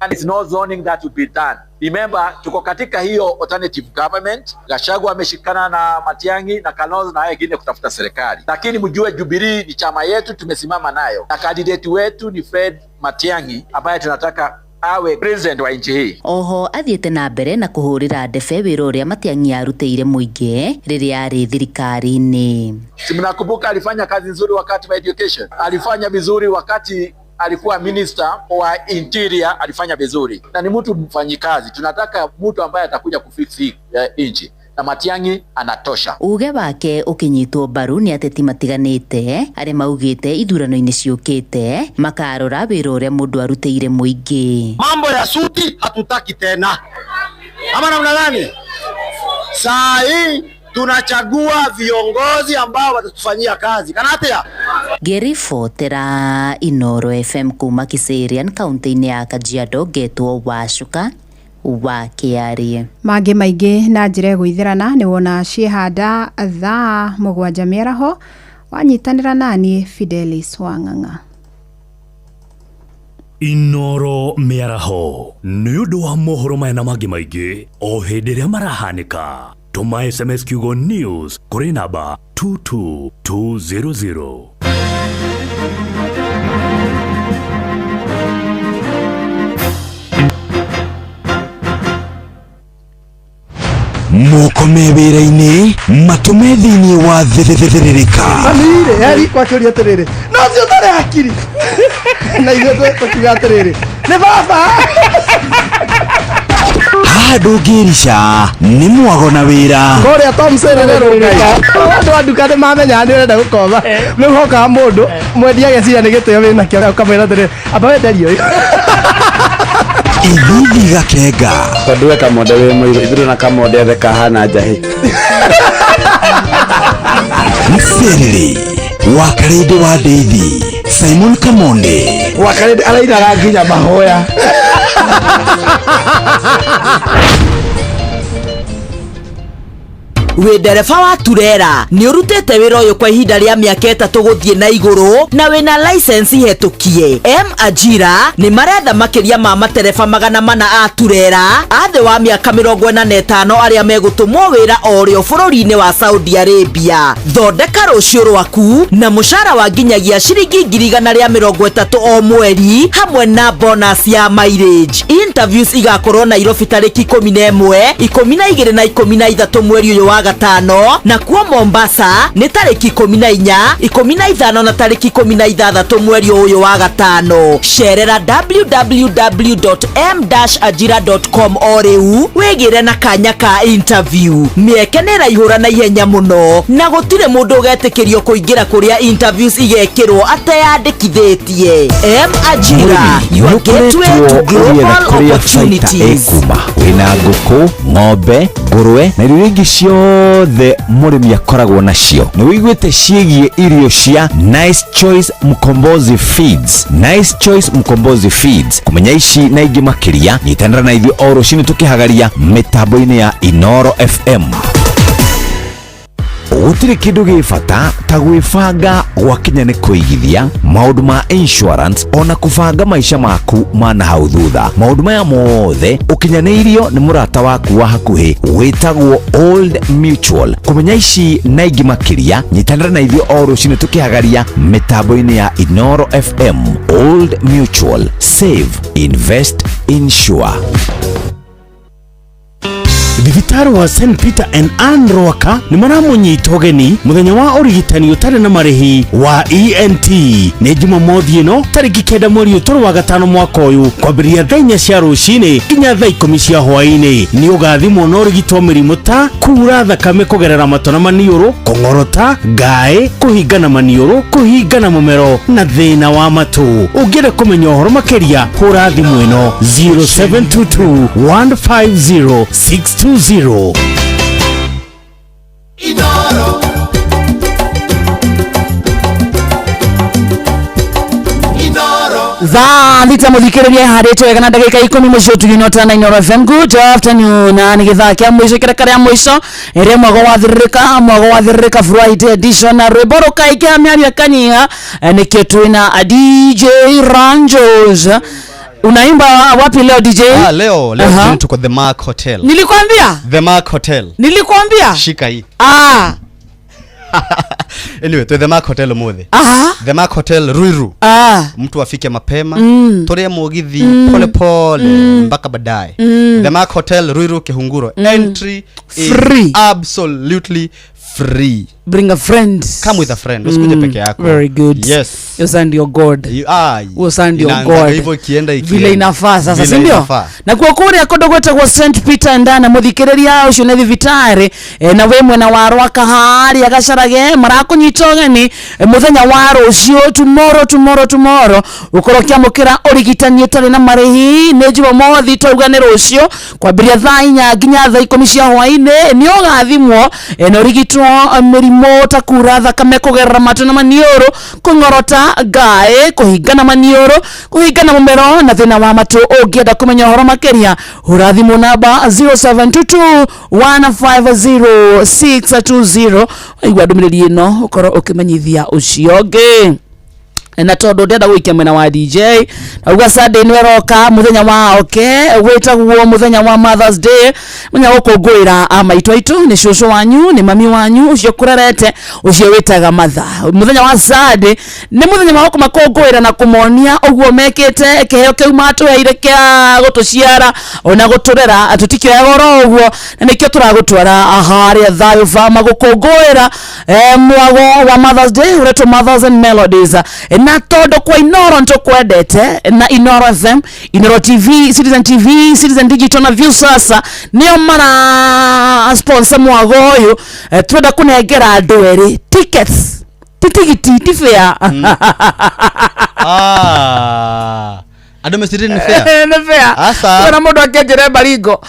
And it's no zoning that will be done. Remember, tuko katika hiyo alternative government. Gachagua ameshikana na Matiang'i na Kalonzo na wengine kutafuta serikali, lakini mjue Jubilee ni chama yetu, tumesimama nayo, na candidate wetu ni Fred Matiang'i ambaye tunataka awe president wa nchi hii. Oho athiĩte na mbere na kũhũrĩra ndebe wĩra ũrĩa Matiang'i arutĩire mũingĩ rĩrĩa arĩ thirikari-inĩ. Si mnakumbuka alifanya kazi nzuri wakati wa education, alifanya vizuri wakati alikuwa minister wa interior, alifanya vizuri na ni mtu mfanyikazi. Tunataka mtu ambaye atakuja kufix hii nchi, na Matiang'i anatosha. Uge wake ũkĩnyitwo mbaru nĩ ateti matiganĩte arĩa maugĩte ithurano-inĩ ciũkĩte makarora wĩra ũrĩa mũndũ arutĩire mũingĩ. Mambo ya suti hatutaki tena, ama namna gani? Saa hii tunachagua viongozi ambao watatufanyia kazi. Kana atia? Ngĩribotera Inoro FM kuma Kiserian kaunti-inĩ ya Kajiado, ngetwo Wacuka wa Kĩarie. Mangĩ maingĩ na njĩra ĩgũithĩrana nĩ wona ciĩhanda thaa 7 mĩaraho. Wanyitanĩra nani Fidelis Wang'ang'a. Inoro mĩaraho nĩ ũndũ wa mohoro maya na mangĩ maingĩ o hĩndĩ ĩrĩa marahanĩka. Tũma SMS kiugo news kũrĩ namba 22200. Moko me wĩra-inĩ matũme thĩinĩ wa thĩthĩthĩrĩrĩka. Mami-rĩ, heri kwakĩũria atĩrĩrĩ, no ũcio ũtarĩ hakiri na ithuĩ tũkiuga atĩrĩrĩ, nĩ baba. Haha ndũngĩrica nĩ mwago na wĩra. Kũrĩa Thomson rĩrĩ andũ a nduka nĩ mamenyaga nĩ ũrenda gũkoma, rĩu hokaga mũndũ mwendia ageciria nĩ gĩtĩo wĩnakĩo, ũkamwĩra atĩrĩrĩ, amba wenderie ũyũ. Ithithi Gakenga. Tondũ we Kamonde wĩ mũirũ, ithuĩ na Kamonde ethe kahana njahĩ. Mserere wa Karĩndĩ wa Ndeithi, Simon Kamonde. Wa Karĩndĩ arainaga nginya mahoya. Wĩ ndereba wa turera nĩ ũrutĩte wĩra ũyũ kwa ihinda rĩa mĩaka 3 gũthiĩ na igũrũ na wĩna license hetũkie. M Ajira nĩ maretha makĩria ma matereba 400 a turera a thĩ wa mĩaka 45 arĩa megũtũmwo wĩra o rĩo bũrũri-inĩ wa Saudi Arabia. Thondeka rũciũ rwaku na mũcara wa nginyagia ciringi 130,000 o mweri hamwe na bonus ya mileage. Interviews igakorwo Nairobi tarĩki 11, 12 na 13 mweri ũyũ wa gatano, na kuo Mombasa nĩ tarĩki 14, 15 na tarĩki 16 mweri ũyũ wa gatano. Cerera www.m-ajira.com o rĩu wĩgĩre na kanya ka interview. Mĩeke nĩ ĩraihũra na ihenya mũno na gũtirĩ mũndũ ũgetĩkĩrio kũingĩra kũrĩa interviews igekĩrwo ateyandĩkithĩtie. M Ajira, your gateway to global opportunities. Ĩkuma wĩna ngũkũ, ng'ombe, ngũrwe na irio ingĩ ciothe mũrĩmi akoragwo nacio. Nĩ wĩiguĩte ciĩgiĩ irio cia Nice Choice Mkombozi Feeds. Nice Choice Mkombozi Feeds. Kũmenya ici na ingĩ makĩria, nyitanĩra na ithuĩ o rũcinĩ tũkĩhagaria mĩtambo-inĩ ya Inoro FM. Gũtirĩ kĩndũ gĩ bata ta gwĩbanga gwakinya nĩ kũigithia, maũndũ ma insurance ona kũbanga maica maku ma na hau thutha. Maũndũ maya mothe ũkinyanĩirio nĩ mũrata waku wa hakuhĩ wĩtagwo Old Mutual. Kũmenya ici na ingĩ makĩria, nyitanĩra na ithuĩ o rũcinĩ tũkĩhagaria mĩtambo-inĩ ya Inoro FM. Old Mutual, save, invest, insure. Thibitarĩ wa St Peter and Ann Rwaka nĩ maramũnyita ũgeni mũthenya wa ũrigitani ũtarĩ na marĩhi wa ENT. Nĩ Jumamothi ĩno tarĩki 9 mweri ũtũrũ wa gatano mwaka ũyũ kwambĩrĩria thaa 4 cia rũcinĩ nginya thaa 10 cia hwaĩ-inĩ. Nĩ ũgathimwo na ũrigitwo mĩrimũ ta kura thakame kũgerera matũ na maniũrũ, kũng'orota, ngaĩ, kũhingana maniũrũ, kũhingana mũmero na thĩna wa matũ. Ũngĩenda kũmenya ũhoro makĩria hũra thimũ ĩno 0722 150 620. Inoro. Inoro. Thaa thita mũthikĩrĩria harĩte wega na ndagĩka 10 mũciĩ ũtugi na Inoro FM. Good afternoon. Na nĩ gĩthaa kĩa mũico kĩrĩa kĩrĩa mũico ĩrĩa mwago wathĩrĩrĩka Friday edition na rwĩmbo rũkaingĩha mĩario ĩkanyiha. Nĩkĩo twĩna DJ Ranjos. Unaimba wapi leo DJ? Leo tuko The Mark Hotel. Nilikwambia? The Mark Hotel. Nilikwambia? Shika hii. Anyway, to The Mark Hotel umuthi. The Mark Hotel Ruiru. Mtu afike mapema, turie mugithi pole pole mpaka baadaye. The Mark Hotel Ruiru Kihunguro. Entry is free. Absolutely free. Bring a friend. Come with a friend. Usikuje peke yako. Very good. Yes. You send your God. You send your God. Hivyo ikienda ikienda. Vile inafaa sasa, si ndio? Na kwa kuria kondo gwetagwo St Peter ndana muthikiriria ucio nĩ thibitarĩ na we mwena wa Rwaka haria gacarage marakunyita ũgeni muthenya wa rũciũ tomorrow ukorwo kĩamũkĩra ũrigitani ũtarĩ na marĩhi. Nĩ Jumamothi twauga nĩ rũciũ kwambĩrĩria thaa 4 nginya thaa 10 cia hwaĩ-inĩ. Nĩ ũgathimwo na ũrigitwo mĩrimũ ta kura thakame kũgerera matũ na maniũrũ, kũng'orota ngaĩ, kũhingana maniũrũ, kũhingana mũmero na thĩna wa matũ. Ũngĩenda kũmenya ũhoro makĩria hũra thimũ namba 0722 150 620. Waigua ndũmĩrĩri ĩno ũkorwo ũkĩmenyithia ũcio ũngĩ. Na tondu ndenda gwikia mwena wa DJ nauga Sunday nĩ ĩroka muthenya wa oke wĩtagwo muthenya wa Mother's Day, muthenya wa gũkũngũĩra maitũ aitũ, nĩ cũcũ wanyu, nĩ mami wanyu ũcio kũrerete, ũcio wĩtaga mother. Muthenya wa Sunday nĩ muthenya wa kũmakũngũĩra na kũmonia ũguo mekĩte kĩheo kĩu matũheire kĩa gũtũciara ona gũtũrera, tũtikĩoyaga oro ũguo, na nĩkĩo tũragũtwara harĩa Thayũ Farm gũkũngũĩra mwago wa Mother's Day ũretwo Mothers and Melodies. Na tondu kwa Inoro ntukwendete na Inoro FM, Inoro TV, Citizen TV, Citizen Digital na Viusasa nio mara sponsor mwago uyu. Twenda kunengera andu eri tickets, ti tigiti, ti fare. Andũ mecirĩrie nĩ fair. Nĩ fair. Aca. Kuona mũndũ akĩenjere baringo.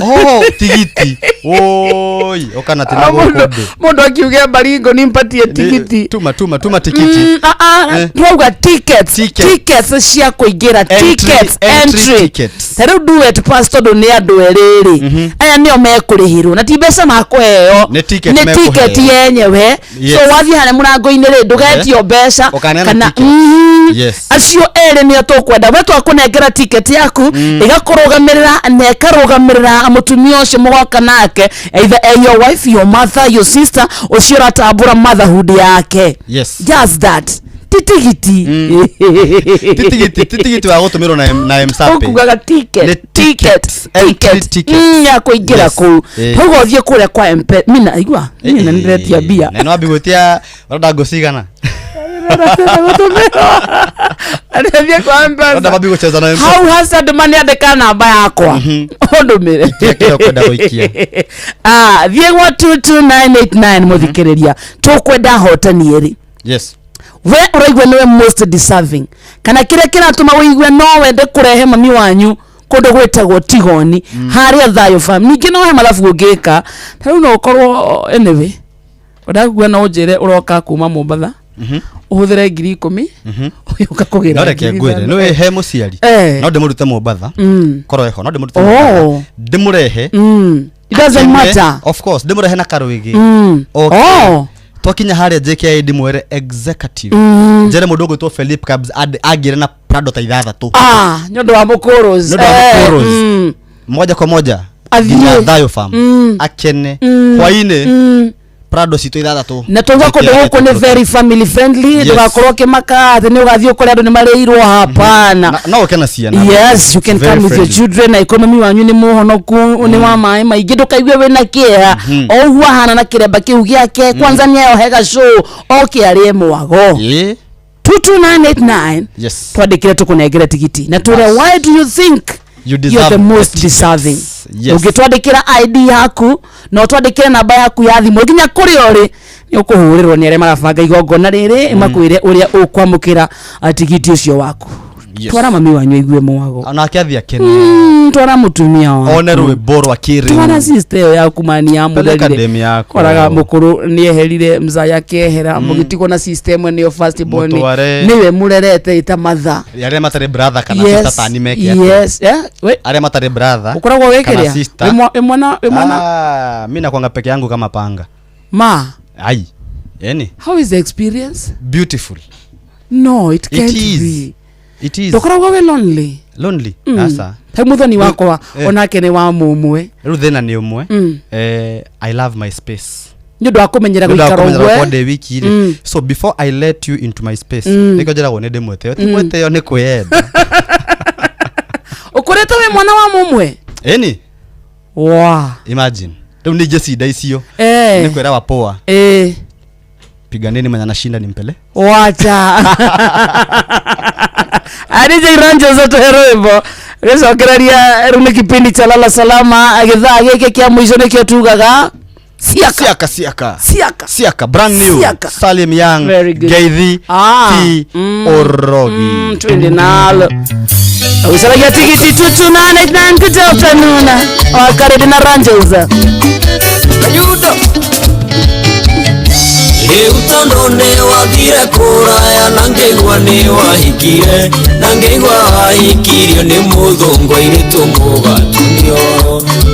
Oh, tigiti. Oi, ũkana tena gũkũ ndĩ. Mũndũ akiuge baringo nimpatie tigiti. Tuma tuma tuma tikiti. Ah, ah, twauga tickets, tickets cia kũingĩra, tickets, entry entry. Tickets. Ta rĩu duet pass tondũ nĩ andũ erĩ rĩ, aya nĩo mekũrĩhĩrwo na ti mbeca makũheo, Nĩ ticket nĩ ticket mekũheo. yenyewe. So wathiĩ harĩa mũrango-inĩ rĩ, ndũgetio mbeca. Ũkaneana kana ticket. Acio erĩ nĩo tũkwenda. We twakũnengera ticket yaku, ĩgakũrũgamĩrĩra na ĩkarũgamĩrĩra mũtumia ũcio mũgoka nake, either your wife, your mother, your sister, ũcio ũratambũra motherhood yake. Just that, ti tigiti. Ti tigiti, ti tigiti wa gũtũmĩrwo na M-Sape. Ũkugaga ticket. Nĩ ticket, entry ticket. Ticket. Ya kũingĩra kũu. Koguo ũthiĩ kũrĩa kwa mpe mina igua mina nĩndĩretia mbia. Na no ambi gwĩtia ũrenda ngũ cigana? Athiĩ kwa Ũrenda mpesa. mambi gũcheza na M-Pesa. Hau hasa andũ maniandĩka namba yakwa ũndũmĩre. Ikia kĩrĩa ũkwenda gũikia. Ah, thiĩ gwa 22989 mũthikĩrĩria, tũkwenda hotani erĩ. We ũraigua nĩwe most deserving, kana kĩrĩa kĩratũma ũigue no wende kũrehe mami wanyu kũndũ gwĩtagwo Tigoni harĩa Thayũ Farm. Ningĩ no he mathabu ũngĩka ta rĩu, no ũkorwo, anyway, ndakugua no ũnjĩre ũroka kuma Mombatha, ũhũthĩre 10,000 ũgĩũka kũgĩra No reke ngiri ngwĩre ithano. nĩ he mũciari no ndĩmũrute Mombatha, korwo eho no ndĩmũrute Mombatha, ndĩmũrehe. It doesn't Akene, matter. Of course ndĩmũrehe na karwĩgĩ. Okay. Twakinya harĩa JKIA ndĩmwĩre executive, njere mũndũ ũgwĩtwo Philip Cabs angĩre na Prado ta ithathatũ. Ah, nĩ ũndũ wa mũkũrũs. Nĩ ũndũ wa mũkũrũs. Moja kwa moja Athiĩ. nginya Thayo Farm, akene hwainĩ, Prado citũ ithathatũ. Na twauga kũndũ JKIA gũkũ nĩ very family friendly. Ndũgakorwo ũkĩmaka atĩ nĩ ũgathiĩ ũkore andũ nĩ marĩirwo, hapana. No ũke na ciana. Yes, you can Very come with your friendly. children, na ikorwo mami wanyu nĩ mũhonoku, nĩ wa maĩ maingĩ, ndũkaigue wĩna kĩeha. O ũguo ahana na kĩremba kĩu gĩake, kwanza nĩ ayohe gacũ oke arĩe mwago. 22989, twandĩkĩre tũkũnengere tigiti na tũre why do you think You you're deserve the most the deserving. Yes. Ũngĩtwandĩkĩra ID yaku na ũtwandĩkĩre namba yaku ya thimũ nginya kũrĩa ũrĩ, nĩ ũkũhũrĩrwo nĩ arĩa marabanga igongona rĩrĩ, makwĩre ũrĩa ũkwamũkĩra tigiti ũcio waku. Twara mami wanyu aigue mwago. Onake athiĩ akene. Twara mũtumia waku. One rwĩmbo rwa kĩrĩu. Twara sister ĩyo yaku mani ya Peleka mũrerire. demu yako. Koraga mũkũrũ nĩ eherire, mzaya akehera, mũgĩtigwo na sister ĩmwe nĩyo first born. Mũtware. Nĩwe mũrerete ĩta matha. Arĩa matarĩ brother kana sister tani meke atĩa? Yes, yeah, we Arĩa matarĩ brother ũkoragwo kana wĩkĩrĩa sister. Wĩ mwana Ah, mi nakwanga peke yangu kama panga. Ma. Ai, yani How is the experience? Beautiful. No, it It can't is. be. It is. Ndũkoragwo wĩ lonely? Lonely. Asa. Ta mũthoni wakwa onake nĩ wa mũmwe. Rĩu thĩna nĩ ũmwe. I love my space. Nĩ ũndũ wa kũmenyera Nĩ ũndũ wa gũikara kũmenyera ũguo. gũkorwo ndĩ wiki rĩ. So before I let you into my space, nĩkĩo njĩragwo nĩ ndĩmwĩtĩo. Ti mwĩtĩo, nĩ kwĩyenda. Ũkũrĩte wĩ mwana wa mũmwe? Ĩni. Wa. Imagine rĩu ningĩ cinda icio nĩ kwĩra wapoa, piganeni, mwenye anashinda nimpele. Wacha Adija Iranjo zote rwimbo gĩcokereria rĩu nĩ kipindi cha lala salama, gĩthaa gĩkĩ kĩa mũico nĩkĩo tugaga siaka. Siaka, siaka. Siaka. Siaka brand new. Siaka. Salim Young. Very good. Geithi. Ah. T Orogi. Twende nalo ucaragia tigiti 22989. Good afternoon, wakarĩndĩ na Rangers. Ayudo rĩu tondũ nĩ wathire kũraya na ngĩigua nĩ wahikire, na ngĩigua wahikirio nĩ mũthũngũ airĩtu mũgatunio.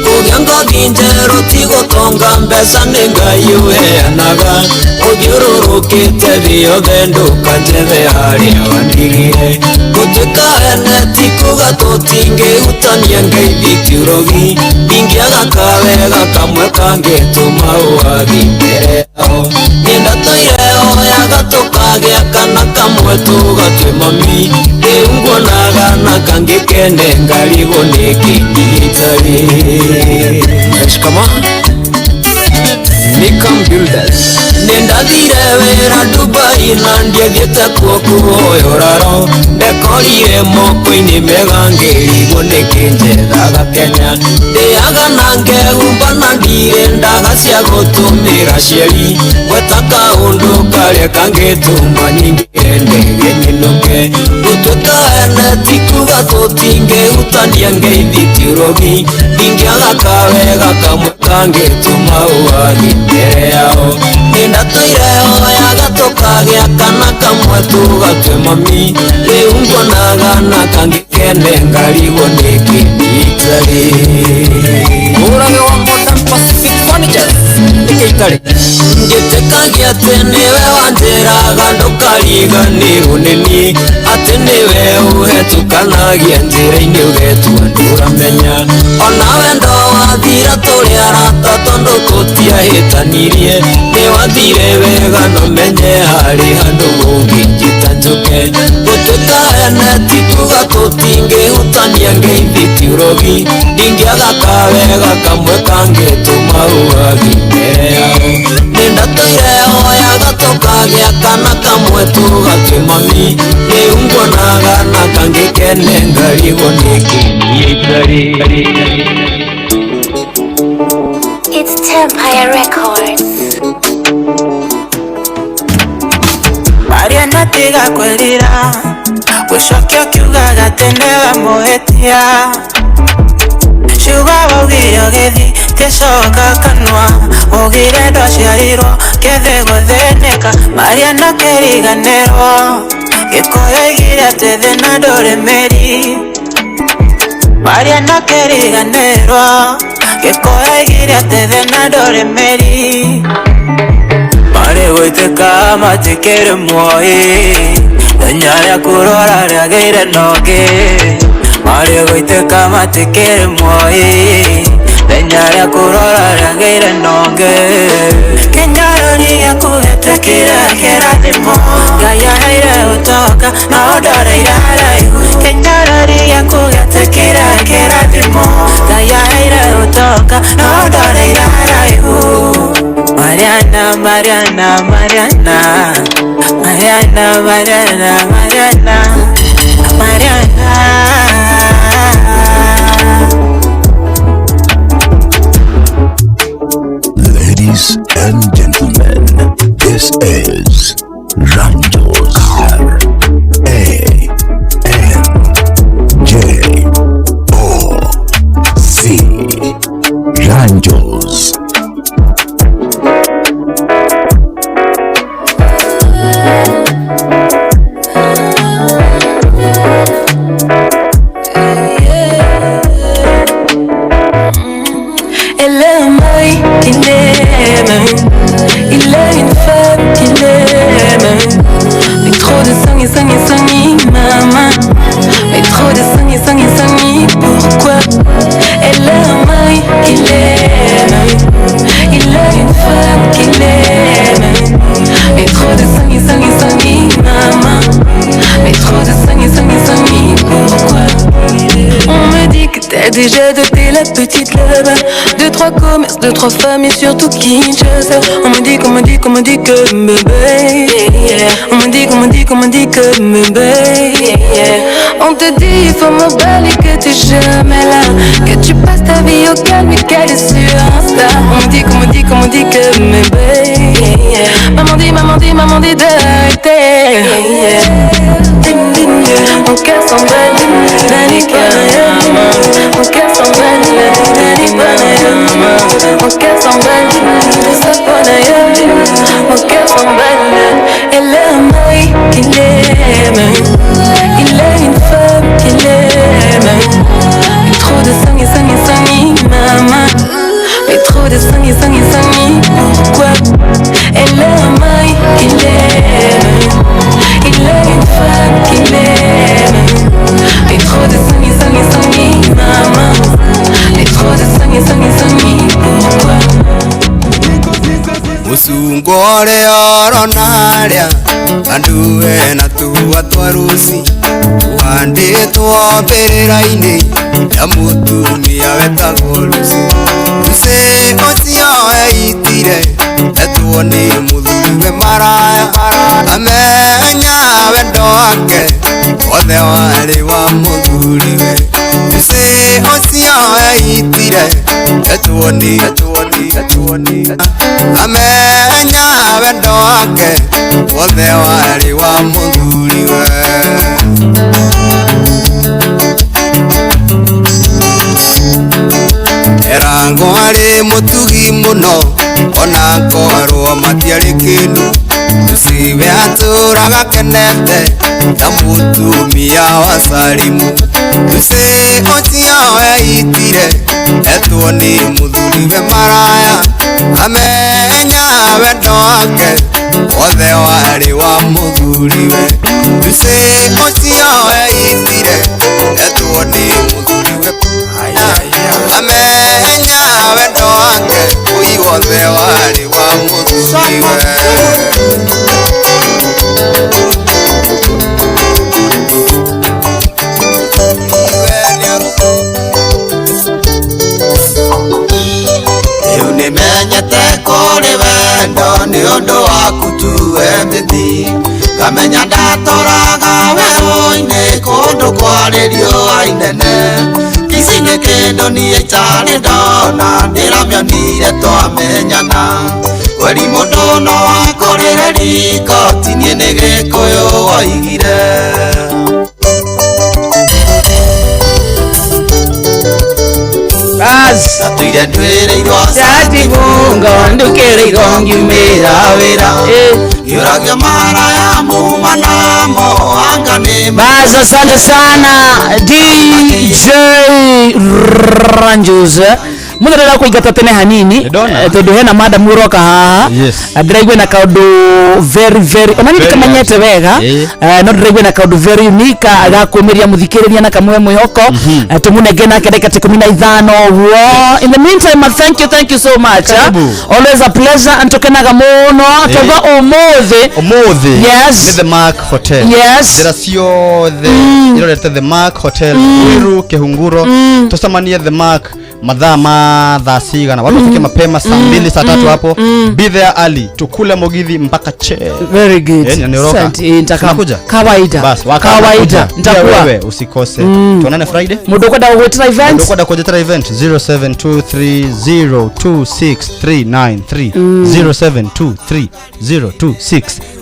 Kũgĩa ngothi njerũ ti gũtonga, mbeca nĩ Ngai ũheanaga. Ũthiũrũrũkĩte thĩ yothe ndũkanjethe harĩa wandigire. Gũtuĩka ene ti kuga tũtingĩhutania, ngeithi ti ũrogi. Ndingĩaga kawega kamwe kangĩtũma ũwathi mbere yao. Nĩndatũire oyaga tũkagĩa kana kamwe tũgatue mami. Rĩu nguonaga na kangĩ kene ngarigwo nĩkĩ itarĩ. Shikama Nikam Builders. Ndathire wĩra Dubai na ndiathiĩte kuo kũhoya ũraro. Ndekorire moko-inĩ mega ngĩrigwo nĩkĩ njethaga Kenya. Ndĩaga na ngehumba na ndirĩ ndaga cia gũtũmĩra cieri. Gweta kaũndũ karĩa kangĩtũma nyingĩre ndege nyinũke. Gũtuĩka ene ti kuga tũtingĩhutania ngeithi ti ũrogi. Ndingĩaga kawega kamwe kangĩtũma ũwagi mbere yao. Nĩndatũire hoyaga tũkagĩa kana kamwe tũgatue mami. Rĩu nguonaga na kangĩ kene ngarigwo nĩkĩ itarĩ. Ũrage wa Modern Pacific Furnitures nĩkĩ itarĩ. Ngĩtĩkagia atĩ nĩwe wanjĩraga ndũkariganĩrwo nĩ niĩ, atĩ nĩwe ũhetũkanagia njĩra-inĩ ũgetua ndũramenya. Ona wendo wathira tũrĩ arata tondũ tũtiahĩtanirie, nĩwathire wega no menye harĩ handũ ũngĩnjĩta njũke. Gũtuĩka ene ti kuga tũtingĩhutania ngeithi ti ũrogi, ndingĩaga kawega kamwe kangĩtũma ũwagi mbere yao. Nĩndatũire hoyaga tũkagĩa kana kamwe tũgatue mami. Rĩu nguonaga na kangĩ kene ngarigwo nĩkĩ niĩ itarĩ. It's Tempire Records. Mariana tiga kwĩrira gũcokia ũkiugaga atĩ nĩwe mũhĩtia. Ciugo waugire ũgĩthiĩ tiacoka kanua, waugire ndwaciarirwo kĩthĩ gũthĩnĩka. Mariana kĩriganĩrwo Gĩkũyũ oigire atĩ thĩna ndũrĩ mĩri. Mariana kĩriganĩrwo Gĩkũyũ oigire atĩ thĩna ndũrĩ mĩri. Marĩ gũitĩka matikĩrĩ muoĩ, ithenya rĩa kũrwara rĩagĩire na ũngĩ. Marĩ gũitĩka matikĩrĩ muoĩ, ithenya rĩa kũrwara rĩagĩire na ũngĩ. Kĩnyarũri gĩaku gĩtuĩkire kĩrathimo, Ngai aheire ũtonga na ũndoreire haraihu. Kĩnyarũri gĩaku gĩtuĩkire kĩrathimo, Ngai aheire ũtonga na ũndoreire haraihu. Mariana, Mariana, Mariana, Mariana, Mariana, Mariana, Mariana. Ladies and gentlemen, this is Ranjos R A N J O Z Ranjos. Elle a un mari qu'il aime, il a une femme qu'il aime. Mais trop de sang et sang et sang, maman. Mais trop de sang et sang et sang, pourquoi? Elle a un mari qu'il aime, il a une femme qu'il aime. Mais trop de sang et sang et sang, maman. Mais trop de sang et sang et sang, pourquoi? On me dit que t'as déjà doté la petite là-bas. 2, 3 commerces, 2, 3 femmes et surtout Kinshasa. On me dit qu'on me dit qu'on me dit que bébé, yeah. On me dit qu'on me dit qu'on me dit que bébé, yeah. On te dit il faut m'emballer que t'es jamais là, que tu passes ta vie au calme et qu'elle est sur Insta. On me dit qu'on me dit qu'on me dit que bébé, yeah. Maman dit, maman dit, maman dit d'arrêter, yeah. Mon cœur s'emballe, mon cœur s'emballe, mon cœur s'emballe, tout ça pour d'ailleurs. Mon cœur s'emballe. Elle a un mari qu'il aime, il a une femme qu'il aime. Mais trop de sang et sang et sang, maman. Mais trop de sang et sang et sang, pourquoi? Elle a un mari qu'il aime, il a une femme qu'il aime. Mais trop de sang et sang et sang, maman. Mais trop de sang et sang et sang, pourquoi? Usungore oronaria andu ena tuwa twarusi uhandĩtwo mbĩrĩra-inĩ ya mũtumia wetagwo Lucy. Lucy ũcio eitire Etwo nĩ mũthuriwe maraya amenya wendo wake wothe warĩ wa mũthuriwe Lucy ũcio eitire etwo nĩ amenya wendo wake wothe warĩ wa mũthuriwe. Erango arĩ mũtugi mũno ona korwo matiarĩ kĩndũ Lucy we atũraga kenete ta mũtumia wa Salimu. Lucy ũcio eitire etwo nĩ mũthuriwe maraya amenya wendo wake wothe warĩ wa mũthuriwe. Lucy ũcio eitire etwo nĩ mũthuriwe amenya wendo wake ũi wothe warĩ wa mũthuriwe. Rĩu nĩmenyete kũrĩ wendo nĩ ũndũ waku tu we mbithi ngamenya ndatoraga werũ-inĩ kũndũ kwarĩ riũa inene ici nĩ kĩndũ niĩ itarĩ ndona ndĩramĩonire twamenyana kweri mũndũ no akũrĩre riko ti niĩ nĩ Gĩkũyũ woigire. Bas Natuire ndwĩrĩirwo Chatibungo ndukĩrĩirwo ngiumĩra wĩra ngĩũragio maraya muma namo anga nĩ. Bas, asante sana DJ Ranjus. Mundu ndĩrenda kũingata tene hanini tondu hena madam ũroka haha ndĩraigua na kaundu very very ona niĩ ndikamenyete wega no ndĩraigua na kaundu very unique ga kumiria muthikĩrĩria na kamwe mwĩhoko tũmũnenge nake ndagĩka ta 15 ũguo. In the meantime, thank you so much. Always a pleasure and tukenaga mũno tondũ ũmũthĩ yes nĩ The Mark Hotel. Yes. Njĩra ciothe irorete The Mark Hotel Ruiru Kihunguro. Tucemanie The Mark mathaa ma thaa cigana watu wafike mapema saa 2 saa 3 hapo. Be there early tukule mugithi mpaka che. Very good. Kawaida. Kawaida nitakuwa wewe usikose. Tuonane Friday. Mundu kwenda gwetera event. Mundu kwenda gwetera event 0723026393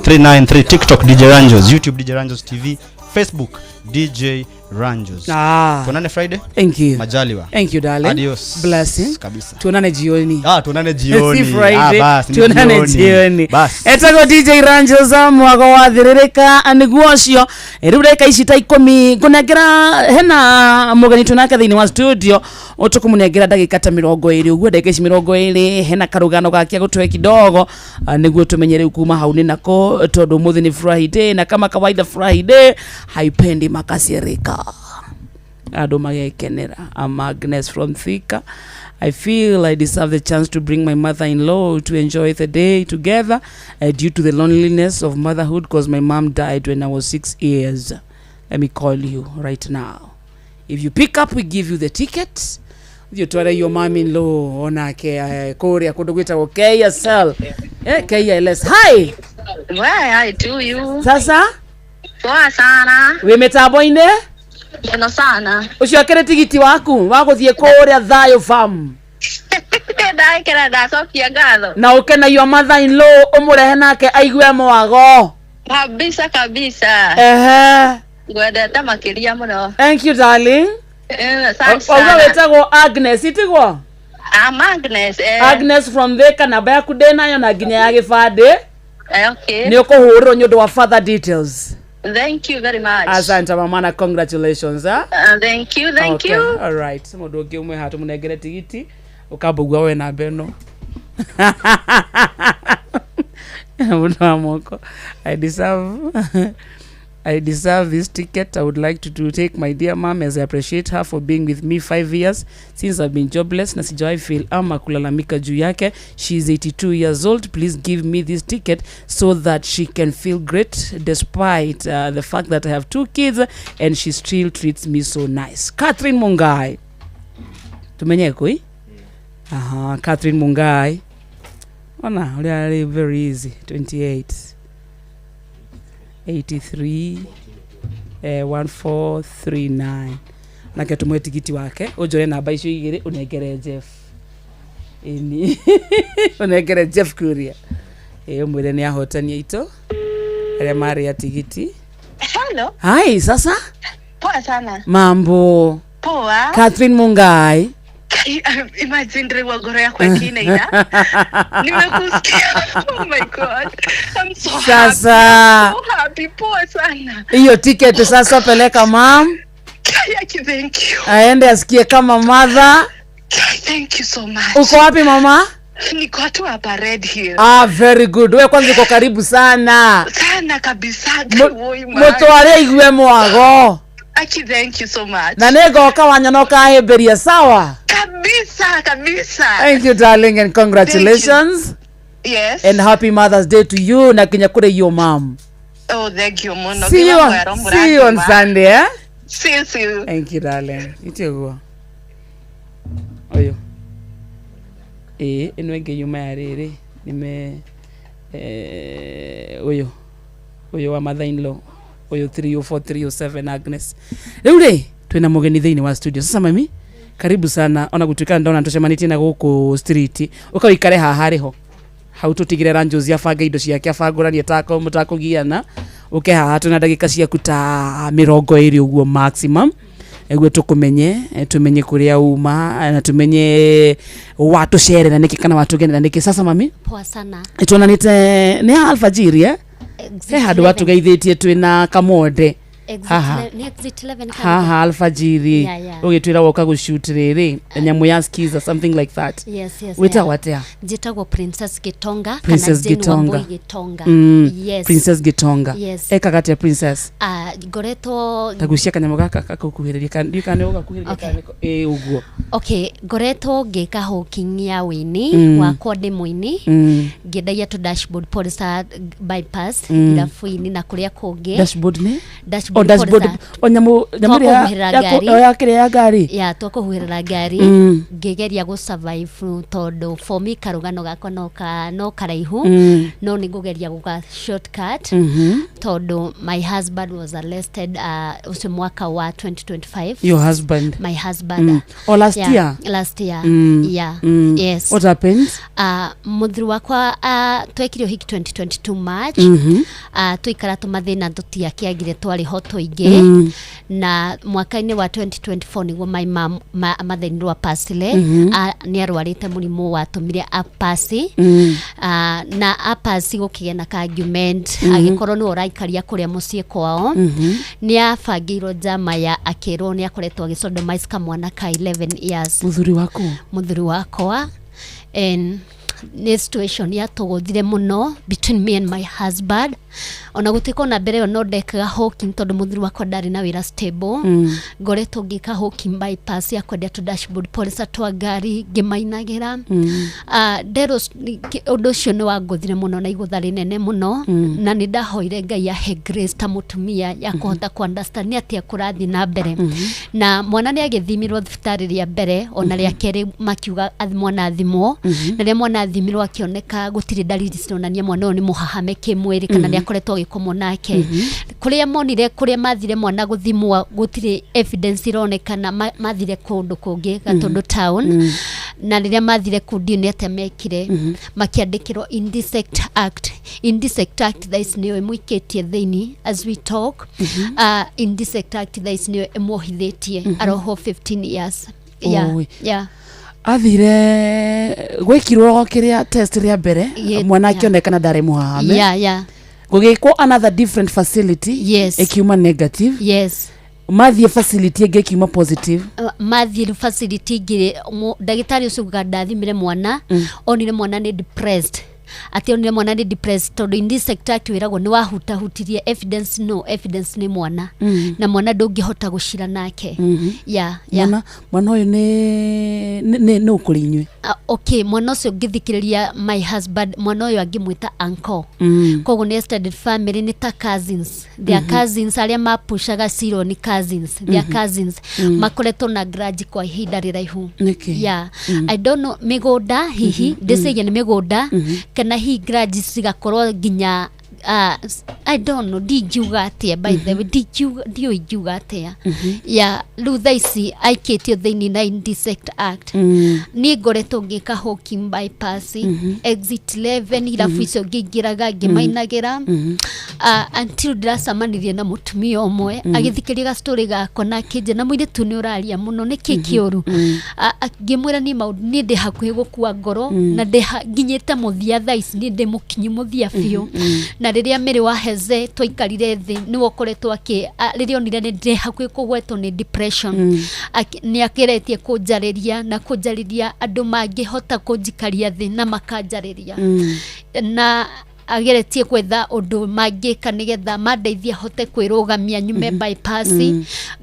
0723026393 TikTok DJ Ranjos, YouTube DJ Ranjos TV, Facebook DJ Ranjos. Tuonane Friday. Thank you. Majaliwa. Thank you darling. Adios. Blessing. Kabisa. Tuonane jioni. Tuonane jioni. Si Friday. Bas, tuonane jioni. Bas. Etagwo DJ Ranjos mwago wathirĩrĩka nĩguo ũcio rĩu ndagĩka ici ta 10 ngũnengera hena mũgeni tunake thĩinĩ wa studio ũtũkũmũnengera ndagĩka ta 20 ũguo ndagĩka ici 20 hena karũgano gake gũtũhe kidogo nĩguo tũmenye rĩu kuma hau nĩ nako tondũ ũmũthĩ nĩ Friday na kama kawaida Friday haipendi makasirika andũ magekenera. I'm Agnes from Thika. I feel I deserve the chance to bring my mother-in-law to enjoy the day together due to the loneliness of motherhood because my mom died when I was 6 years. Let me call you right now. If you pick up, we give you the ticket. You tware your mom-in-law onake kũrĩa kũndũ gwĩtagwo KSL. KLS. Hi. Well, hi to you. Sasa? Poa sana. Wĩ mĩtambo-inĩ? Mũno sana. Ũcio akĩrĩ tigiti waku wa gũthiĩ kũrĩa Thayo Farm. Ndakĩra ndacokia ngatho. Na ũke na your mother in law ũmũrehe nake aigue mwago. Kabisa kabisa. Ehe. Ngwendete makĩria mũno. Thank you darling. Asante sana. Auga wĩtagwo Agnes itigwo? I'm Agnes. Agnes from Thika, namba yaku ndĩnayo na nginya ya gĩbandĩ. Okay. Nĩ ũkũhũrĩrwo nĩ ũndũ wa further details. Thank you very much. Asante mama, congratulations. Thank you, thank okay. you. All right. Mundu ungi umwe hatu munengere tigiti ukambugua we namba ĩno. Mundu wa moko. I deserve this ticket. I would like to take my dear mom as I appreciate her for being with me 5 years since I've been jobless na sijawahi feel ama kulalamika juu yake. She is 82 years old. Please give me this ticket so that she can feel great despite the fact that I have 2 kids and she still treats me so nice. Catherine Mungai. Tumenye kui? Aha, Catherine Mungai. Ona ũrĩa arĩ very easy 28 83 1439 nake tumwe tigiti wake unjore namba icio igĩrĩ ũnengere Jeff ĩni ũnengere Jeff Kuria ĩ ũmwĩre nĩ ahotani aitũ arĩa marĩ a tigiti. Hello. Hai, sasa Poa sana. mambo. Poa. Catherine Mungai. Imagine ndĩraigua ngoro yakwa ĩkĩinaina. Nimekusikia. Oh my God. I'm so Sasa. happy. So happy. Poa sana. Hiyo tiketi sasa peleka mam Yaki, thank you. aende asikie kama mother. Thank you so much. Uko wapi mama? Niko tu hapa Red Hill. Ah, very good. We kwanza uko karibu sana. Sana kabisa. Woi, man. Mũtware aigue mwago. Aki, thank you so much. Na nĩngoka wanyona ũkahĩmbĩria sawa. Kabisa, kabisa. Thank you darling and congratulations. Yes. And happy Mother's Day to you na kinya kũrĩ your mom. Oh, thank you mũno. See you Nginya on, mwero see you on mũrathima. Sunday, eh? See you, see you. Thank you darling. Itiguo. Ũyũ. Ĩĩ, ĩno ĩngĩ yuma ya rĩrĩ nime ũyũ. Ũyũ wa mother in law. Ũyũ 304307 Agnes. Rĩu rĩ, twĩna mũgeni thĩinĩ wa studio. Sasa mami, karibu sana. Ona gũtuĩka ndona tũcemanĩtie na gũkũ street. Ũka ũikare haha rĩ ho. Hau tũtigĩre Ranjozi abange indo ciake abangũranie tako mũtakũgiana. Ũke haha twĩna ndagĩka ciaku ta 20 ũguo maximum nĩguo tũkũmenye, tumenye kũrĩa uma na tumenye watũcerera nĩkĩ kana watũgenera nĩkĩ. Sasa mami, Poa sana. tuonanĩte nĩ alfajiri eh? Exit He handũ 11. watũgeithĩtie twĩna kamonde Exit haha nĩ exit 11 kana? haha alfajiri Yeah, yeah. ũgĩtwĩra woka gũshoot rĩrĩ nyamũ ya skiza something like that. Yes, yes, Wĩtagwo yeah. atĩa? Njĩtagwo Princess Gitonga Princess kana Jane Gitonga. Wambui Gitonga. Yes. Princess Gitonga. Yes. Ekaga atĩa Princess? Ngoretwo Tagucia kanyamũ gaka gakũkuhĩrĩria kana ndiũ kana nĩ ũgakuhĩrĩria Okay. kana nĩko- ĩ ũguo. Okay, ngoretwo ngĩka hawking ya wĩini wakwa ndĩ mũini ngĩendagia tũ dashboard polisher bypass irabu-inĩ na kũrĩa kũngĩ. Dashboard nĩ? Dashboard O dashboard polisher. o nyamũ nyamũ ĩrĩa Twakũhuhĩrĩra ngari. o ya kĩrĩa ya ngari. Ya twakũhuhĩrĩra ngari ngĩgeria gũ survive tondũ for me karũgano gakwa no ka no karaihu no nĩ ngũgeria gũga shortcut tondũ my husband was arrested ũcio mwaka wa 2025. Your husband. My husband. Oh, last Yeah, year? Last year. Yeah. Yes. What happened? Mũthuri wakwa twekire ũhiki 2022 March. Twaikara tũmathĩna tũtiakĩagire twarĩ ho tũingĩ na mwaka-inĩ wa 2024 nĩguo my mom mother-in-law apacire. Nĩ arwarĩte mũrimũ watũmire apasi na apasi gũkĩgĩa na ka argument agĩkorwo nĩwe ũraikaria kũrĩa mũciĩ kwao. Nĩ abangĩirwo njama ya akĩrwo nĩ akoretwo agĩsodomize kamwana ka 11 years. Mũthuri waku? Mũthuri wakwa. And nĩ situation yatũgũthire mũno between me and my husband. Ona gũtuĩka ona mbere ĩyo no ndekaga hawking tondũ mũthuri wakwa ndarĩ na wĩra stable. Ngoretwo ngĩka hawking bypass ya kwendia tũ dashboard polisher twa ngari ngĩmainagĩra. Nderwo ũndũ ũcio nĩ wangũthire mũno na igũtha rĩnene mũno na nĩ ndahoire Ngai ahe grace ta mũtumia ya kũhota ku understand nĩ atĩa kũrathiĩ na mbere. Na mwana nĩ agĩthimirwo thibitarĩ rĩa mbere ona rĩa kerĩ makiuga mwana athimwo na rĩrĩa mwana athimirwo akĩoneka gũtirĩ dalili cironania mwana ũyũ nĩ mũhahame kĩmwĩrĩ kana nĩ akoretwo agĩkomwo nake. Kũrĩa monire kũrĩa mathire mwana gũthimwo gũtirĩ evidence ironekana mathire kũndũ kũngĩ Gatũndũ town na rĩrĩa mathire kũu ndiũ nĩ atĩa mekire makĩandĩkĩrwo Indecent Act. Indecent Act thaa ici nĩyo ĩmũikĩtie thĩinĩ as we talk. Indecent Act thaa ici nĩyo ĩmuohithĩtie arohwo 15 years, yeah. Oi. Yeah. Athire gwĩkirwo kĩrĩa test rĩa mbere mwana akĩonekana ndarĩ mũhahame. Gũgĩkwo another different facility ĩkiuma negative. Mathiĩ facility ĩngĩ ĩkiuma positive. Mathiĩ facility ingĩ ndagĩtarĩ ũcio ugaga ndathimire mwana onire mwana nĩ depressed, atĩ onire mwana nĩ depressed tondũ Indecent Act wĩragwo nĩ wahutahutirie evidence, no evidence nĩ mwana na mwana ndũngĩhota gũcira nake. Yeah. Mwana mwana ũyũ nĩ nĩ nĩ ũkũrĩ inyuĩ? Okay, mwana ũcio ngĩthikĩrĩria my husband, mwana ũyũ angĩmwĩta uncle. Koguo nĩ extended family, nĩ ta cousins, their cousins arĩa mapushaga ciro nĩ cousins, their cousins. Makoretwo na grudge kwa ihinda rĩraihu. Nĩkĩ? Yeah. I don't know, mĩgũnda hihi, ndĩciria nĩ mĩgũnda kana hihi grudge cigakorwo nginya I don't know, ndingiuga atĩa, by the way ndingiuga, ndiũĩ ingiuga atĩa. Ya rĩu thaa ici aikĩtio thĩinĩ na Indecent Act. Niĩ ngoretwo ngĩka hawking bypass, exit 11, irabu icio ngĩingĩraga ngĩmainagĩra until ndĩracemanirie na mũtumia ũmwe agĩthikĩria gastory gakwa na akĩnjĩra, na mũirĩtu nĩ ũraria mũno, nĩkĩ kĩũru? Ngĩmwĩra niĩ maũndũ niĩ ndĩ hakuhĩ gũkua ngoro na ndĩ nginyĩte mũthia thaa ici, niĩ ndĩ mũkinyu mũthia biũ. Na rĩrĩa Mary wa Heze twaikarire thĩ, nĩwe ũkoretwo akĩ rĩrĩa onire nĩ ndĩ hakuhĩ kũgwetwo nĩ depression, nĩ ageretie kũnjarĩria na kũnjarĩria andũ mangĩhota kũnjikaria thĩ na makanjarĩria na ageretie gwetha ũndũ mangĩka nĩgetha mandeithie hote kwĩrũgamia nyume bypass,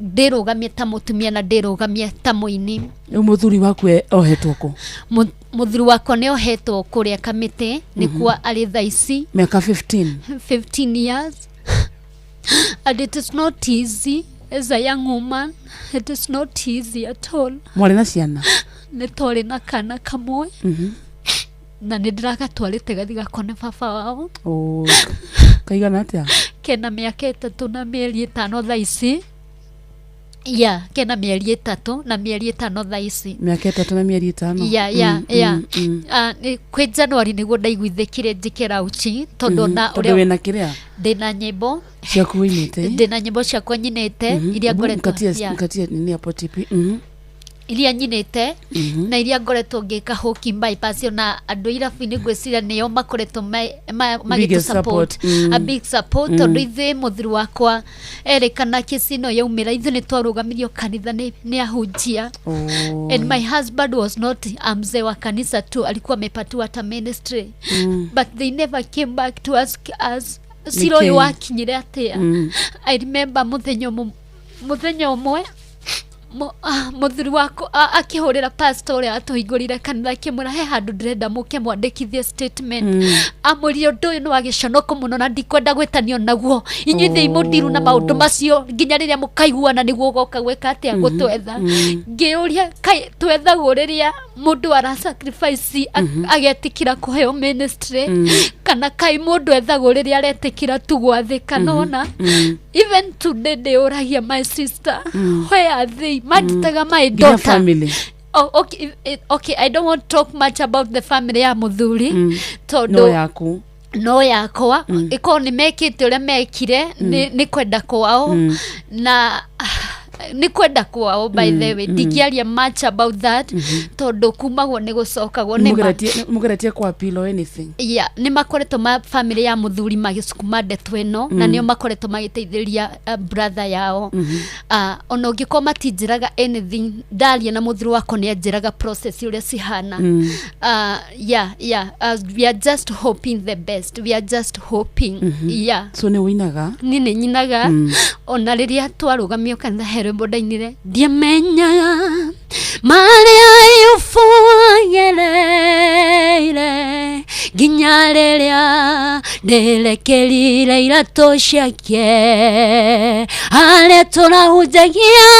ndĩrũgamie ta mũtumia na ndĩrũgamie ta mũini. Rĩu mũthuri waku ohetwo kũ? Mũthuri wakwa nĩ ohetwo kũrĩa Kamĩtĩ, nĩkuo arĩ thaa ici. Mĩaka 15. 15 years, and it is not easy as a young woman, it is not easy at all. Mwarĩ na ciana? Nĩ twarĩ na kana kamwe na nĩ ndĩragatwarĩte gathi gakone baba wao. Oh, kaigana atĩa? Kena mĩaka 3 na mĩeri 5 thaa ici, ya kena mĩeri 3 na mĩeri 5 thaa ici. Mĩaka 3 na mĩeri 5. Ya. Ah, kwĩ January nĩguo ndaiguithĩkire njĩke rauchi tondũ na Tondũ wĩna kĩrĩa ndĩna nyĩmbo ciaku wĩinĩte. Ndĩna nyĩmbo ciakwa nyinĩte iria ngoretwo Nkatie yeah. Nkatie nini hapo TP. Iria nyinĩte na iria ngoretwo ngĩka hawking bypass, ona andũ irabu-inĩ ngwĩciria nĩo makoretwo magĩtũ Biggest support, support. A big support, tondũ ithuĩ mũthuri wakwa erĩkana kĩci ĩno yaumĩra, ithuĩ nĩ twarũgamirio kanitha nĩ ahunjia. Oh. And my husband was not a mzee wa kanisa tu, alikuwa amepatiwa hata ministry, but they never came back to ask us cira ũyũ Nĩkĩ? wakinyire atĩa. I remember mũthenya ũmwe mũthuri wakwa akĩhũrĩra pastor ũrĩa atũhingũrire kanitha, akĩmwĩra he handũ ndĩrenda mũke mwandĩkithie statement. Amwĩrire ũndũ ũyũ nĩ wa gĩconoko mũno na ndikwenda gwĩtanio naguo, inyuĩ thĩi mũndiru na maũndũ macio nginya rĩrĩa mũkaiguana nĩguo ũgoka gwĩka atĩa gũtwetha. Ngĩũria, kaĩ twethagwo rĩrĩa mũndũ ara sacrifice agetĩkĩra kũheo ministry, kana kaĩ mũndũ ethagwo rĩrĩa aretĩkĩra tu gwathĩka? Nona even today ndĩũragia, my sister, where are they? Manditaga my Nginya daughter. Family. Oh, okay, okay, I don't want to talk much about the family ya muthuri tondũ No yaku. No yakwa ĩkorwo nĩ mekĩte ũrĩa mekire nĩ kwenda kwao na nĩ kwenda kwao, by the way ndingĩaria much about that tondũ kumagwo nĩ gũcokagwo nĩ ma. Mũgeretie kwa appeal or anything? Yeah, nĩ makoretwo ma family ya mũthuri magĩcukuma ndeto ĩno na nĩo makoretwo magĩteithĩrĩria brother yao. Ona ũngĩkorwo matinjĩraga anything, ndaria na mũthuri wakwa nĩ anjĩraga process ũrĩa cihana. Yeah, we are just hoping the best, we are just hoping, yeah. So nĩ ũinaga? Niĩ nĩ nyinaga. Ona rĩrĩa twarũgamio kanitha he rwĩmbo ndainire, ndiamenyaga marĩa Ayubu agereire nginya rĩrĩa nderekerire iratũ ciake, arĩa tũrahunjagia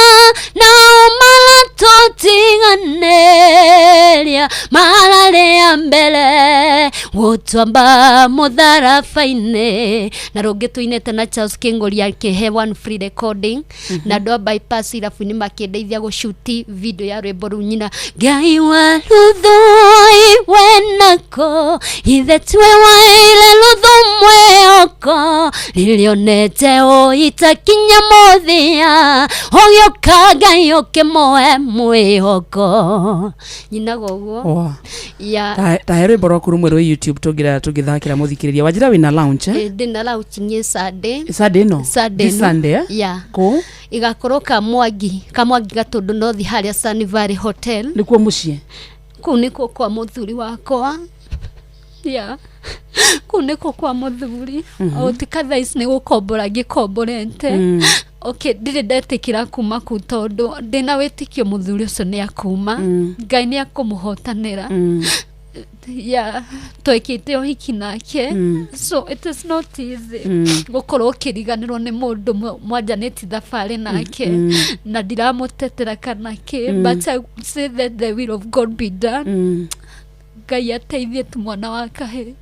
nao maratũtiganĩria, mararĩa mbere gũtwamba mũtharaba-inĩ. Na rũngĩ tũinĩte na Charles Kingori akĩhe one free recording na andũ a bypass irabu-inĩ makĩndeithia gũcuti video ya rwĩmbo rũu nyina, Ngai wa Ruthu wenako ithe twe waire Ruthu mwĩhoko rĩrĩa onete ũitakinya mũthia, ũgĩũka Ngai ũkĩmũhe mwĩhoko, nyinaga ũguo. Wow. Ya. Ta he rwĩmbo rwaku rũmwe rwĩ YouTube tũngĩra tũngĩthakĩra mũthikĩrĩria wanjĩra wĩna launch, eh? Ndĩna launching Sunday. Sunday ĩno? Sunday This ĩno. Sunday, eh? Yeah. Kũ? Igakorwo Kamwangi Gatũndũ North, harĩa Sunny Valley Hotel. Nĩkuo mũciĩ? Kũu nĩkuo kwa mũthuri wakwa, yeah, kũu nĩkuo kwa mũthuri. O tika thaa ici nĩ gũkombora ngĩkomborete. Okay, ndirĩ ndetĩkĩra kuma kũu tondũ ndĩna wĩtĩkio mũthuri ũcio nĩ akuma. Ngai nĩ akũmũhotanĩra. Yeah, twekĩte ũhiki nake. So it is not easy gũkorwo ũkĩriganĩrwo nĩ mũndũ mwanjanĩtie thabarĩ nake. Na ndiramũtetera kana kĩ, but I would say that the will of God be done. Ngai ateithie tu mwana wa kahĩ.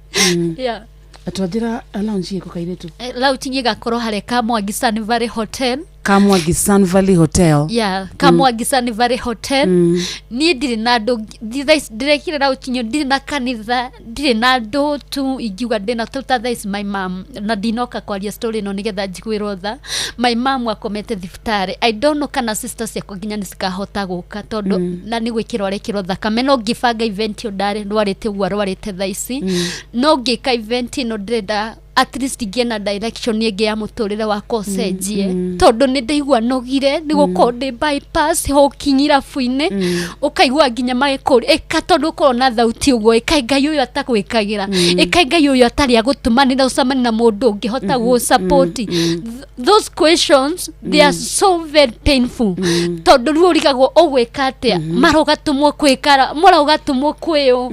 Yeah. Atwanjĩra lounge ĩkũ kairĩtu? Launching ĩgakorwo harĩa Kamwangi Sun Valley Hotel. Kamwangi Sun Valley Hotel. Yeah, Kamwangi Sun Valley Hotel. Niĩ ndirĩ na andũ thaa ici ndĩrekire launching ĩyo, ndirĩ na kanitha, ndirĩ na andũ tu ingiuga ndĩna tu ta thaa ici my mom, na ndinoka kwaria story ĩno nĩgetha njiguĩrwo tha. My mom akomete thibitarĩ. I don't know kana sister ciakwa nginya nĩ cikahota gũka tondũ na nĩ gwĩkĩrwo arekĩrwo thakame. No ngĩbanga event ĩyo ndarĩ ndwarĩte ũguo arwarĩte thaa ici, no ngĩka event ĩno ndĩrenda at least ngĩe na direction ĩngĩ ya mũtũrĩre wakwa ũcenjie, tondũ nĩ ndaigua nogire nĩ gũkorwo ndĩ bypass hawking irabu-inĩ, ũkaigua nginya magĩkũria ĩka tondũ ũkorwo na thauti ũguo, ĩka Ngai ũyũ atagwĩkagĩra, ĩka Ngai ũyũ atarĩ agũtũmanĩra ũcemanie na mũndũ ũngĩhota gũgũ-support. Those questions, they are so very painful, tondũ rĩu ũrigagwo ũgwĩka atĩa, mara ũgatũmwo kwĩ kara, mara ũgatũmwo kwĩ ũ,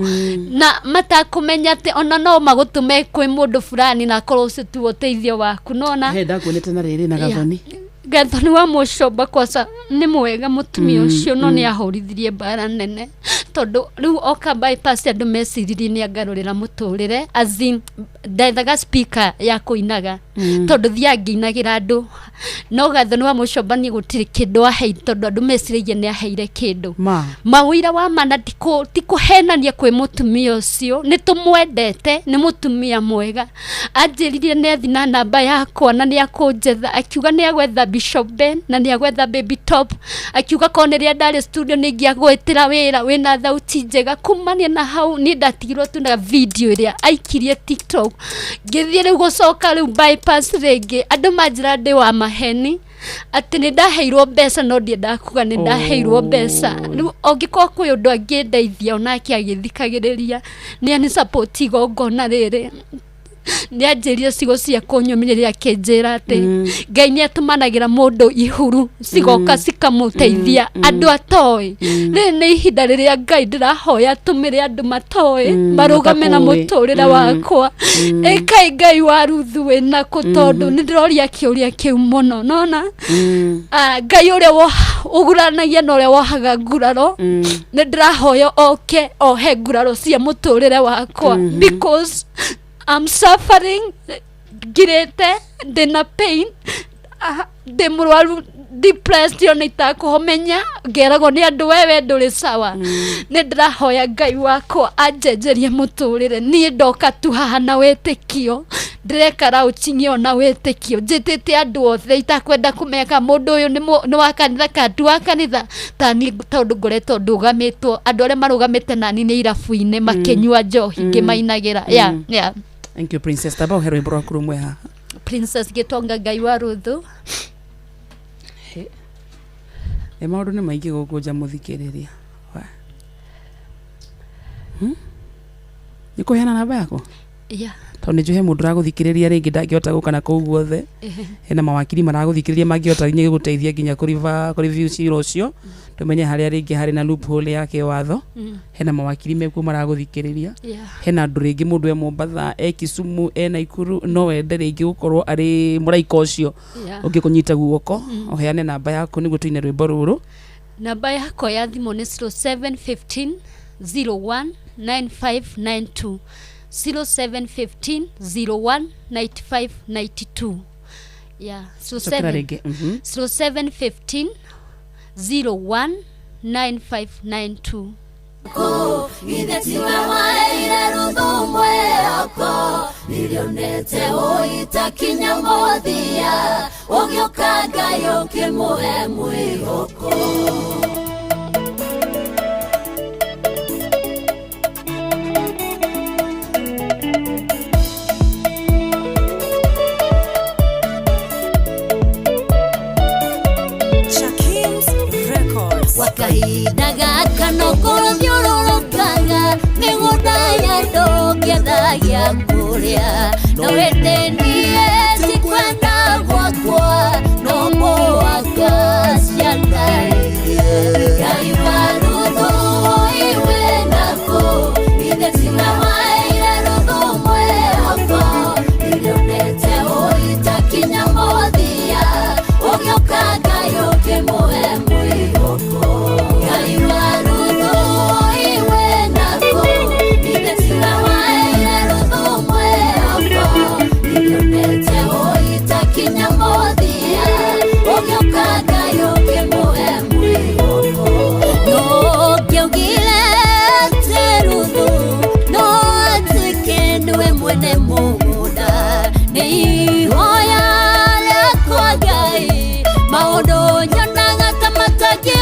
na matakũmenya atĩ ona no magũtũme kwĩ mũndũ fulani na akorwo ũcio tuo ũteithio waku nona. He ndakuonete na rĩrĩ na Gathoni. Gathoni wa Mũcomba kwaca nĩ mwega mũtumia ũcio, no nĩ ahũrithirie mbara nene tondũ rĩu oka bypass andũ meciririe nĩ angarũrĩra mũtũrĩre, as in ndethaga speaker ya kũinaga, tondũ thiaga ngĩinagĩra andũ, no Gathoni wa Mũcomba niĩ gũtirĩ kĩndũ aheire, tondũ andũ meciragia nĩ aheire kĩndũ. Ma. Mawĩra wa mana tikũhenania kwĩ mũtumia ũcio, nĩ tũmwendete, nĩ mũtumia mwega. Anjĩrire nĩ athi na namba yakwa na nĩ akũnjetha, akiuga nĩ agwetha Bishop Ben na nĩ agwetha Baby Top, akiuga korwo nĩrĩa ndarĩ studio nĩ ingĩagwĩtĩra wĩra wĩna thauti njega. Kumania na hau niĩ ndatigirwo tu na video ĩrĩa aikirie TikTok, ngĩthiĩ rĩu gũcoka rĩu bypass rĩngĩ, andũ manjĩra ndĩ wa maheni atĩ nĩ ndaheirwo mbeca, no ndiendaga kuga nĩ ndaheirwo mbeca. Rĩu ũngĩkorwo kwĩ ũndũ angĩndeithia onake agĩthikagĩrĩria nĩ ani support igongona rĩrĩ, nĩ anjĩrire ciugo cia kũnyũmĩrĩria, akĩnjĩra atĩ Ngai nĩ atũmanagĩra mũndũ ihuru cigoka cikamũteithia andũ atoĩ. Rĩrĩ nĩ ihinda rĩrĩa Ngai ndĩrahoya atũmĩre andũ matoĩ marũgame na matakũĩ. Mũtũrĩre wakwa. Ĩkai Ngai wa Ruthu wĩnakũ, tondũ nĩ ndĩroria kĩũria kĩu mũno nona. Ah, Ngai ũrĩa ũguranagia na ũrĩa wohaga nguraro, nĩ ndĩrahoya oke ohe nguraro cia mũtũrĩre wakwa, because I'm suffering, ngirĩte, ndĩna pain, ah, ndĩ mũrwaru depressed, ona itakũhomenya ngeragwo nĩ andũ wewe ndũrĩ sawa. Nĩ ndĩrahoya Ngai wakwa anjenjerie mũtũrĩre. Niĩ ndoka tu haha na wĩtĩkio, ndĩreka launching ĩyo na wĩtĩkio, njĩtĩte andũ othe itakwenda kũmeka mũndũ ũyũ nĩ wa kanitha kana ti wa kanitha tani, tondũ ngoretwo ndũgamĩtwo andũ arĩa marũgamĩte nani nĩ irabu-inĩ makĩnyua njohi ngĩmainagĩra. Yeah. Thank you, Princess. Taba ũhe rwĩmbo rwaku rũmwe haha. Princess Gĩtonga, Ngai wa Ruthu. Ĩ maũndũ nĩ maingĩ gũkũ nja mũthikĩrĩria. We. Nĩ kũheana namba yaku? Yeah. Tondũ nĩ njũĩ he mũndũ ũragũthikĩrĩria rĩngĩ ndangĩhota gũka na kũu guothe. Hena mawakiri maragũthikĩrĩria mangĩhota nginya gũgũteithia nginya kũreview cira ũcio, tũmenye harĩa rĩngĩ harĩ na loophole ya kĩwatho. Hena mawakiri mekuo maragũthikĩrĩria. Hena andũ rĩngĩ mũndũ e Mombatha, e Kisumu, e Naikuru, no wende rĩngĩ gũkorwo arĩ mũraika ũcio ũngĩkũnyita guoko. Ũheane namba yaku nĩguo tũine rwĩmbo rũrũ. Namba yakwa ya thimũ nĩ 0715 01 9592, 0715 01 9592. Yeah, Cokera 07 rĩngĩ. 0715 01 9592. Ithe tiwe waheire Ruthu mwĩhoko, nĩrĩonete ũitakinya mũthia, ũgĩũka Ngai ũkĩmũhe mwĩhoko. Shakim's Records. Gwa kahinda gaka no kũrũthiũrũrũkaga mĩgũnda ya andũ ngĩetha gĩa kũrĩa, no ĩndĩ niĩ ti kwenda gwakwa no.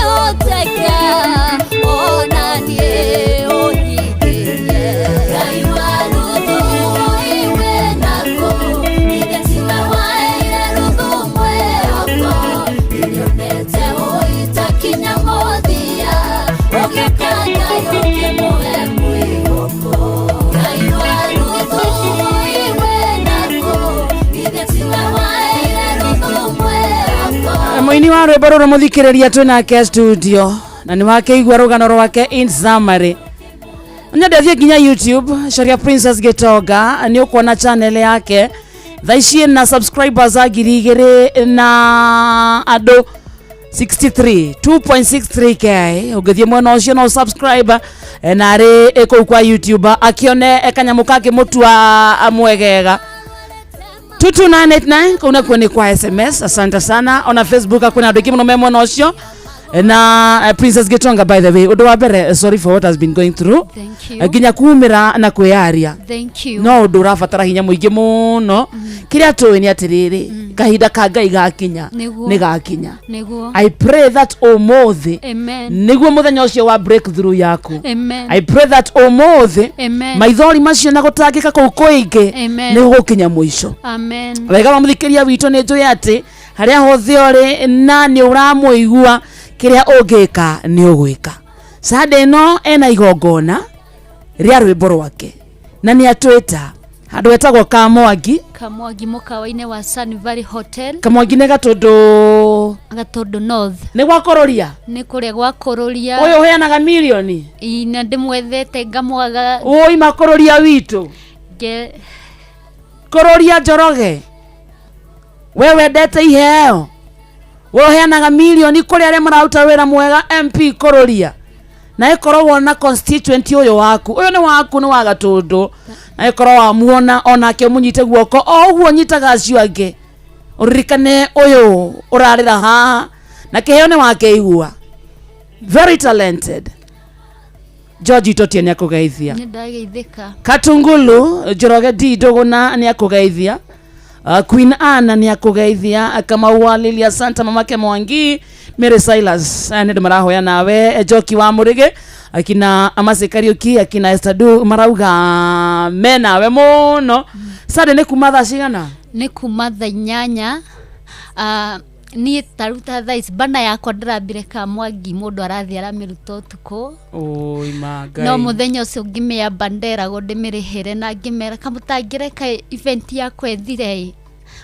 Kũngĩhoteka ona niĩ ũnyingĩrie. Ngai wa Ruthu iwe naku, ithe tiwe waheire Ruthu mwĩhoko. Nĩnyonete ũitakinya mũthia, ũgĩũka Ngai ũkĩmũhe mwĩhoko. Ngai wa Ruthu iwe naku, ithe tiwe waheire Ruthu mwĩhoko. Mũini wa rwĩmbo rũrũ mũthikĩrĩria twĩ nake studio na nĩ wakĩigua rũgano rwake in summary. Nyende thiĩ nginya YouTube, caria Princess Gĩtonga, nĩ ũkuona channel yake thaa ici ĩna subscribers a 2000 na andũ 63 2.63k. Ũngĩthiĩ mwena ũcio no subscribe, na arĩ kũu kwa YouTube akĩone kanyamũ kangĩmũtua mwegega. 22989 kũu nakuo nĩ kwa SMS. Asante sana. Ona Facebook kwĩna andũ aingĩ mũno me mwena ũcio. Na Princess Gitonga, by the way, ũndũ wa mbere, sorry for what has been going through. Thank you. Nginya kumĩra na kwĩyaria Thank you. no ũndũ ũrabatara hinya mũingĩ mũno. Kĩrĩa tũĩ nĩ atĩrĩrĩ, kahinda ka Ngai gakinya, Nĩguo. nĩ gakinya. Nĩguo. I pray that ũmũthĩ Amen. nĩguo mũthenya ũcio wa breakthrough yaku. Amen. I pray that ũmũthĩ Amen. maithori macio na gũtangĩka kũu kũingĩ Amen. nĩ gũgũkinya mũico. Amen. Wega wa mũthikĩria witũ, nĩ njũĩ atĩ harĩa hothe ũrĩ na nĩ ũramũigua, kĩrĩa ũngĩka nĩ ũgwĩka. Sande ĩno ena igongona rĩa rwĩmbo rwake na nĩ atwĩta handũ hetagwo Kamwangi. Kamwangi, mũkawa-inĩ wa Sun Valley Hotel. Kamwangi nĩ Gatũndũ. Gatũndũ North. Nĩ gwakũrũria. Nĩ kũrĩa gwakũrũria. Ũyũ ũheanaga mirioni. Ĩ, na ndĩmwethete ngamwaga. Ũi makũrũria witũ. Nge Kũrũria Njoroge, we wendete iheo, we ũheanaga mirioni kũrĩ arĩa mararuta wĩra mwega. MP kũrũria, na ĩkorwo wona constituent ũyũ waku, ũyũ nĩ waku, nĩ wa Gatũndũ, na ĩkorwo wamuona onake ũmũnyite guoko o ũguo nyitaga acio angĩ. Ũririkane ũyũ ũrarĩra haha na kĩheo nĩ wakeigua, very talented. George Itotie nĩ akũgeithia. Nĩ ndageithĩka. Katungulu Njoroge D Ndũgũna nĩ akũgeithia. Queen Anna nĩ akũgeithia. Kamau wa Lilia Santa, mamake Mwangi, Mary Silas, nĩ andũ marahoya nawe. Njoki wa Mũrĩgĩ, akina Amase Kariuki, akina Esther Du marauga me nawe mũno. Sande nĩ kuma thaa cigana? Nĩ kuma thaa 8. Niĩ taruta thaa ici bana yakwa ndĩrambire Kamwangi, mũndũ arathiĩ aramĩruta ũtukũ. Oi ma Ngai. No mũthenya ũcio ngĩmĩamba nderagwo ndĩmĩrĩhĩre na ngĩmera kamũtangĩreka event yakwa ĩthire ĩ,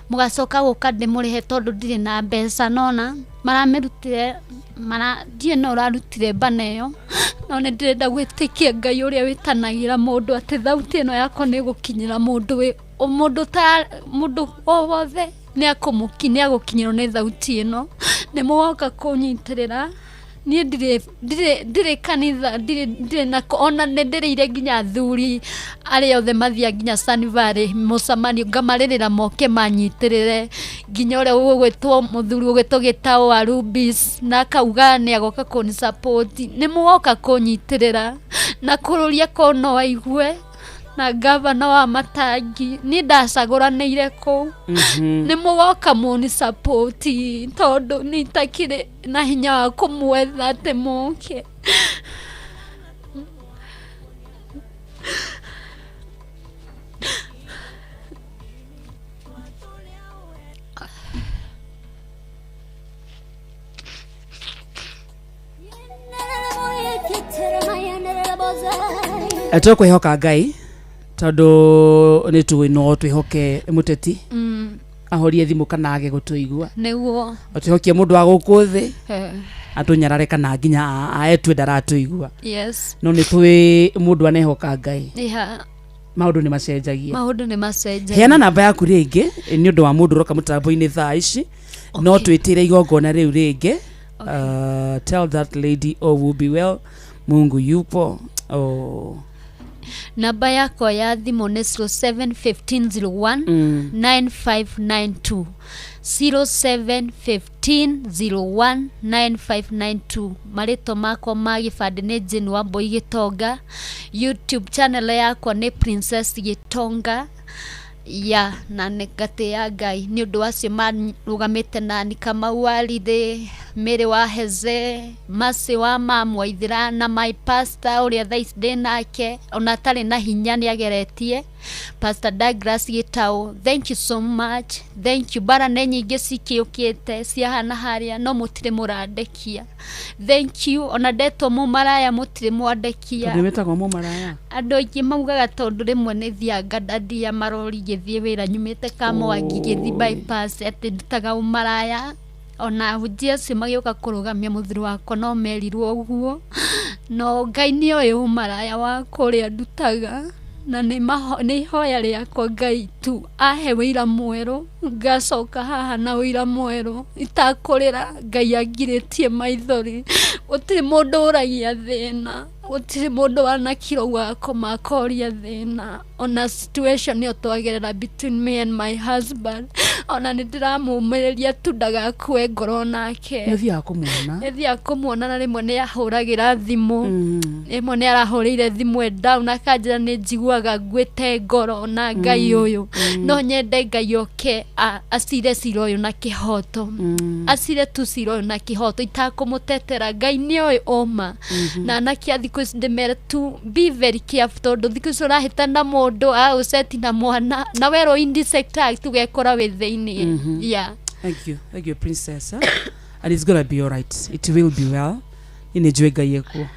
mũgacoka gũka ndĩmũrĩhe tondũ ndirĩ na mbeca. Nona maramĩrutire mara ndiĩ no ũrarutire bana ĩyo, no nĩ ndĩrenda gwĩtĩkia Ngai ũrĩa wĩtanagĩra mũndũ atĩ thauti ĩno yakwa nĩ ĩgũkinyĩra mũndũ wĩ o mũndũ ta mũndũ o wothe nĩ akũmũki nĩ agũkinyĩrwo nĩ thauti ĩno. Nĩ mũgoka kũnyitĩrĩra. Niĩ ndirĩ kanitha, ndirĩ na ona nĩ ndĩrĩire nginya athuri arĩa othe mathiaga nginya Sun Valley mũcemanio, ngamarĩrĩra moke manyitĩrĩre, nginya ũrĩa ũgwĩtwo mũthuri ũgwĩtwo Gĩtaũ wa Rubis na akauga nĩ agoka kũni support. Nĩ mũgoka kũnyitĩrĩra na kũrũria ko no aigue na gavana wa Matangi niĩ ndacagũranĩire kũu. Nĩ mũgoka mũni support tondũ nĩ itakĩrĩ na hinya wa kũmwetha atĩ mũke. Tũkwĩhoka Ngai tondũ nĩ tũĩ no twĩhoke mũteti ahorie thimũ kana age gũtũigua. Nĩguo. Twĩhokie mũndũ wa gũkũ thĩ atũnyarare kana nginya aetue ndaratũigua. No nĩ tũĩ mũndũ anehoka Ngai, maũndũ nĩ macenjagia. Maũndũ nĩ macenjagia. Heana namba yaku rĩngĩ nĩ ũndũ wa mũndũ ũroka mũtambo-inĩ thaa ici no twĩtĩre igongona rĩu rĩngĩ. Tell that lady all will be well, Mungu yupo. Oh. Namba yakwa ya thimũ nĩ 071501 9592, 071501 9592. Marĩtwa makwa ma gĩbandĩ nĩ Jane Wambui Gĩtonga. YouTube channel yakwa nĩ Princess Gĩtonga. Ya na nĩ ngatĩĩa Ngai nĩ ũndũ wacio marũgamĩte nani Kamau wa Rithĩ, Mary wa Heze, Mercy wa Mamwaithĩra na my pastor ũrĩa thaa ici ndĩ nake ona atarĩ na hinya nĩ ageretie, Pastor Douglas Gĩtaũ, thank you so much, thank you. Mbara nĩ nyingĩ cikĩũkĩte ciahana harĩa no mũtirĩ mũrandekia, thank you. Ona ndetwo mũmaraya mũtirĩ mwandekia. Tondũ wĩtagwo mũmaraya? Andũ aingĩ maugaga tondũ rĩmwe nĩ thiaga ngandandia marori ngĩthiĩ wĩra nyumĩte Kamwangi ngĩthiĩ bypass atĩ ndutaga ũmaraya. Ona ahunjia acio magĩũka kũrũgamia mũthuri wakwa no merirwo ũguo, no Ngai nĩ oĩ ũmaraya wakwa ũrĩa ndutaga, na nĩ ihoya rĩakwa Ngai tu ahe wĩira mwerũ, ngacoka haha na wĩira mwerũ itakũrĩra. Ngai angirĩtie maithori. Gũtirĩ mũndũ ũragia thĩna, gũtirĩ mũndũ wanakira ũguo agakoma akoria thĩna. Ona situation ĩyo twagerera between me and my husband, ona nĩ ndĩramũmĩrĩria tu ndagakue ngoro nake. Nĩ ũthiaga kũmuona? Nĩ thiaga kũmuona na rĩmwe nĩ ahũragĩra thimũ, rĩmwe nĩ arahũrĩire thimũ e down akanjĩra nĩ njiguaga nguĩte ngoro na Ngai ũyũ. No nyende Ngai oke acire cira ũyũ na kĩhoto, acire tu cira ũyũ na kĩhoto itakũmũtetera. Ngai nĩ oĩ ũma. Na anake a thikũ ici ndĩmere tu be very careful, tondũ thikũ ici ũrahĩtana na mũndũ agũceti na mwana na werwo insect act ũgekora wĩ thĩiniĩ. Yeah. Thank you. Thank you, princess. And it's gonna be all right. It will be well. Niĩ nĩ njũĩ Ngai ekuo.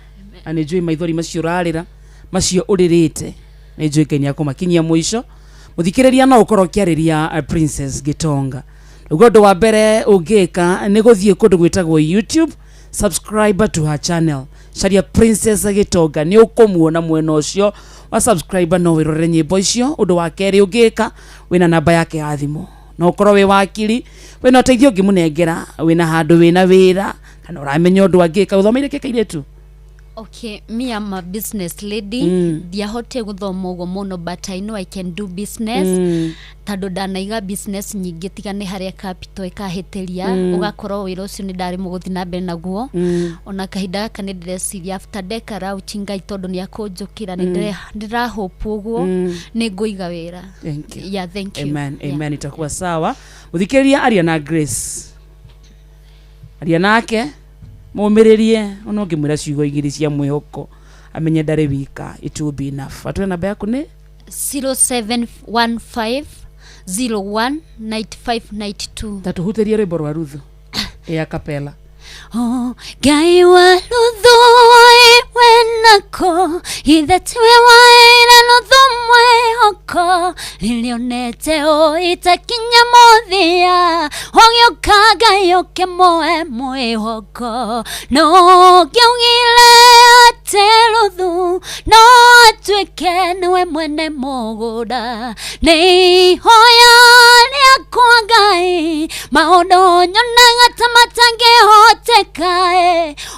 Na nĩ njũĩ maithori macio ũrarĩra, macio ũrĩrĩte, nĩ njũĩ Ngai nĩ akũmakinyia mũico. Mũthikĩrĩria no ũkorwo ũkĩarĩria Princess Gitonga. Ũguo ũndũ wa mbere ũngĩka nĩ gũthiĩ kũndũ gwĩtagwo YouTube, subscribe to her channel. Caria Princess Gitonga nĩ ũkũmuona mwena ũcio wa subscribe, no wĩrorere nyĩmbo icio. Ũndũ wa kerĩ ũngĩka, wĩna namba yake ya thimũ, no ũkorwo wĩ wakiri, wĩna ũteithio ũngĩmũnengera, wĩna handũ wĩna wĩra, kana ũramenya ũndũ angĩka. Ũthomeire kĩ kairĩtu? Okay, me I'm a business lady. Ndiahotire gũthoma ũguo mũno, but I know I can do business. Tondũ ndanaiga business nyingĩ, tiga nĩ harĩa capital ĩkahĩtĩria, ũgakorwo wĩra ũcio nĩ ndaremwo gũthiĩ na mbere naguo. Ona kahinda gaka nĩ ndĩreciria after ndeka rauchi Ngai tondũ nĩ akũnjũkĩra, nĩ ndĩrahope ũguo nĩ ngũiga wĩra. Thank you. Yeah, thank you. Amen. Yeah. Amen, itakuwa sawa. Mũthikĩrĩria, aria na Grace, aria nake, mũmĩrĩrie, ona ũngĩmwĩra ciugo igĩrĩ cia mwĩhoko amenye ndarĩ wika, it will be enough. Atwĩre namba yaku nĩ? 0715 01 9592. Tatũhutĩrie rwĩmbo rwa Ruthu ya kapela. Oh, Ngai wa Ruthu wenako ithe tiwe waira Ruthu mwĩhoko rĩrĩa onete ũitakinya mũthia ũgĩũka Ngai ũkĩmũhe mwĩhoko no ngĩaugire atĩ Ruthu no atuĩke nĩwe mwene mũgũnda. Nĩ ihoya rĩakwa Ngai maũndũ nyonaga ta matangĩhoteka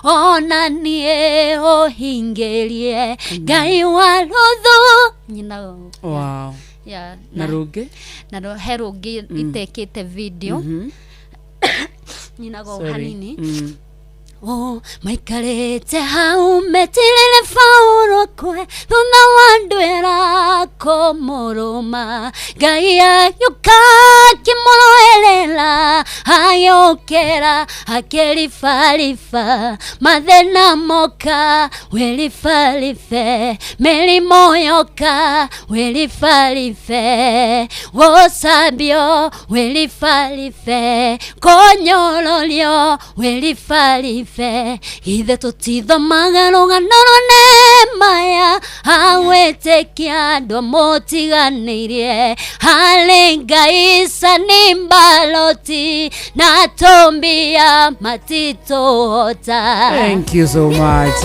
ona niĩ ũhingĩrie Ngai wa Ruthu nyina. Wow. Yeah, na rũngĩ? Na he rũngĩ itekĩte video. Nyinaga o Sorry. hanini. Oh, maikarĩte hau metirĩre Paũlũ kwe thutha wa ndwĩra kũmũrũma Ngai agĩũka akĩmũrũĩrĩra agĩũkĩra akĩribariba mathĩna moka wĩribaribe mĩrimũ yoka wĩribaribe gũcambio wĩribaribe kũnyũrũrio wĩribaribe ithe tũtithomaga rũgano rwa Nehemaya agwĩtĩkia andũ amũtiganĩirie harĩ Ngai Sanibaloti na Tobia matitũhota. Thank you so much.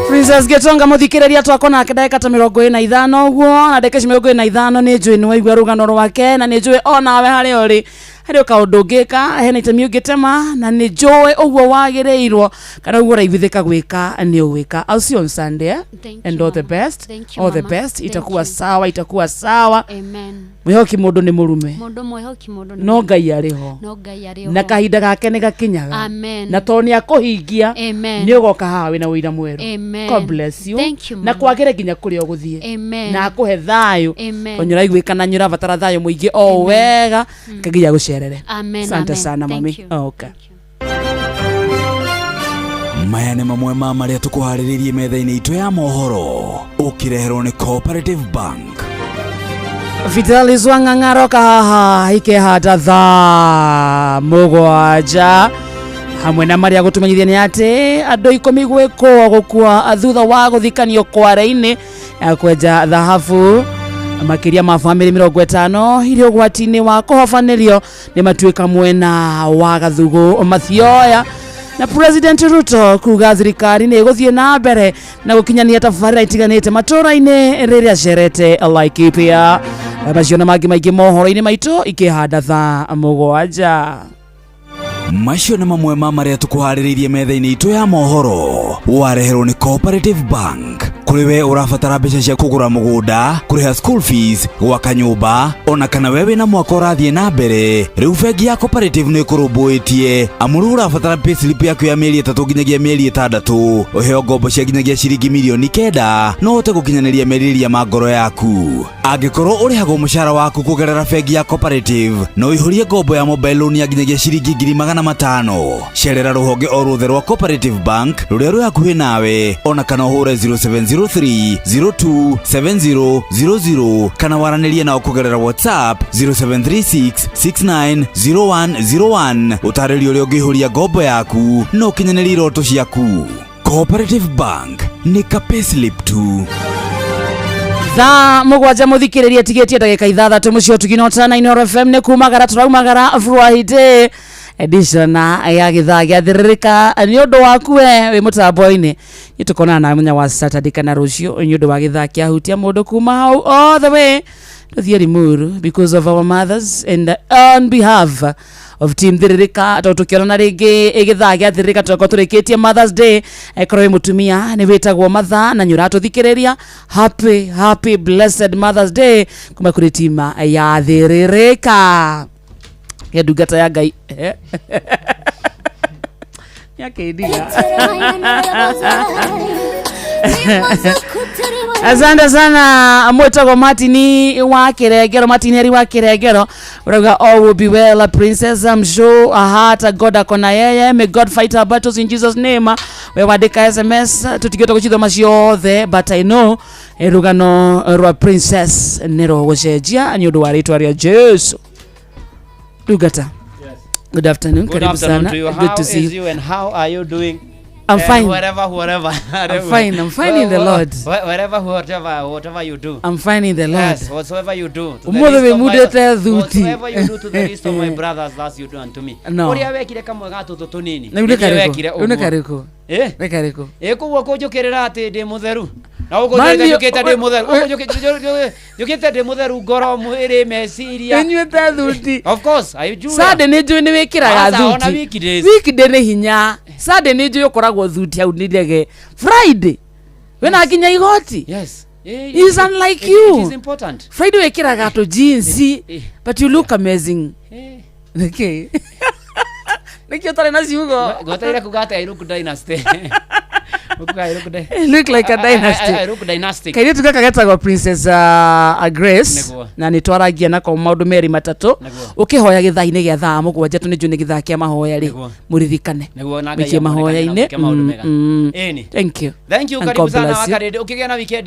Princess Gitonga, muthikĩrĩria, twakwo nake ndagĩka ta 45 ũguo, na ndagĩka ici 45 nĩ njũĩ nĩ waigua rũgano rwake na nĩ njũĩ onawe harĩa ũrĩ Harĩ o kaũndũ ũngĩka, hena itemi ũngĩtema, na nĩ njũĩ ũguo wagĩrĩirwo kana ũguo ũraiguithĩka gwĩka nĩ ũgwĩka. I'll see you on Sunday, eh? Thank And you, all the mama. best. Thank you, All the mama. best. Thank Itakuwa you. sawa, itakuwa sawa. Amen. Mwĩhoki mũndũ nĩ mũrume. Mũndũ mwĩhoki mũndũ nĩ No mũrume. Ngai arĩ ho. No Ngai arĩ ho. Na kahinda gake nĩ gakinyaga. Amen. Na tondũ nĩ akũhingia, Amen. nĩ ũgoka haha wĩna ũira mwerũ. Amen. God bless you. Thank you, Na mama. kwagĩre nginya kũrĩa ũgũthiĩ. Amen. Na akũhe thayũ. Amen. Tondũ nĩũraiguĩka na nĩũrabatara thayũ mũingĩ o wega. Nginya gũcerere. Amen, Asante amen. sana Thank mami. you. Okay. Maya nĩ mamwe ma marĩa tũkũharĩrĩirie metha-inĩ itũ ya mohoro ũkĩreherwo nĩ Cooperative Bank. Fidelis Wang'ang'aro haha ikehanda thaa 7 hamwe na marĩa gũtũmenyithia nĩ atĩ andũ 10 gwĩkwo gũkua thutha wa gũthikanio kware-inĩ ya kwenja thahabu. Makĩria ma bamĩrĩ 50 iria ũgwati-inĩ wa kũhobanĩrio nĩ matuĩka mwena wa Gathugũ Mathioya. Na President Ruto kuga thirikari nĩ ĩgũthiĩ na mbere na gũkinyania tabarĩra itiganĩte matũra-inĩ rĩrĩa acerete Laikipia. Macio na mangĩ maingĩ mohoro-inĩ maitũ ikĩhanda thaa 7. Macio nĩ mamwe ma marĩa tũkũharĩrĩirie metha-inĩ itũ ya mohoro wareherwo nĩ Cooperative Bank. Kũrĩ we ũrabatara mbeca cia kũgũra mũgũnda, kũrĩha school fees, gwaka nyũmba, ona kana we wĩna mwaka ũrathiĩ na mbere, rĩu bengi ya Cooperative nĩ ĩkũrũmbũĩtie. Amu rĩu ũrabatara payslip yaku ya mĩeri 3 nginyagia mĩeri 6, ũheo ngombo cia nginyagia ciringi mirioni 9 no ũhote gũkinyanĩria merirĩria ma ngoro yaku. Angĩkorwo ũrĩhagwo mũcara waku kũgerera bengi ya Cooperative, no ũihũrie ngombo ya mobile loan ya nginyagia ciringi 500,000. Cerera rũhonge o ruothe rwa Cooperative Bank rũrĩa rwĩ hakuhĩ nawe, ona kana ũhũre 0703 02 7000 kana waranĩrie nao kũgerera WhatsApp 0736 690101. Ũtarĩrio ũrĩa ũngĩihũria ngombo yaku na ũkinyanĩrie iroto ciaku. Cooperative Bank nĩ ka payslip tu. Thaa 7 mũthikĩrĩria tigĩtie ndagĩka 6 mũciĩ ũtugino tana Inooro FM nĩ kumagara tũraumagara Friday edition ya gĩthaa gĩa thĩrĩrĩka nĩ ũndũ waku we wĩ mũtambo-inĩ. Nĩ tũkonana na mũthenya wa Saturday kana rũciũ nĩ ũndũ wa gĩthaa kĩa hutia mũndũ kuma hau all the way tũthiĩ Limuru because of our mothers and on behalf of team thĩrĩrĩka tondũ tũkĩonana rĩngĩ gĩthaa gĩa thĩrĩrĩka tũgakorwo tũrĩkĩtie Mother's Day. Ĩkorwo wĩ mũtumia nĩ wĩtagwo Mother na nĩ ũratũthikĩrĩria, happy happy blessed Mother's Day kuma kũrĩ tima ya thĩrĩrĩka ya ndungata ya Ngai. Nĩakĩndiga. Asante sana mwĩtagwo Martini wa Kĩrengero, Martini Heri wa Kĩrengero urauga all will be well princess, I'm sure hata God akona yeye, may God fight our battles in Jesus name. We wandĩka SMS tũtigĩte gũcithoma ciothe, but I know rũgano rwa princess nĩ rũgũcenjia nĩ ũndũ wa rĩtwa rĩa Jesu. Ndungata. Good afternoon. Good Karibu afternoon sana. to you. Good How to see is you. you and how are you doing? I'm And fine. Wherever, wherever. I'm fine. I'm fine in the Lord. Wherever, whatever, whatever you do. I'm fine in the Lord. Yes, whatsoever you do. To the Ũmũthĩ least of my- wĩmundĩte thuti. Whatsoever you do to the least of my brothers, that's you do unto me. No. Ũrĩa wekire kamwe ga tũtũ tũnini. Na rĩu nĩ Nĩ niĩ karĩkũ? wekire Rĩu nĩ ũguo. karĩkũ? Eh? Nĩ karĩkũ? Ĩ koguo kũnjũkĩrĩra atĩ ndĩ mũtheru. Na ũguo Mani- njũkĩte ndĩ mũtheru. Ũguo njũkĩte ndĩ mũtheru ngoro, mwĩrĩ, meciria. Ĩnyuĩte thuti. Of course, I do. Sunday nĩ njũĩ nĩ wĩkĩraga Aca, ona thuti. weekdays. Weekday nĩ hinya. Sunday nĩ njũĩ ũkoragwo thuti hau nĩ ndege. Friday wĩna nginya igoti. Yes. Is unlike you. It is important. Friday wĩkĩraga tũ jeans, but you look amazing. Nĩkĩ? Nĩkĩ ũtarĩ na ciugo? Ngwetereire kuga atĩ I look dynasty. Ukuga I look Look like a dynasty. I look dynastic. Kairĩtu gaka getagwo Princess Grace Nĩguo. na nĩ twaragia nako maũndũ merĩ matatũ. Nĩguo. Ũkĩhoya gĩthaa-inĩ gĩa thaa 7 tũ nĩ njũĩ nĩ gĩthaa kĩa mahoya rĩ, Nĩguo. mũririkane Nĩguo, na Ngai mũikie amuonekane na mahoya-inĩ. mwĩke maũndũ mega. Mm. Ĩni. Thank you. Thank you, And karibu God sana bless you. wakarĩndĩ. Ũkĩgĩa na weekend.